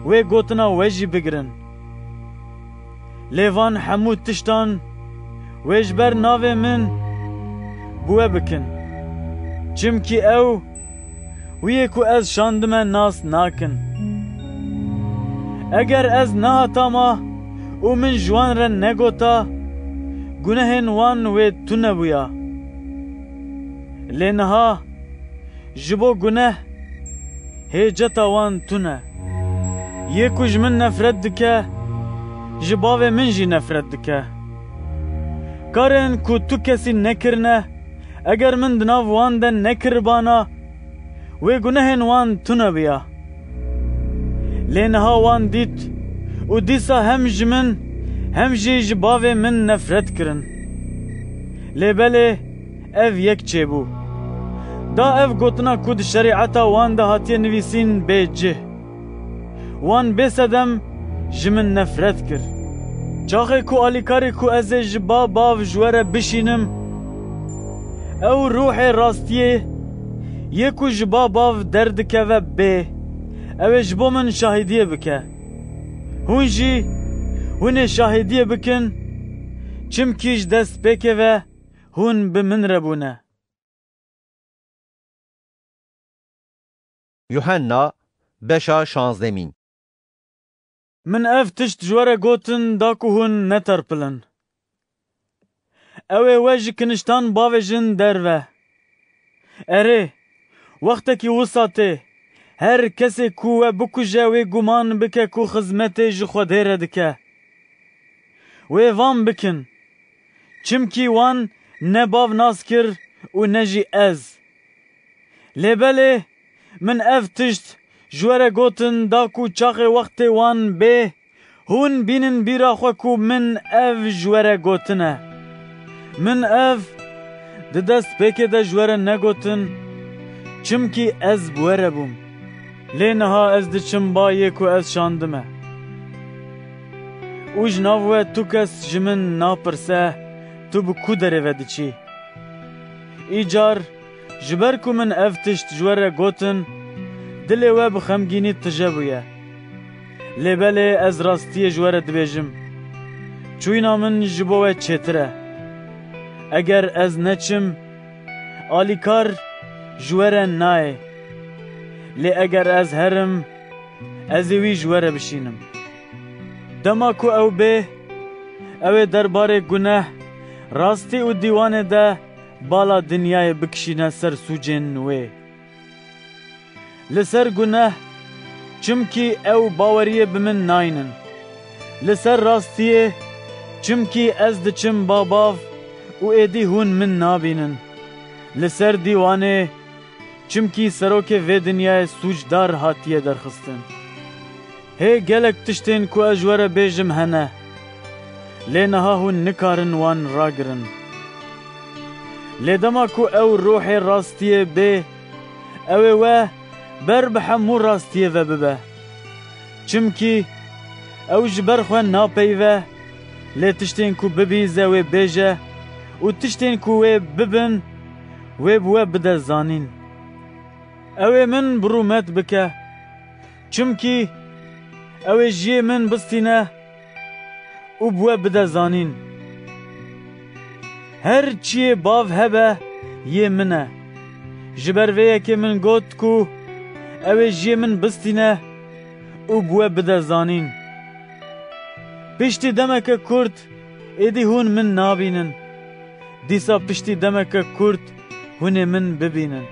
wê gotina we jî bigirin. Lê van hemû tiştan wê ji ber navê min bi we bikin. Çimkî ew wî yê ku ez şandime nas nakin. Eger ez nehatama û min ji wan re negota, gunehên wan wê tune bûya. Lê niha ji bo guneh hêceta wan tune. Yê ku ji min nefret dike, ji bavê min jî nefret dike. Karên ku tu kesî nekirine, eger min di nav wan de nekiribana, wê gunehên wan tune biya. Lê niha wan dît û dîsa hem ji min hem jî ji bavê min nefret kirin. Lê belê ev yek çêbû. Da ev gotina ku di şerîeta wan de hatiye nivîsîn bê cih. Wan bêsedem ji min nefret kir. Çaxê ku alîkarî ku ez ê ji ba bav ji we re bişînim, ew ruhê rastiyê yê ku ji ba bav derdikeve bê, ew ê ji bo min şahidiyê bike. Hûn jî hûn ê şahidiyê bikin, çimkî ji destpêkê ve hûn bi min re bûne. Yuhanna, beşa şazdemîn. Min ev tişt ji we re gotin da ku hûn neterpilin. Ew ê we ji kiniştan bavêjin derve. Erê, wextekî wisa tê, her kesê ku we bikuje, wê guman bike ku xizmetê ji Xwedê re dike. Wê van bikin, çimkî wan ne bav nas kir û ne jî ez. Lê belê min ev tişt ji we re gotin, da ku çaxê wextê wan bê, hûn bînin bîra xwe ku min ev ji we re gotine. Min ev di destpêkê de ji we re negotin, çimkî ez bi we re bûm. Lê niha ez diçim ba yê ku ez şandime. Û ji nav we tu kes ji min napirse, tu bi ku derê ve diçî? Îcar, ji ber ku min ev tişt ji we re gotin, dilê we bi xemgînî tije bûye. Lê belê ez rastiyê ji we re dibêjim, çûyîna min ji bo we çêtir e. Eger ez neçim, alîkar ji we re nayê. Lê eger ez herim, ez ê wî ji we re bişînim. Dema ku ew bê, ew ê derbarê guneh, rastî û dîwanê de bala dinyayê bikişîne ser sûcên wê. Li ser guneh, çimkî ew baweriyê bi min naynin. Li ser rastiyê, çimkî ez diçim ba bav û êdî hûn min nabînin. Li ser dîwanê, çimkî serokê vê dinyayê sûcdar hatiye derxistin. Hê gelek tiştên ku ez ji we re bêjim hene, lê niha hûn nikarin wan ragirin. Lê dema ku ew ruhê rastiyê bê, ew ê we ber bi hemû rastiyê ve bibe. Çimkî ew ji ber xwe napeyive, lê tiştên ku bibihîze wê bêje û tiştên ku wê bibin, wê bi we bide zanîn. Ew ê min bi rûmet bike, çimkî ew ê ji yê min bistîne û bi we bide zanîn. Her çiyê bav hebe yê min e. Ji ber vê yekê min got ku ew ê ji yê min bistîne û bi we bide zanîn. Piştî demeke kurt êdî hûn min nabînin. Dîsa piştî demeke kurt hûn ê min bibînin.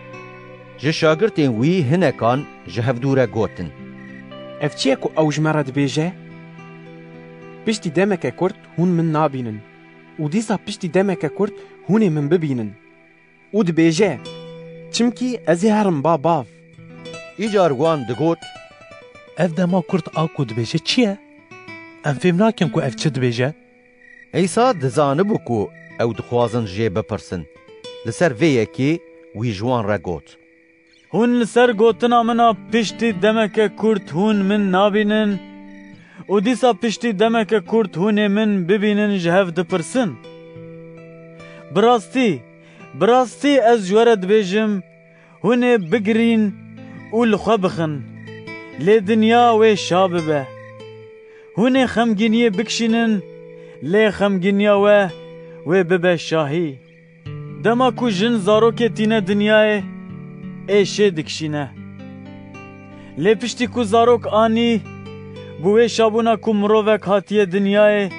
Ji şagirtên wî hinekan ji hevdû re gotin: Ev çi ye ku ew ji me re dibêje? Piştî demeke kurt hûn min nabînin û dîsa piştî demeke kurt hûn ê min bibînin. Û dibêje: Çimkî ez ê herim ba bav. Îcar wan digot: Ev dema kurt a ku dibêje çi ye? Em fêm nakin ku ev çi dibêje. Îsa dizanibû ku ew dixwazin jê bipirsin. Li ser vê yekê wî ji wan re got: Hûn li ser gotina min a piştî demeke kurt hûn min nabînin û dîsa piştî demeke kurt hûn ê min bibînin ji hev dipirsin. Bi rastî, bi rastî ez ji we re dibêjim, hûn ê bigirîn û li xwe bixin, lê dinya wê şa bibe. Hûn ê xemgîniyê bikişînin, lê xemgîniya we wê bibe şahî. Dema ku jin zarokê tîne dinyayê, êşê dikişîne. Lê piştî ku zarok anî, bi wê şabûna ku mirovek hatiye dinyayê,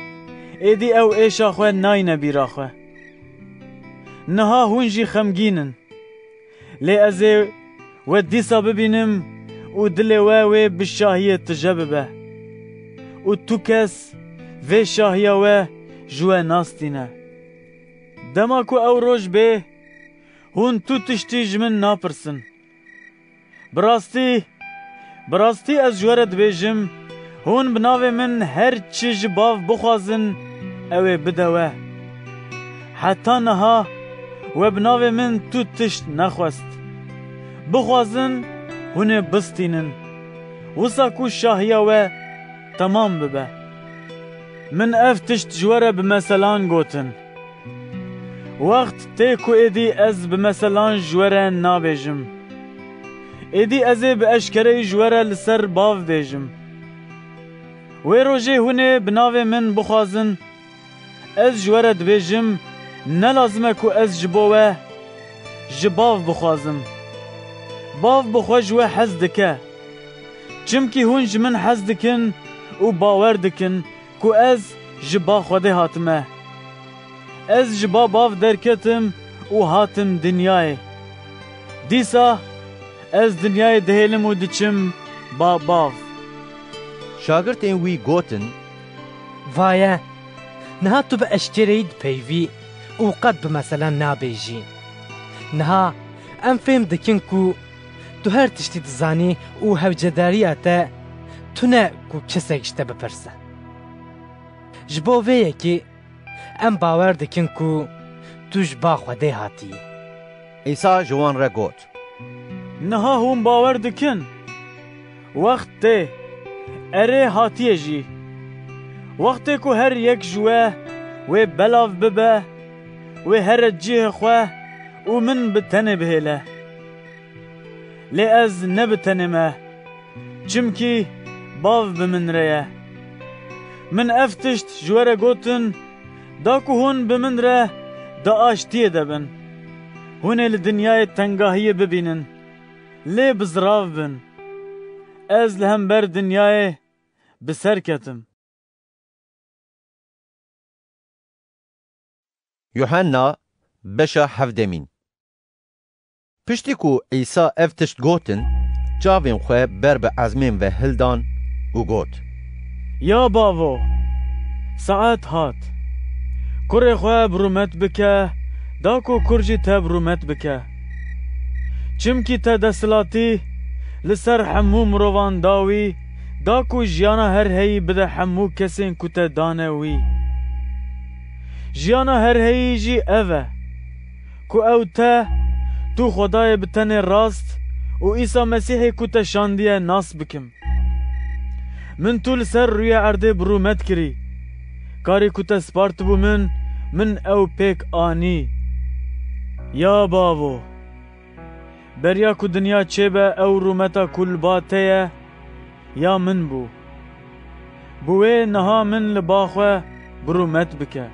êdî ew êşa xwe nayne bîra xwe. Niha hûn jî xemgîn in. Lê ez ê we dîsa bibînim û dilê we wê bi şahiyê tije bibe. Û tu kes vê şahiya we ji we nastîne. Dema ku ew roj bê, hûn tu tiştî ji min napirsin. Bi rastî, bi rastî ez ji we re dibêjim, hûn bi navê min her çi ji Bav bixwazin, ew ê bide we. Heta niha we bi navê min tu tişt nexwest. Bixwazin, hûn ê bistînin, wisa ku şahiya we temam bibe. Min ev tişt ji we re bi meselan gotin. Wext tê ku êdî ez bi meselan ji we re nabêjim. Êdî ez ê bi eşkereyî ji we re li ser Bav bêjim. Wê rojê hûn ê bi navê min bixwazin, ez ji we re dibêjim, ne lazim e ku ez ji bo we ji Bav bixwazim. Bav bi xwe ji we hez dike. Çimkî hûn ji min hez dikin û bawer dikin ku ez ji Ba Xwedê hatime. Ez ji ba bav derketim û hatim dinyayê. Dîsa ez dinyayê dihêlim û diçim ba bav. Şagirtên wî gotin, Vaye, niha tu bi eşkereyî dipeyvî û qet bi mesele nabêjî. Niha em fêm dikin ku tu her tiştî dizanî û hewcedariya te tune ku kesek ji te bipirse. Ji bo vê yekê em bawer dikin ku tu ji ba Xwedê hatiyî. Îsa ji wan re got, Niha hûn bawer dikin? Wext tê, erê hatiye jî. Wextê ku her yek ji we wê belav bibe, wê here cihê xwe û min bi tenê bihêle. Lê ez ne bi tenê me, çimkî Bav bi min re ye. Min ev tişt ji we re gotin, da ku hûn bi min re di aştiyê de bin. Hûn ê li dinyayê tengahiyê bibînin, lê bizirav bin. Ez li hember dinyayê bi ser ketim. Yuhanna, beşa hevdemîn. Piştî ku Îsa ev tişt gotin, çavên xwe ber bi ezmên ve hildan û got, Ya Bavo, saet hat. Kurê xwe bi rûmet bike, da ku kur jî te bi rûmet bike. Çimkî te desthilatî li ser hemû mirovan da wî, da ku jiyana her heyî bide hemû kesên ku te dane wî. Jiyana her heyî jî ev e, ku ew te, tu Xwedayê bi tenê rast û Îsa Mesîhê ku te şandiye nas bikim. Min tu li ser rûyê erdê bi rûmet kirî. Karê ku te spartibû min, min ew pêk anî. Ya Bavo! Beriya ku dinya çêbe ew rûmeta ku li ba te ye, ya min bû. Bi wê niha min li ba xwe bi rûmet bike.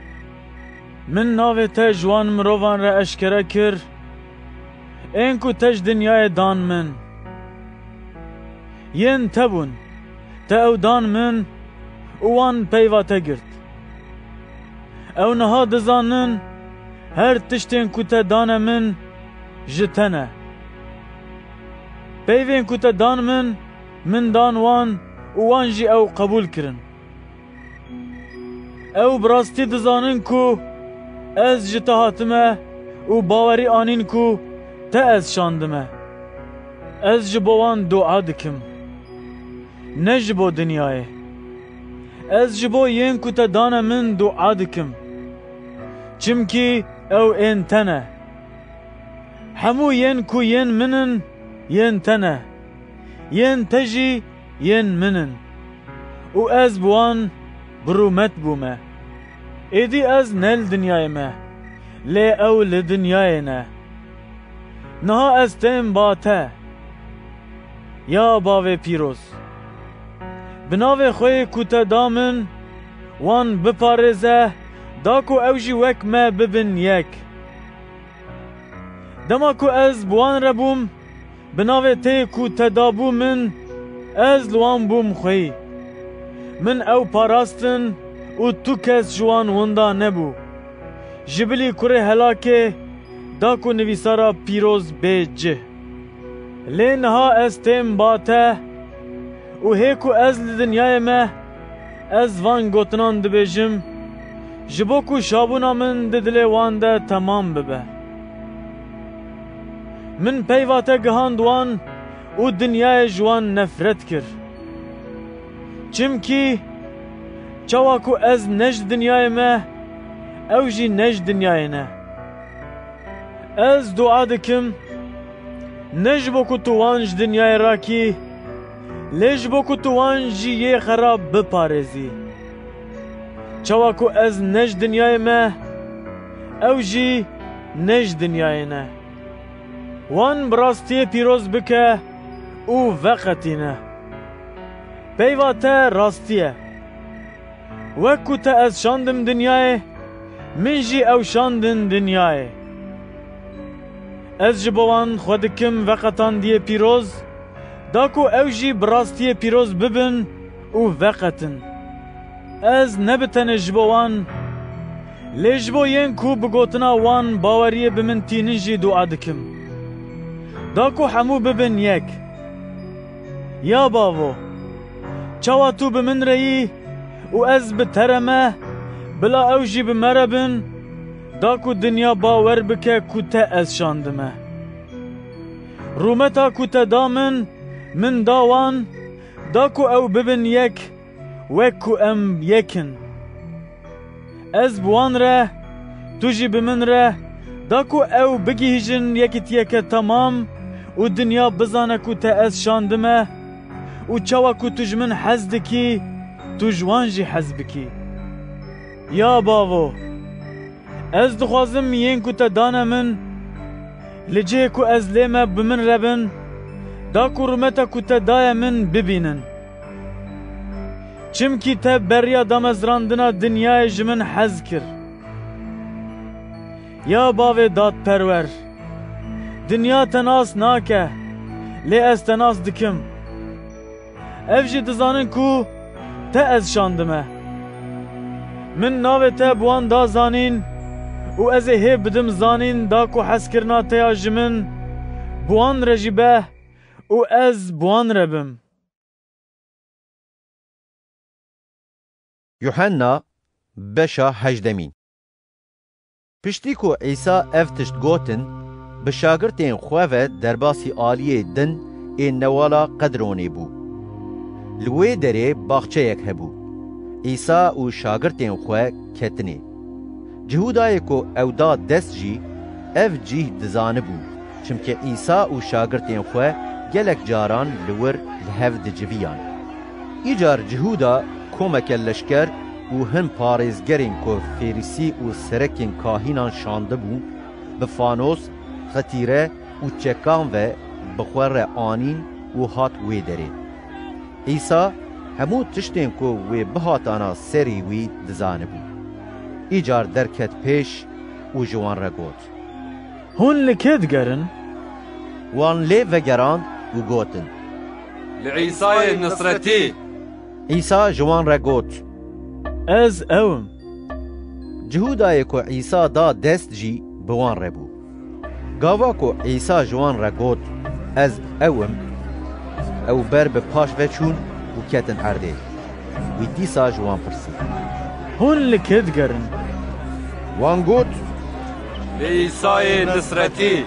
Min navê te ji wan mirovan re eşkere kir, ên ku te ji dinyayê dan min. Yên te bûn, te ew dan min û wan peyva te girt. Ew niha dizanin her tiştên ku te dane min ji te ne. Peyvên ku te dan min, min dan wan û wan jî ew qebûl kirin. Ew bi rastî dizanin ku ez ji te hatime û bawerî anîn ku te ez şandime. Ez ji bo wan dua dikim, ne ji bo dinyayê. Ez ji bo yên ku te dane min dua dikim, çimkî ew ên te ne. Hemû yên ku yên min in, yên te ne. Yên te jî yên min in. Û ez bi wan bi rûmet bûme. Êdî ez ne li dinyayê me, lê ew li dinyayê ne. Niha ez têm ba te. Ya Bavê pîroz, bi navê xwe yê ku te da min, wan biparêze, da ku ew jî wek me bibin yek. Dema ku ez bi wan re bûm, bi navê te yê ku te dabû min, ez li wan bûm xweyî. Min ew parastin û tu kes ji wan winda nebû. Ji bilî kurê helakê, da ku nivîsara pîroz bê cih. Lê niha ez têm ba te û hê ku ez li dinyayê me, ez van gotinan dibêjim, ji bo ku şabûna min di dilê wan de temam bibe. Min peyva te gihand wan û dinyayê ji wan nefret kir. Çimkî çawa ku ez ne ji dinyayê me, ew jî ne ji dinyayê ne. Ez dua dikim, ne ji bo ku tu wan ji dinyayê rakî, lê ji bo ku tu wan ji yê xerab biparêzî. Çawa ku ez ne ji dinyayê me, ew jî ne ji dinyayê ne. Wan bi rastiyê pîroz bike û veqetîne. Peyva te rastî ye. Wek ku te ez şandim dinyayê, min jî ew şandin dinyayê. Ez ji bo wan xwe dikim veqetandiyê pîroz, da ku ew jî bi rastiyê pîroz bibin û veqetin. Ez ne bi tenê ji bo wan, Lê ji bo yên ku bi gotina wan baweriyê bi min tînin jî dua dikim. Da ku hemû bibin yek. Ya Bavo, çawa tu bi min re yî û ez bi te re me, bila ew jî bi me re bin, da ku dinya bawer bike ku te ez şandime. Rûmeta ku te da min, min da wan, da ku ew bibin yek, wek ku em yek in. Ez bi wan re, tu jî bi min re, da ku ew bigihîjin yekîtiyeke temam û dinya bizane ku te ez şandime û çawa ku tu ji min hez dikî, tu ji wan jî hez bikî. Ya Bavo, ez dixwazim yên ku te dane min, li cihê ku ez lê me bi min re bin, da ku rûmeta ku te daye min bibînin. Çimkî te beriya damezrandina dinyayê ji min hez kir. Ya Bavê dadperwer, dinya te nas nake, lê ez te nas dikim. Ev jî dizanin ku te ez şandime. Min navê te bi wan da zanîn û ez ê hê bidim zanîn da ku hezkirina te ya ji min bi wan re jî be û ez bi wan re bim. Yuhenna, beşa hejdemîn. Piştî ku Îsa ev tişt gotin, bi şagirtên xwe ve derbasî aliyê din ê newala Qedronê bû. Li wê derê baxçeyek hebû. Îsa û şagirtên xwe ketinê. Cihûdayê ku ew da dest jî ev cîh dizanibû, çimkî Îsa û şagirtên xwe gelek caran li wir li hev diciviyan. Îcar Cihûda komeke leşker û hin parêzgerên ku Fêrîsî û serekên kahînan şandibû, bi fanos, xetîre û çekan ve bi xwe re anîn û hat wê derê. Îsa hemû tiştên ku wê bihatana serî wî dizanibû. Îcar derket pêş û ji wan re got, Hûn li kê digerin? Wan lê vegerand û gotin, Li Îsayê Nisretî. Îsa ji wan re got, Ez ew im. Cihûdayê ku Îsa da dest jî bi wan re bû. Gava ku Îsa ji wan re got, Ez ew im, ew ber bi paş ve çûn û ketin erdê. Wî dîsa ji wan pirsî, Hûn li kê digerin? Wan got, Li Îsayê Nisretî.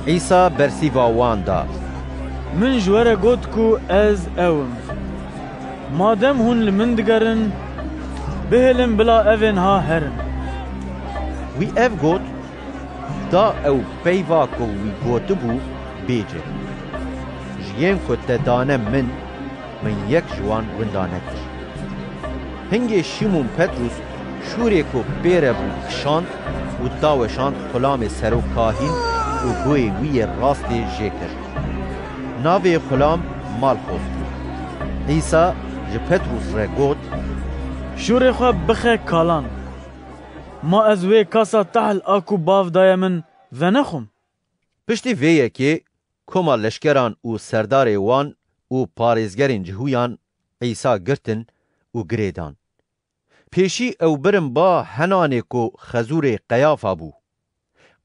Îsa bersîva wan da, Min ji we re got ku ez ew im. Madem hûn li min digerin, bihêlin bila evên ha herin. Wî ev got, Da ew peyva ku wî gotibû bêje, Ji yên ku te dane min, min yek ji wan winda nekir. Hingê Şîmûn Petrûs şûrê ku pê re bû kişand û daweşand xulamê serokkahîn û guhê wî yê rastê jê kir. Navê xulam Malxos bû. Îsa ji Petrûs re got, Şûrê xwe bixe kalan. Ma ez wê kasa tehl a ku bav daye min venexwim? Piştî vê yekê koma leşkeran û serdarê wan û parêzgerên cihûyan Îsa girtin û girê dan. Pêşî ew birin ba henanê ku xezûrê Qeyafa bû.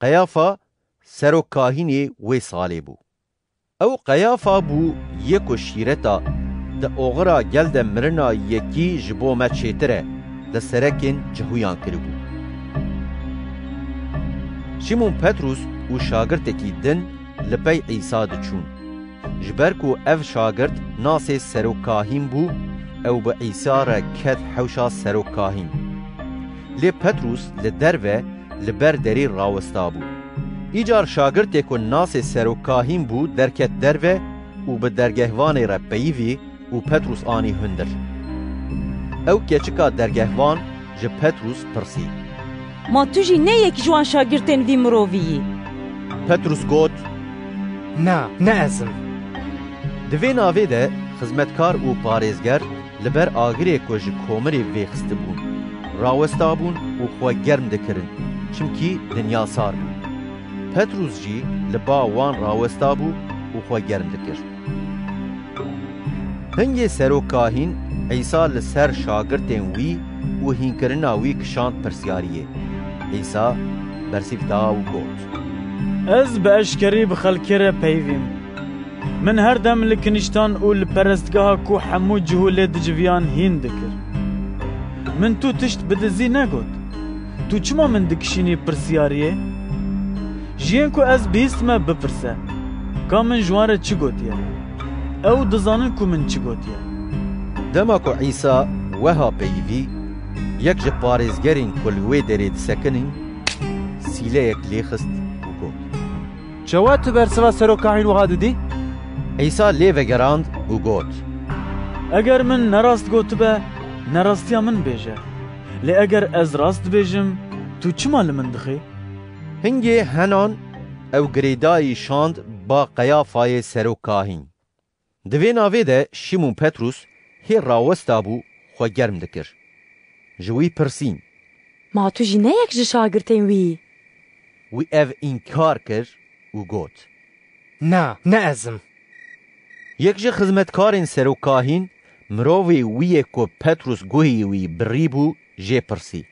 Qeyafa serokkahînê wê salê bû. Ew Qeyafa bû yê ku şîreta di oxira gel de mirina yekî ji bo me çêtir e, li serekên cihûyan kiribû. Şîmon Petrûs û şagirtekî din li pey Îsa diçûn. Ji ber ku ev şagirt nasê serokkahîn bû, ew bi Îsa re ket hewşa serokkahîn. Lê Petrûs li derve li ber derî rawestabû. Îcar şagirtê ku nasê serokkahîn bû derket derve û bi dergehvanê re peyivî û Petrûs anî hundir. Ew keçika dergehvan ji Petrûs pirsî, Ma tu jî ne yek ji wan şagirtên vî mirovî yî? Petrûs got, Na, ne ez im. Di vê navê de xizmetkar û parêzger li ber agirê ku ji komirê vêxistibûn, rawestabûn û xwe germ dikirin, çimkî dinya sar bû. Petrûs jî li ba wan rawestabû û xwe germ dikir. Hingê serokkahîn Îsa li ser şagirtên wî û hînkirina wî kişand pirsyariyê. Îsa bersîv da û got, Ez bi eşkerî bi xelkê re peyivîm. Min her dem li kiniştan û li perestgeha ku hemû cihû lê diciviyan hîn dikir. Min tu tişt bi dizî negot. Tu çima min dikişînî pirsyariyê? Ji yên ku ez bihîstime bipirse, ka min ji wan re çi gotiye? Ew dizanin ku min çi gotiye. Dema ku Îsa weha peyivî, yek ji parêzgerên ku li wê derê disekinîn, sîleyek lê xist û got, Çawa tu bersiva serokahîn wiha didî? Îsa lê vegerand û got, Eger min nerast gotibe, nerastiya min bêje. Lê eger ez rast dibêjim, tu çima li min dixî? Hingê henan ew girêdayî şand ba Qeyafayê serokahîn. Di vê navê de Şîmon Petrûs hê rawestabû xwe germ dikir. Ji wî pirsîn, Ma tu jî ne yek ji şagirtên wî yî? Wî ev înkar kir û got, Na, ne ez im. Yek ji xizmetkarên serokahîn, mirovê wî yê ku Petrûs guhî wî birî bû, jê pirsî,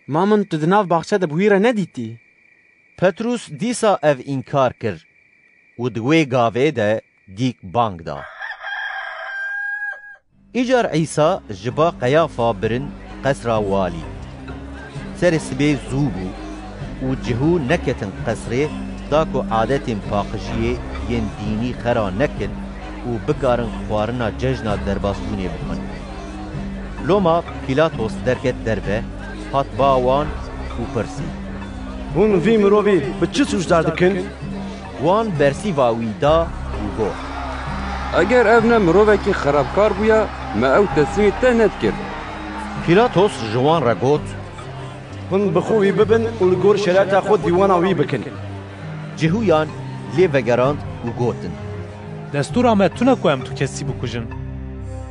Ma min tu di nav baxçe de bi wî re nedîtî? Petrûs dîsa ev înkar kir û di wê gavê de dîk bang da. Îcar Îsa ji ba Qeyafa birin qesra walî. Serê sibê zû bû û cihû neketin qesrê, da ku adetên paqijiyê yên dînî xera nekin û bikarin xwarina cejna derbasbûnê bixwin. Loma Pîlatos derket derve, hat ba wan û pirsî, Hûn vî mirovî bi çi sûcdar dikin? Wan bersîva wî da û got, Eger ev ne mirovekî xerabkar bûya, me ew teslîmî te nedikir. Pîlatos ji wan re got, Hûn bi xwe wî bibin û li gor şereta xwe dîwana wî bikin. Cihûyan lê vegerand û gotin, Destûra me tune ku em tu kesî bikujin.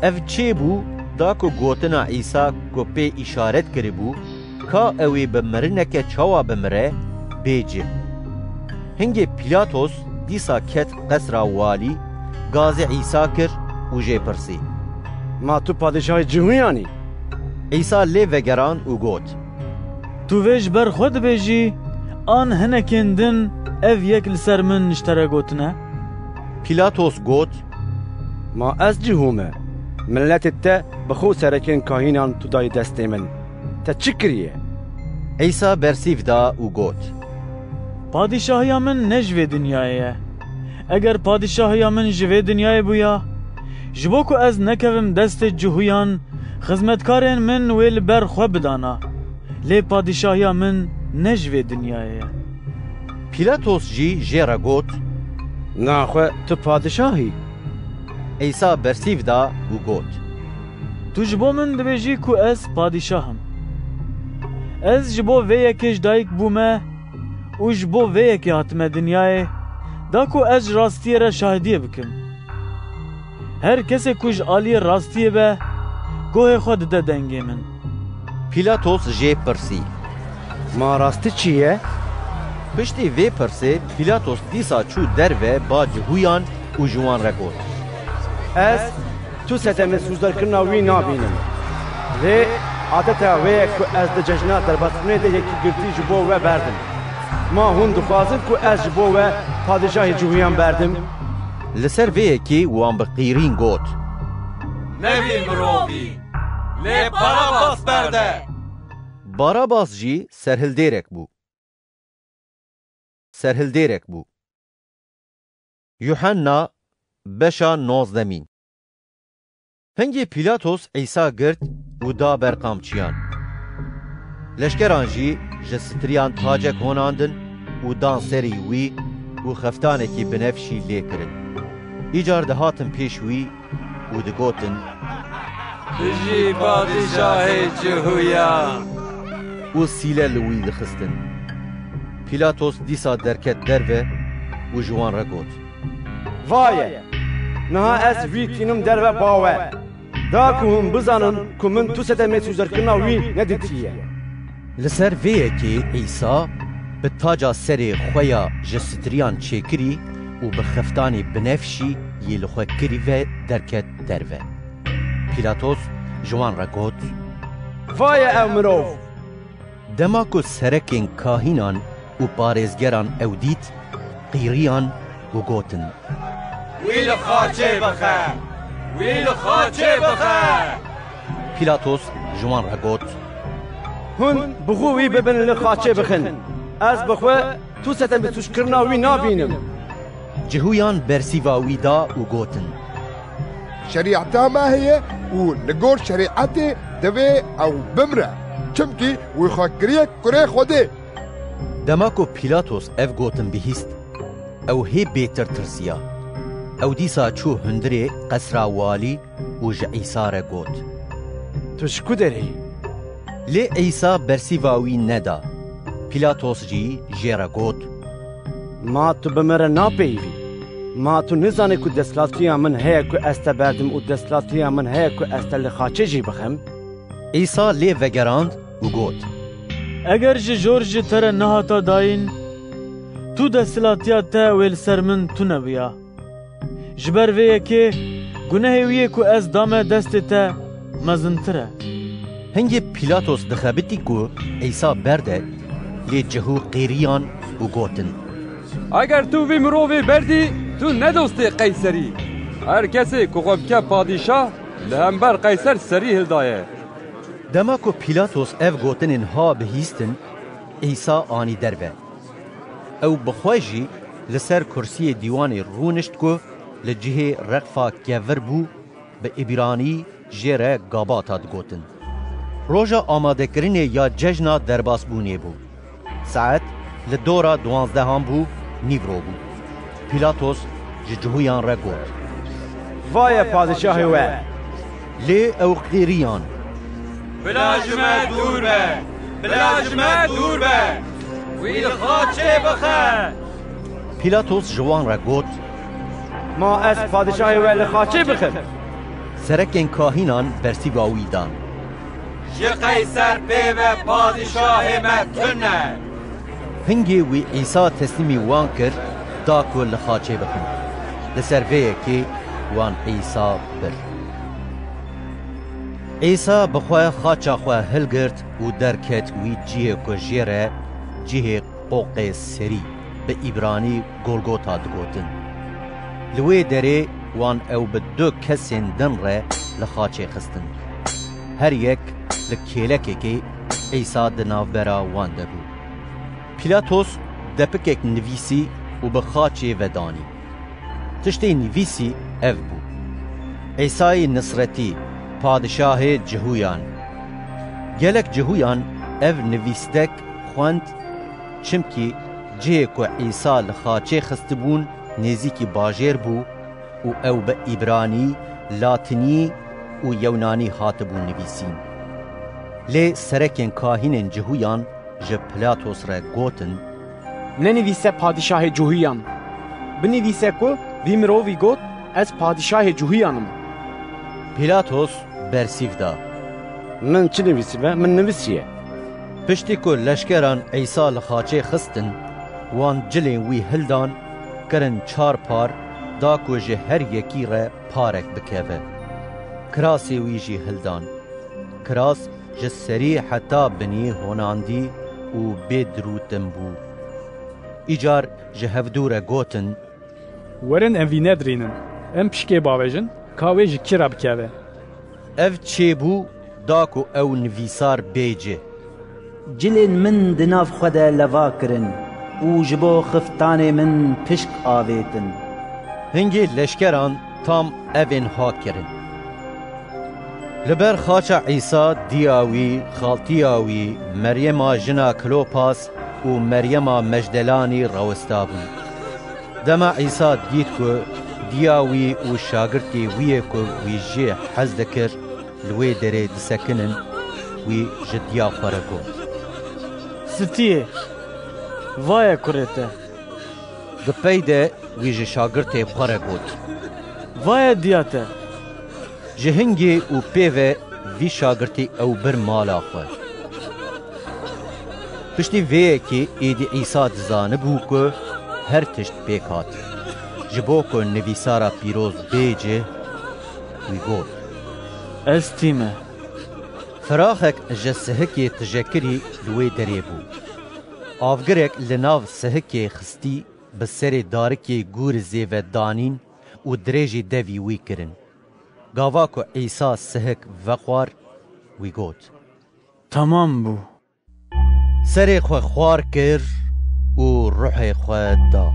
Ev çêbû, da ku gotina Îsa ku pê îşaret kiribû, ka ew ê bi mirineke çawa bimire, bê cih. Hingê Pîlatos dîsa ket qesra walî, gazê Îsa kir û jê pirsî, Ma tu padîşahê Cihûyan î? Îsa lê vegerand û got, Tu vê ji ber xwe dibêjî, an hinekên din ev yek li ser min ji te re gotine? Pîlatos got, Ma ez Cihû me? Miletê te bi xwe û serekên kahînan tu dayî destê min. Te çi kiriye? Îsa bersîv da û got, Padîşahiya min ne ji vê dinyayê ye. Eger padîşahiya min ji vê dinyayê bûya, ji bo ku ez nekevim destê Cihûyan, xizmetkarên min wê li ber xwe bidana. Lê padîşahiya min ne ji vê dinyayê ye. Pîlatos jî jê re got, Naxwe tu padîşah î? Îsa bersîv da û got, Tu ji bo min dibêjî ku ez padîşah im. Ez ji bo vê yekê ji dayik bûme û ji bo vê yekê hatime dinyayê, da ku ez ji rastiyê re şahidiyê bikim. Her kesê ku ji aliyê rastiyê be, gohê xwe dide dengê min. Pîlatos jê pirsî, Ma rastî çi ye? Piştî vê pirsê Pîlatos dîsa çû derve ba Cihûyan û ji wan re got, Ez tu sedemên sûcdarkirina wî nabînim. Lê adeta wê ye ku ez di cejna derbasbûnê de yekî girtî ji bo we berdim. Ma hûn dixwazin ku ez ji bo we padîşahê Cihûyan berdim? Li ser vê yekê wan bi qîrîn got, Ne vî mirovî, lê Barabas berde! Barabas jî serhildêrek bû. Serhildêrek bû. Yuhanna, beşa nozdemîn. Hingê Pîlatos Îsa girt û da ber qamçiyan. Leşkeran jî ji stiriyan tacek honandin û dan serî wî û xeftanekî binefşî lê kirin. Îcar dihatin pêş wî û digotin, Tu jî padîşahê Cihûyan! Û sîle li wî dixistin. Pîlatos dîsa derket derve û ji wan re got, Vaye! Niha ez wî tînim derve ba we, da ku hûn bizanin ku min tu sedemê sûcdarkirina wî nedîtiye. Li ser vê yekê Îsa bi taca serê xwe ya ji stiriyan çêkirî û bi xeftanê binefşî yê li xwe kirî ve derket derve. Pîlatos ji wan re got, Vaye ew mirov! Dema ku serekên kahînan û parêzgeran ew dît, qîriyan û gotin, Wî li xaçê bixe! Wî li xaçê bixe! Pîlatos ji wan re got, Hûn bi xwe wî bibin li xaçê bixin. Ez bi xwe tu setem bi sûckirina wî nabînim. Cihûyan bersîva wî da û gotin, Şerîeta me heye û li gor şerîetê divê ew bimre, çimkî wî xwe kiriye kurê Xwedê. Dema ku Pîlatos ev gotin bihîst, ew hê bêtir tirsiya. Ew dîsa çû hundirê qesra walî û ji Îsa re got, Tu ji ku derê yî? Lê Îsa bersîva wî neda. Pîlatos jî jê re got, Ma tu bi min re napeyivî? Ma tu nizanî ku desthilatiya min heye ku ez te berdim û desthilatiya min heye ku ez te li xaçê jî bixim? Îsa lê vegerand û got, Eger ji jor ji te re nehata dayîn, tu desthilatiya te wê li ser min tune biya. Ji ber vê yekê gunehê wî yê ku ez dame destê te mezintir e. Hingê Pîlatos dixebitî ku Îsa berde, lê cihû qêriyan û gotin, Eger tu vî mirovê berdî, tu ne dostê Qeyserî. Her kesê ku xwe bike padîşah, li hember Qeyser serî hildaye. Dema ku Pîlatos ev gotinên ha bihîstin, Îsa anî derve. Ew bi xwe jî li ser kursiyê dîwanê rûnişt ku li cihê reqfa kevir bû, bi îbranî jê re Gabata digotin. Roja amadekirinê ya cejna derbasbûnê bû. Saet li dora duwanzdehan bû, nîvro bû. Pîlatos ji cihûyan re got, Vaye padîşahê we! Lê ew qêriyan, Bila ji me dûr be! Bila ji me dûr be! Wî li xaçê bixe! Pîlatos ji wan re got, Ma ez padîşahê we li xaçê bixim? Serekên kahînan bersîva wî dan, Ji Qeyser pê ve padîşahê me tune! Hingê wî Îsa teslîmî wan kir, da ku li xaçê bixin. Li ser vê yekê wan Îsa bir. Îsa bi xwe xaça xwe hilgirt û derket wî cihê ku jê re cihê qoqê serî, bi îbranî Golgota digotin. Li wê derê wan ew bi du kesên din re li xaçê xistin. Her yek li kêlekekê Îsa di navbera wan de bû. Pîlatos depikek nivîsî û bi xaçê vedanî. Tiştê nivîsî ev bû, Îsayê Nisretî, Padişahê Cihûyan. Gelek Cihûyan ev nivîstek xwend, çimkî cihê ku Îsa li xaçê xistibûn nêzîkî bajêr bû û ew bi îbranî, latinî û yewnanî hatibû nivîsîn. Lê serekên kahînên Cihûyan ji Pilatos re gotin, Nenivîse Padîşahê Cihûyan. Binivîse ku vî mirovî got, Ez Padîşahê Cihûyan im. Pilatos bersîv da, Min çi nivîsibe? Min nivîsiye. Piştî ku leşkeran Îsa li xaçê xistin, wan cilên wî hildan, kirin çar par, da ku ji her yekî re parek bikeve. Kirasê wî jî hildan. Kiras ji serî heta binî honandî û bê dirûtin bû. Îcar ji hevdû re gotin, Werin em vî nedirînin. Em pişkê bavêjin, ka wê ji kî re bikeve. Ev çêbû, da ku ew nivîsar bê cih. Cilên min di nav xwe de leva kirin û ji bo xiftanê min pişk avêtin. Hingê leşkeran tam evên ha kirin. Li ber xaça Îsa diya wî, xaltiya wî, Meryema jina Klopas û Meryema Mejdelanî rewestabûn. Dema Îsa dît ku diya wî û şagirtê wî yê ku wî jê hez dikir li wê derê disekinin, wî ji diya xwe re got, Stiyê, vaye kurê te! Di pey de wî ji şagirtê xwe re got, Vaye diya te! Ji hingê û pê ve vî şagirtî ew bir mala xwe. Piştî vê yekê êdî Îsa dizanibû ku her tişt pêk hat. Ji bo ku nivîsara pîroz bê cih, wî got, Ez tî me. Firaxek ji sihikê tijekirî li wê derê bû. Avgirek li nav sihikê xistî, bi serê darikê gûrizê ve danîn û dirêjî devî wî kirin. Gava ku Îsa sihik vexwar, wî got, Temam bû. Serê xwe xwar kir û ruhê xwe da.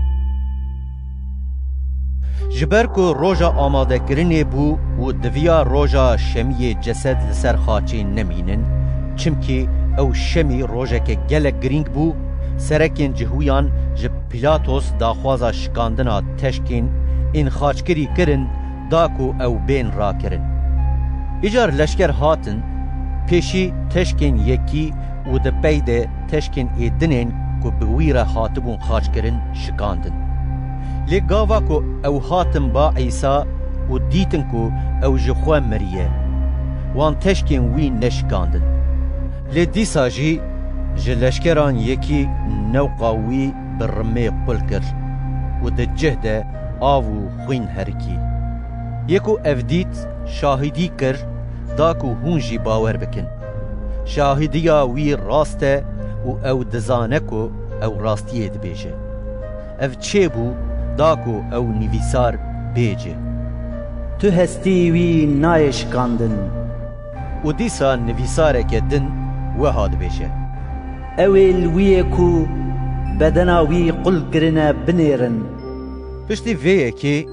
Ji ber ku roja amadekirinê bû û diviya roja şemiyê cesed li ser xaçê nemînin, çimkî ew şemî rojeke gelek girîng bû, serekên cihûyan ji Pîlatos daxwaza şikandina teşkên ên xaçkirî kirin, da ku ew bên rakirin. Îcar leşker hatin, pêşî teşkên yekî û di pey de teşkên ê dinên ku bi wî re hatibûn xaçkirin, şikandin. Lê gava ku ew hatin ba Îsa û dîtin ku ew ji xwe miriye, wan teşkên wî neşikandin. Lê dîsa jî ji leşkeran yekî newqa wî bi rimê qul kir û di cih de av û xwîn herikî. Yê ku ev dît, şahidî kir, da ku hûn jî bawer bikin. Şahidiya wî rast e û ew dizane ku ew rastiyê dibêje. Ev çêbû, da ku ew nivîsar bê cih. Tu hestî wî nayê şikandin. Û dîsa nivîsareke din weha dibêje. Ew ê li wî yê ku bedena wî qul kirine binêrin. Piştî vê yekê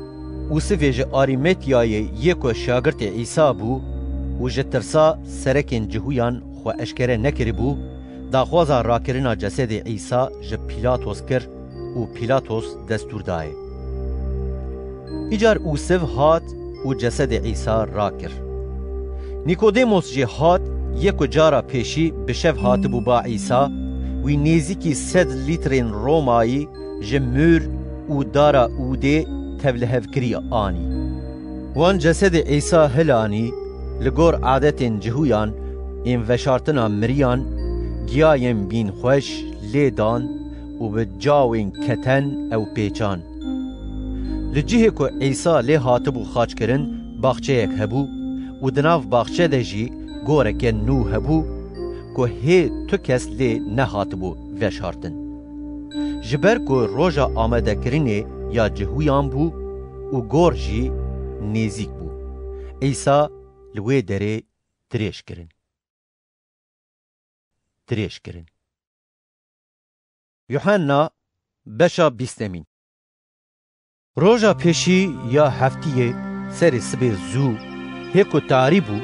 Ûsivê ji Arîmetiyayê yê ku şagirtê Îsa bû û ji tirsa serekên cihûyan xwe eşkere nekiribû, daxwaza rakirina cesedê Îsa ji Pîlatos kir û Pîlatos destûr dayê. Îcar Ûsiv hat û cesedê Îsa rakir. Nîkodêmos jî hat, yê ku cara pêşî bi şev hatibû ba Îsa, wî nêzîkî sed lîtrên romayî ji mûr û dara ûdê tevlihevkirî anî. Wan cesedê Îsa hilanî, li gor adetên cihûyan ên veşartina miriyan, giyayên bînxweş lê dan û bi cawên keten ew pêçan. Li cihê ku Îsa lê hatibû xaçkirin, baxçeyek hebû û di nav baxçe de jî goreke nû hebû ku hê tu kes lê nehatibû veşartin. Ji ber ku roja amadekirinê ya cihûyan bû û gor jî nêzîk bû, Îsa li wê derê dirêj kirin. Dirêj kirin. Yuhanna, beşa bîstemîn. Roja pêşî ya heftiyê, serê sibê zû, hê ku tarî bû,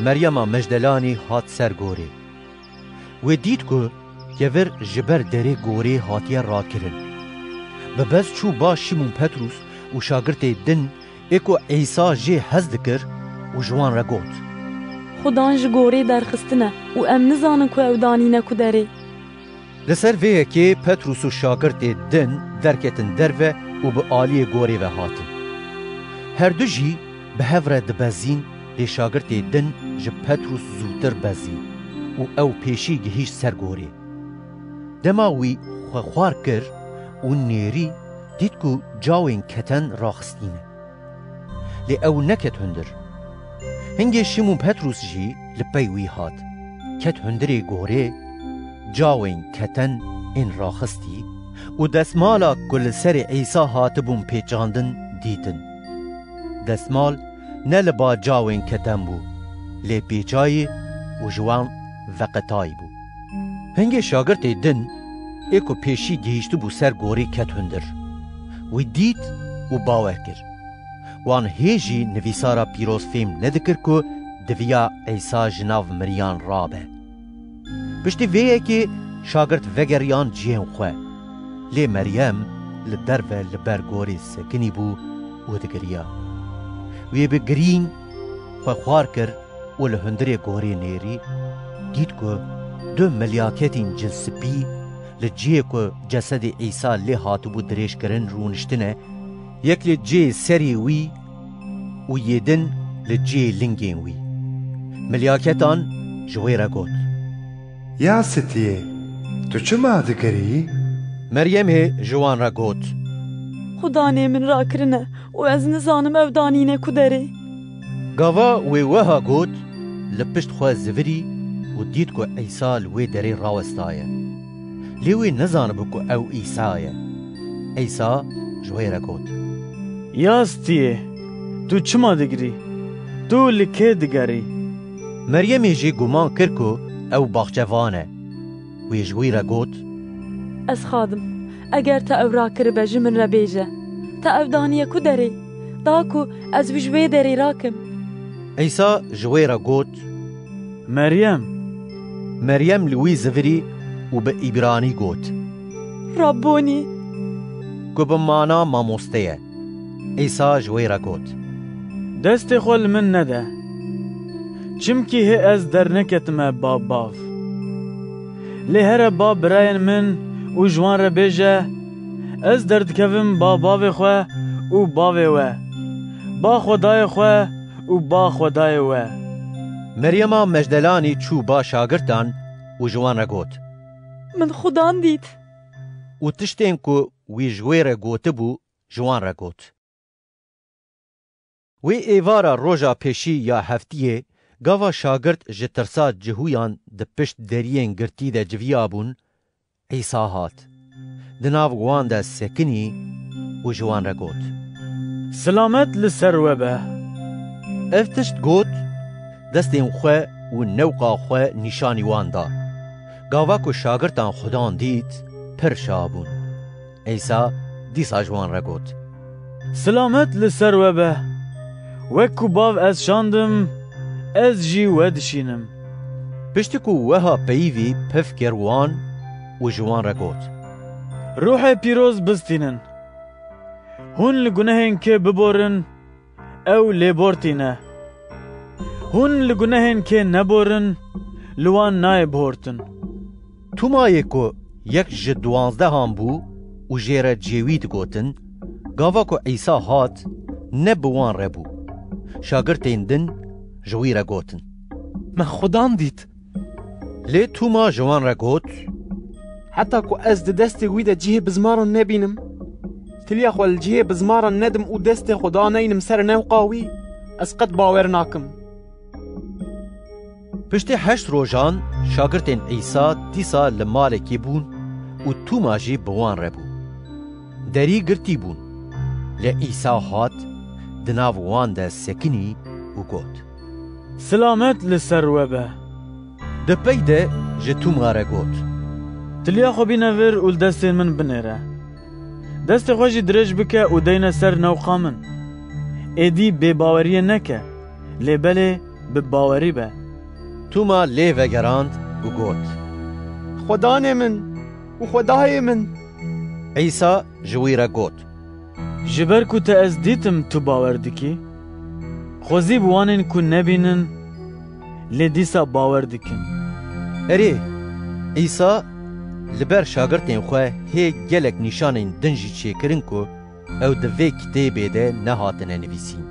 Meryema Mejdelanî hat ser gorê. Wê dît ku kevir ji ber derê gorê hatiye rakirin. Bi bez çû ba Şîmûn Petrûs û şagirtê din ê ku Îsa jê hez dikir û ji wan re got, Xudan ji gorê derxistine û em nizanin ku ew danîne ku derê. Li ser vê yekê Petrûs û şagirtê din derketin derve û bi aliyê gorê ve hatin. Her du jî bi hev re dibezîn, lê şagirtê din ji Petrûs zûtir bezî û ew pêşî gihîşt ser gorê. Dema wî xwe xwar kir û nêrî, dît ku cawên keten raxistî ne. Lê ew neket hundir. Hingê Şîmûn Petrûs jî li pey wî hat. Ket hundirê gorê, cawên keten ên raxistî û desmala ku li serê Îsa hatibûn pêçandin dîtin. Desmal ne li ba cawên keten bû, lê pêçayî û ji wan veqetayî bû. Hingê şagirtê din ê ku pêşî gihîştibû ser gorê ket hundir. Wî dît û bawer kir. Wan hê jî nivîsara pîroz fêm nedikir ku diviya Îsa ji nav miriyan rabe. Piştî vê yekê şagirt vegeriyan cihên xwe. Lê Meryem li derve li ber gorê sekinî bû û digiriya. Wê bi girîng xwe xwar kir û li hundirê gorê nêrî, dît ku du milyaketên cinspî li cihê ku cesedê Îsa lê hatibû dirêjkirin rûniştine, yek li cihê serê wî û yê din li cihê lingên wî. Milyaketan ji wê re got, Ya sitiyê, tu çima digirî? Meryemê ji wan re got, Xudanê min rakirine û ez nizanim ew danîne ku derê. Gava wê weha got, li pişt xwe zivirî û dît ku Îsa li wê derê rawestaye. Lê wê nezanibû ku ew Îsa ye. Îsa ji wê re got, Ya stiyê, tu çima digirî? Tu li kê digerî? Meryemê jî guman kir ku ew baxçevan e. Wê ji wî re got, Ez xadim, eger te ew rakiribe, ji min re bêje, te ew daniye ku derê, da ku ez wî ji wê derê rakim. Îsa ji wê re got, Meryem! Meryem li wî zivirî û bi îbranî got, Rabbonî! Ku bi mana mamoste ye. Îsa ji wê re got, Destê xwe li min nede, çimkî hê ez derneketime ba bav. Lê here ba birayên min û ji wan re bêje, Ez derdikevim ba bavê xwe û bavê we, ba Xwedayê xwe û ba Xwedayê we. Meryema Mejdelanî çû ba şagirtan û ji wan re got, Min Xudan dît. Û tiştên ku wî ji wê re gotibû, ji wan re got. Wê êvara roja pêşî ya heftiyê, gava şagirt ji tirsa cihûyan di pişt deriyên girtî de civiyabûn, Îsa hat. Di nav wan de sekinî û ji wan re got, Silamet li ser we be. Ev tişt got, destên xwe û newqa xwe nîşanî wan da. Gava ku şagirtan Xudan dît, pir şa bûn. Îsa dîsa ji wan re got, Silamet li ser we be. Wek ku bav ez şandim, ez jî we dişînim. Piştî ku wiha peyivî piv kir wan û ji wan re got, Ruhê Pîroz bistînin. Hûn li gunehên kê biborin, ew lêbortî ne. Hûn li gunehên kê neborin, li wan nayê bihortin. Tûmayê ku yek ji duwanzdehan bû û jê re cêwî digotin, gava ku Îsa hat, ne bi wan re bû. Şagirtên din ji wî re gotin, Me Xudan dît. Lê Tûma ji wan re got, Heta ku ez di destê wî de cihê bizmaran nebînim, tiliya xwe li cihê bizmaran nedim û destê xwe daneynim ser newqa wî, ez qet bawer nakim. Piştî heşt rojan şagirtên Îsa dîsa li malekî bûn û Tûma jî bi wan re bû. Derî girtî bûn. Lê Îsa hat, di nav wan de sekinî û got, Silamet li ser we be. Di pey de ji Tûma re got, Tiliya xwe bîne vir û li destên min binêre. Destê xwe jî dirêj bike û deyne ser newqa min. Êdî bêbaweriyê neke, lê belê bi bawerî be. Tûma lê vegerand û got, Xwedanê min û Xwedayê min! Îsa ji wî re got, Ji ber ku te ez dîtim tu bawer dikî? Xwezî bi wanên ku nebînin, lê dîsa bawer dikin. Erê, Îsa li ber şagirtên xwe hê gelek nîşanên din jî çêkirin ku ew di vê kitêbê de nehatine nivîsîn.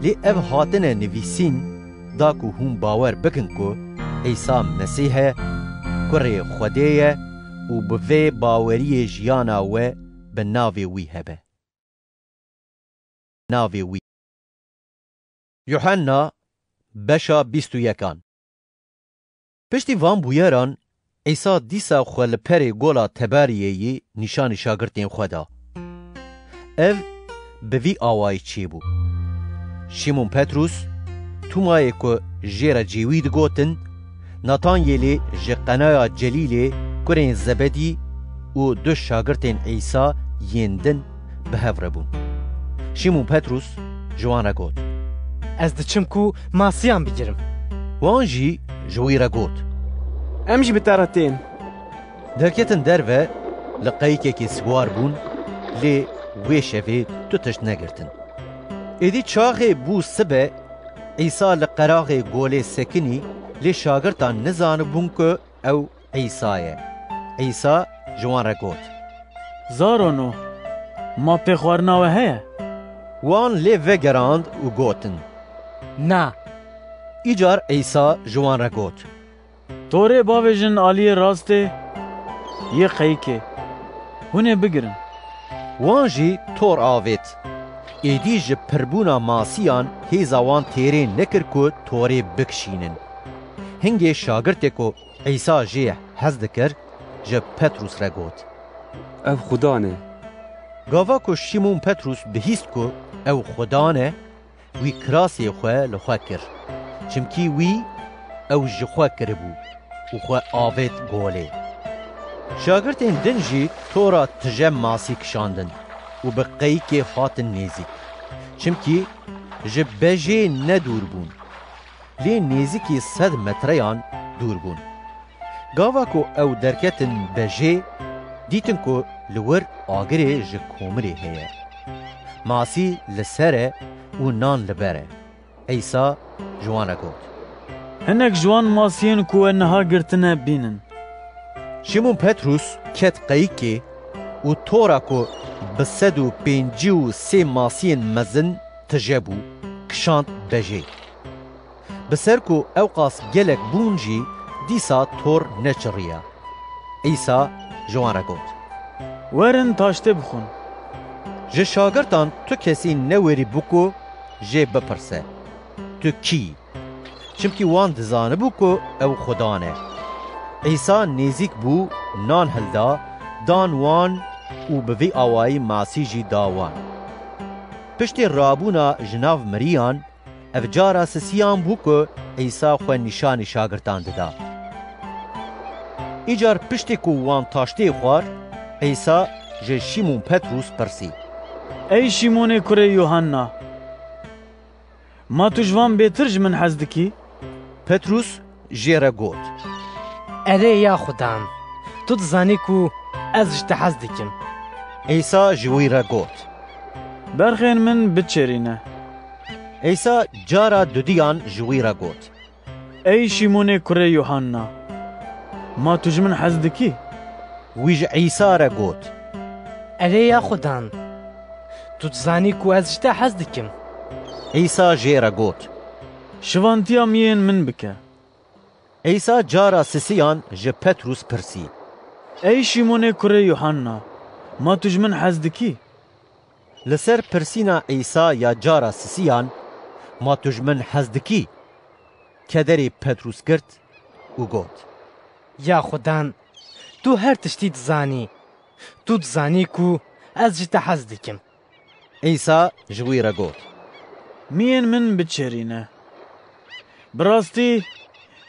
Lê ev hatine nivîsîn da ku hûn bawer bikin ku Îsa Mesîh e, Kurê Xwedê ye û bi vê baweriyê jiyana we bi navê wî hebe. Navê wî. Yuhanna, beşa bîst û yekan. Piştî van bûyeran, Îsa dîsa xwe li perê gola Tebariyeyî nîşanî şagirtên xwe da. Ev bi vî awayî çêbû. Şîmon Petrûs, Tûmayê ku jê re cêwî digotin, Natanyelê ji Qenaya Celîlê, kurên Zebedî û du şagirtên Îsa yên din bi hev re bûn. Şîmon Petrûs ji wan re got, Ez diçim ku masiyan bigirim. Wan jî ji wî re got, Em jî bi te re tên. Derketin derve, li qeyikekê siwar bûn, lê wê şevê tu tişt negirtin. Êdî çaxê bû sibe, Îsa li qeraxê golê sekinî, lê şagirtan nizanibûn ku ew Îsa ye. Îsa ji wan re got, Zarono, ma pêxwarina we heye? Wan lê vegerand û gotin, Na. Îcar Îsa ji wan re got, Torê bavêjin aliyê rastê yê qeyikê, hûn ê bigirin. Wan jî tor avêt. Êdî ji pirbûna masiyan hêza wan têrê nekir ku torê bikişînin. Hingê şagirtê ku Îsa jê hez dikir, ji Petrûs re got, Ev Xudan e. Gava ku Şîmûn Petrûs bihîst ku ew Xudan e, wî kirasê xwe li xwe kir, çimkî wî ew ji xwe kiribû û xwe avêt golê. Şagirtên din jî tora tije masî kişandin û bi qeyikê hatin nêzîk, çimkî ji bejê ne dûr bûn, lê nêzîkî sed metreyan dûr bûn. Gava ku ew derketin bejê, dîtin ku li wir agirê ji komirê heye. Masî li ser e û nan li ber e. Îsa ji wan re got, Hinek ji wan masiyên ku we niha girtine bînin. Şîmon Petrûs ket qeyikê û tora ku bi sed û pêncî û sê masiyên mezin tije bû, kişand bejê. Bi ser ku ewqas gelek bûn jî, dîsa tor neçiriya. Îsa ji wan re got, Werin taştê bixwin. Ji şagirtan tu kesî newêrî bû ku jê bipirse, Tu kî yî? Çimkî wan dizanibû ku ew Xudan e. Îsa nêzîk bû, nan hilda, dan wan û bi vî awayî masî jî da wan. Piştî rabûna ji nav miriyan, ev cara sisiyan bû ku Îsa xwe nîşanî şagirtan dida. Îcar piştî ku wan taştê xwar, Îsa ji Şîmon Petrûs pirsî, Ey Şîmonê kurê Yuhanna, ma tu ji van bêtir ji min hez dikî? Petrûs jê re got, Erê ya Xudan, tu dizanî ku ez ji te hez dikim. Îsa ji wî re got, Berxên min biçêrîne. Îsa cara dudiyan ji wî re got, Ey Şîmonê kurê Yuhanna, ma tu ji min hez dikî? Wî ji Îsa re got, Erê ya Xudan, tu dizanî ku ez ji te hez dikim. Îsa jê re got, Şivantiya miyên min bike. Îsa cara sisiyan ji Petrûs pirsî, Ey Şîmonê kurê Yuhanna, ma tu ji min hez dikî? Li ser pirsîna Îsa ya cara sisiyan, Ma tu ji min hez dikî? Kederê Petrûs girt û got, Ya Xudan, tu her tiştî dizanî. Tu dizanî ku ez ji te hez dikim. Îsa ji wî re got, Miyên min biçêrîne. Bi rastî,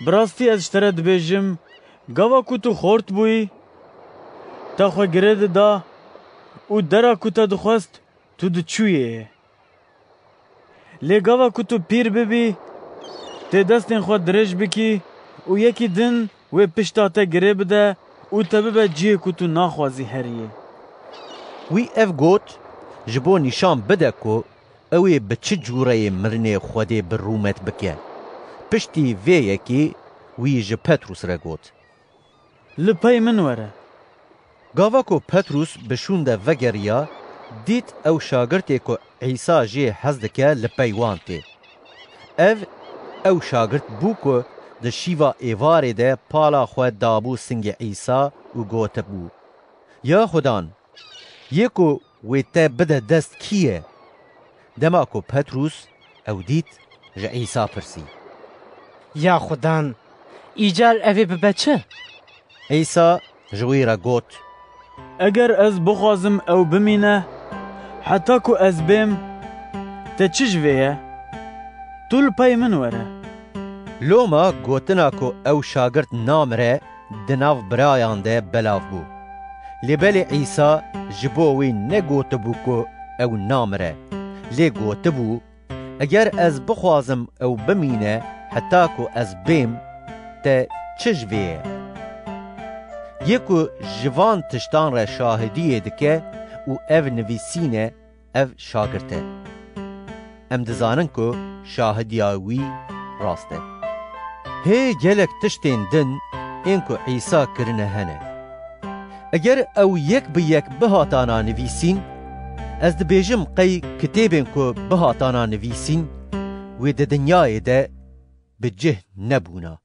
bi rastî ez ji te re dibêjim, gava ku tu xort bûyî, te xwe girê dida û dera ku te dixwest, tu diçûyê. Lê gava ku tu pîr bibî, tê destên xwe dirêj bikî û yekî din wê pişta te girê bide û te bibe cihê ku tu naxwazî heriyê. Wî ev got, ji bo nîşan bide ku ew ê bi çi cûreyê mirinê Xwedê bi rûmet bike. Piştî vê yekê wî ji Petrûs re got, Li pey min were. Gava ku Petrûs bi şûn de vegeriya, dît ew şagirtê ku Îsa jê hez dike li pey wan tê. Ev, ew şagirt bû ku di şîva êvarê de pala xwe dabû singê Îsa û gotibû, Ya Xudan, yê ku wê te bide dest kî ye? Dema ku Petrûs ew dît, ji Îsa pirsî, Ya Xudan, îcar ev ê bibe çi? Îsa ji wî re got, Eger ez bixwazim ew bimîne, heta ku ez bêm, te çi ji vê ye? Tu li pey min were. Loma gotina ku ew şagirt namire di nav birayan de belav bû. Lê belê Îsa ji bo wî negotibû ku ew namire, lê gotibû, Eger ez bixwazim ew bimîne heta ku ez bêm, te çi ji vê ye? Yê ku ji van tiştan re şahidiyê dike û ev nivîsîne, ev şagirt e. Em dizanin ku şahidiya wî rast e. Hê gelek tiştên din ên ku Îsa kirine hene. Eger ew yek bi yek bihatana nivîsîn, ez dibêjim qey kitêbên ku bihatana nivîsîn, wê di dinyayê de bi cih nebûna.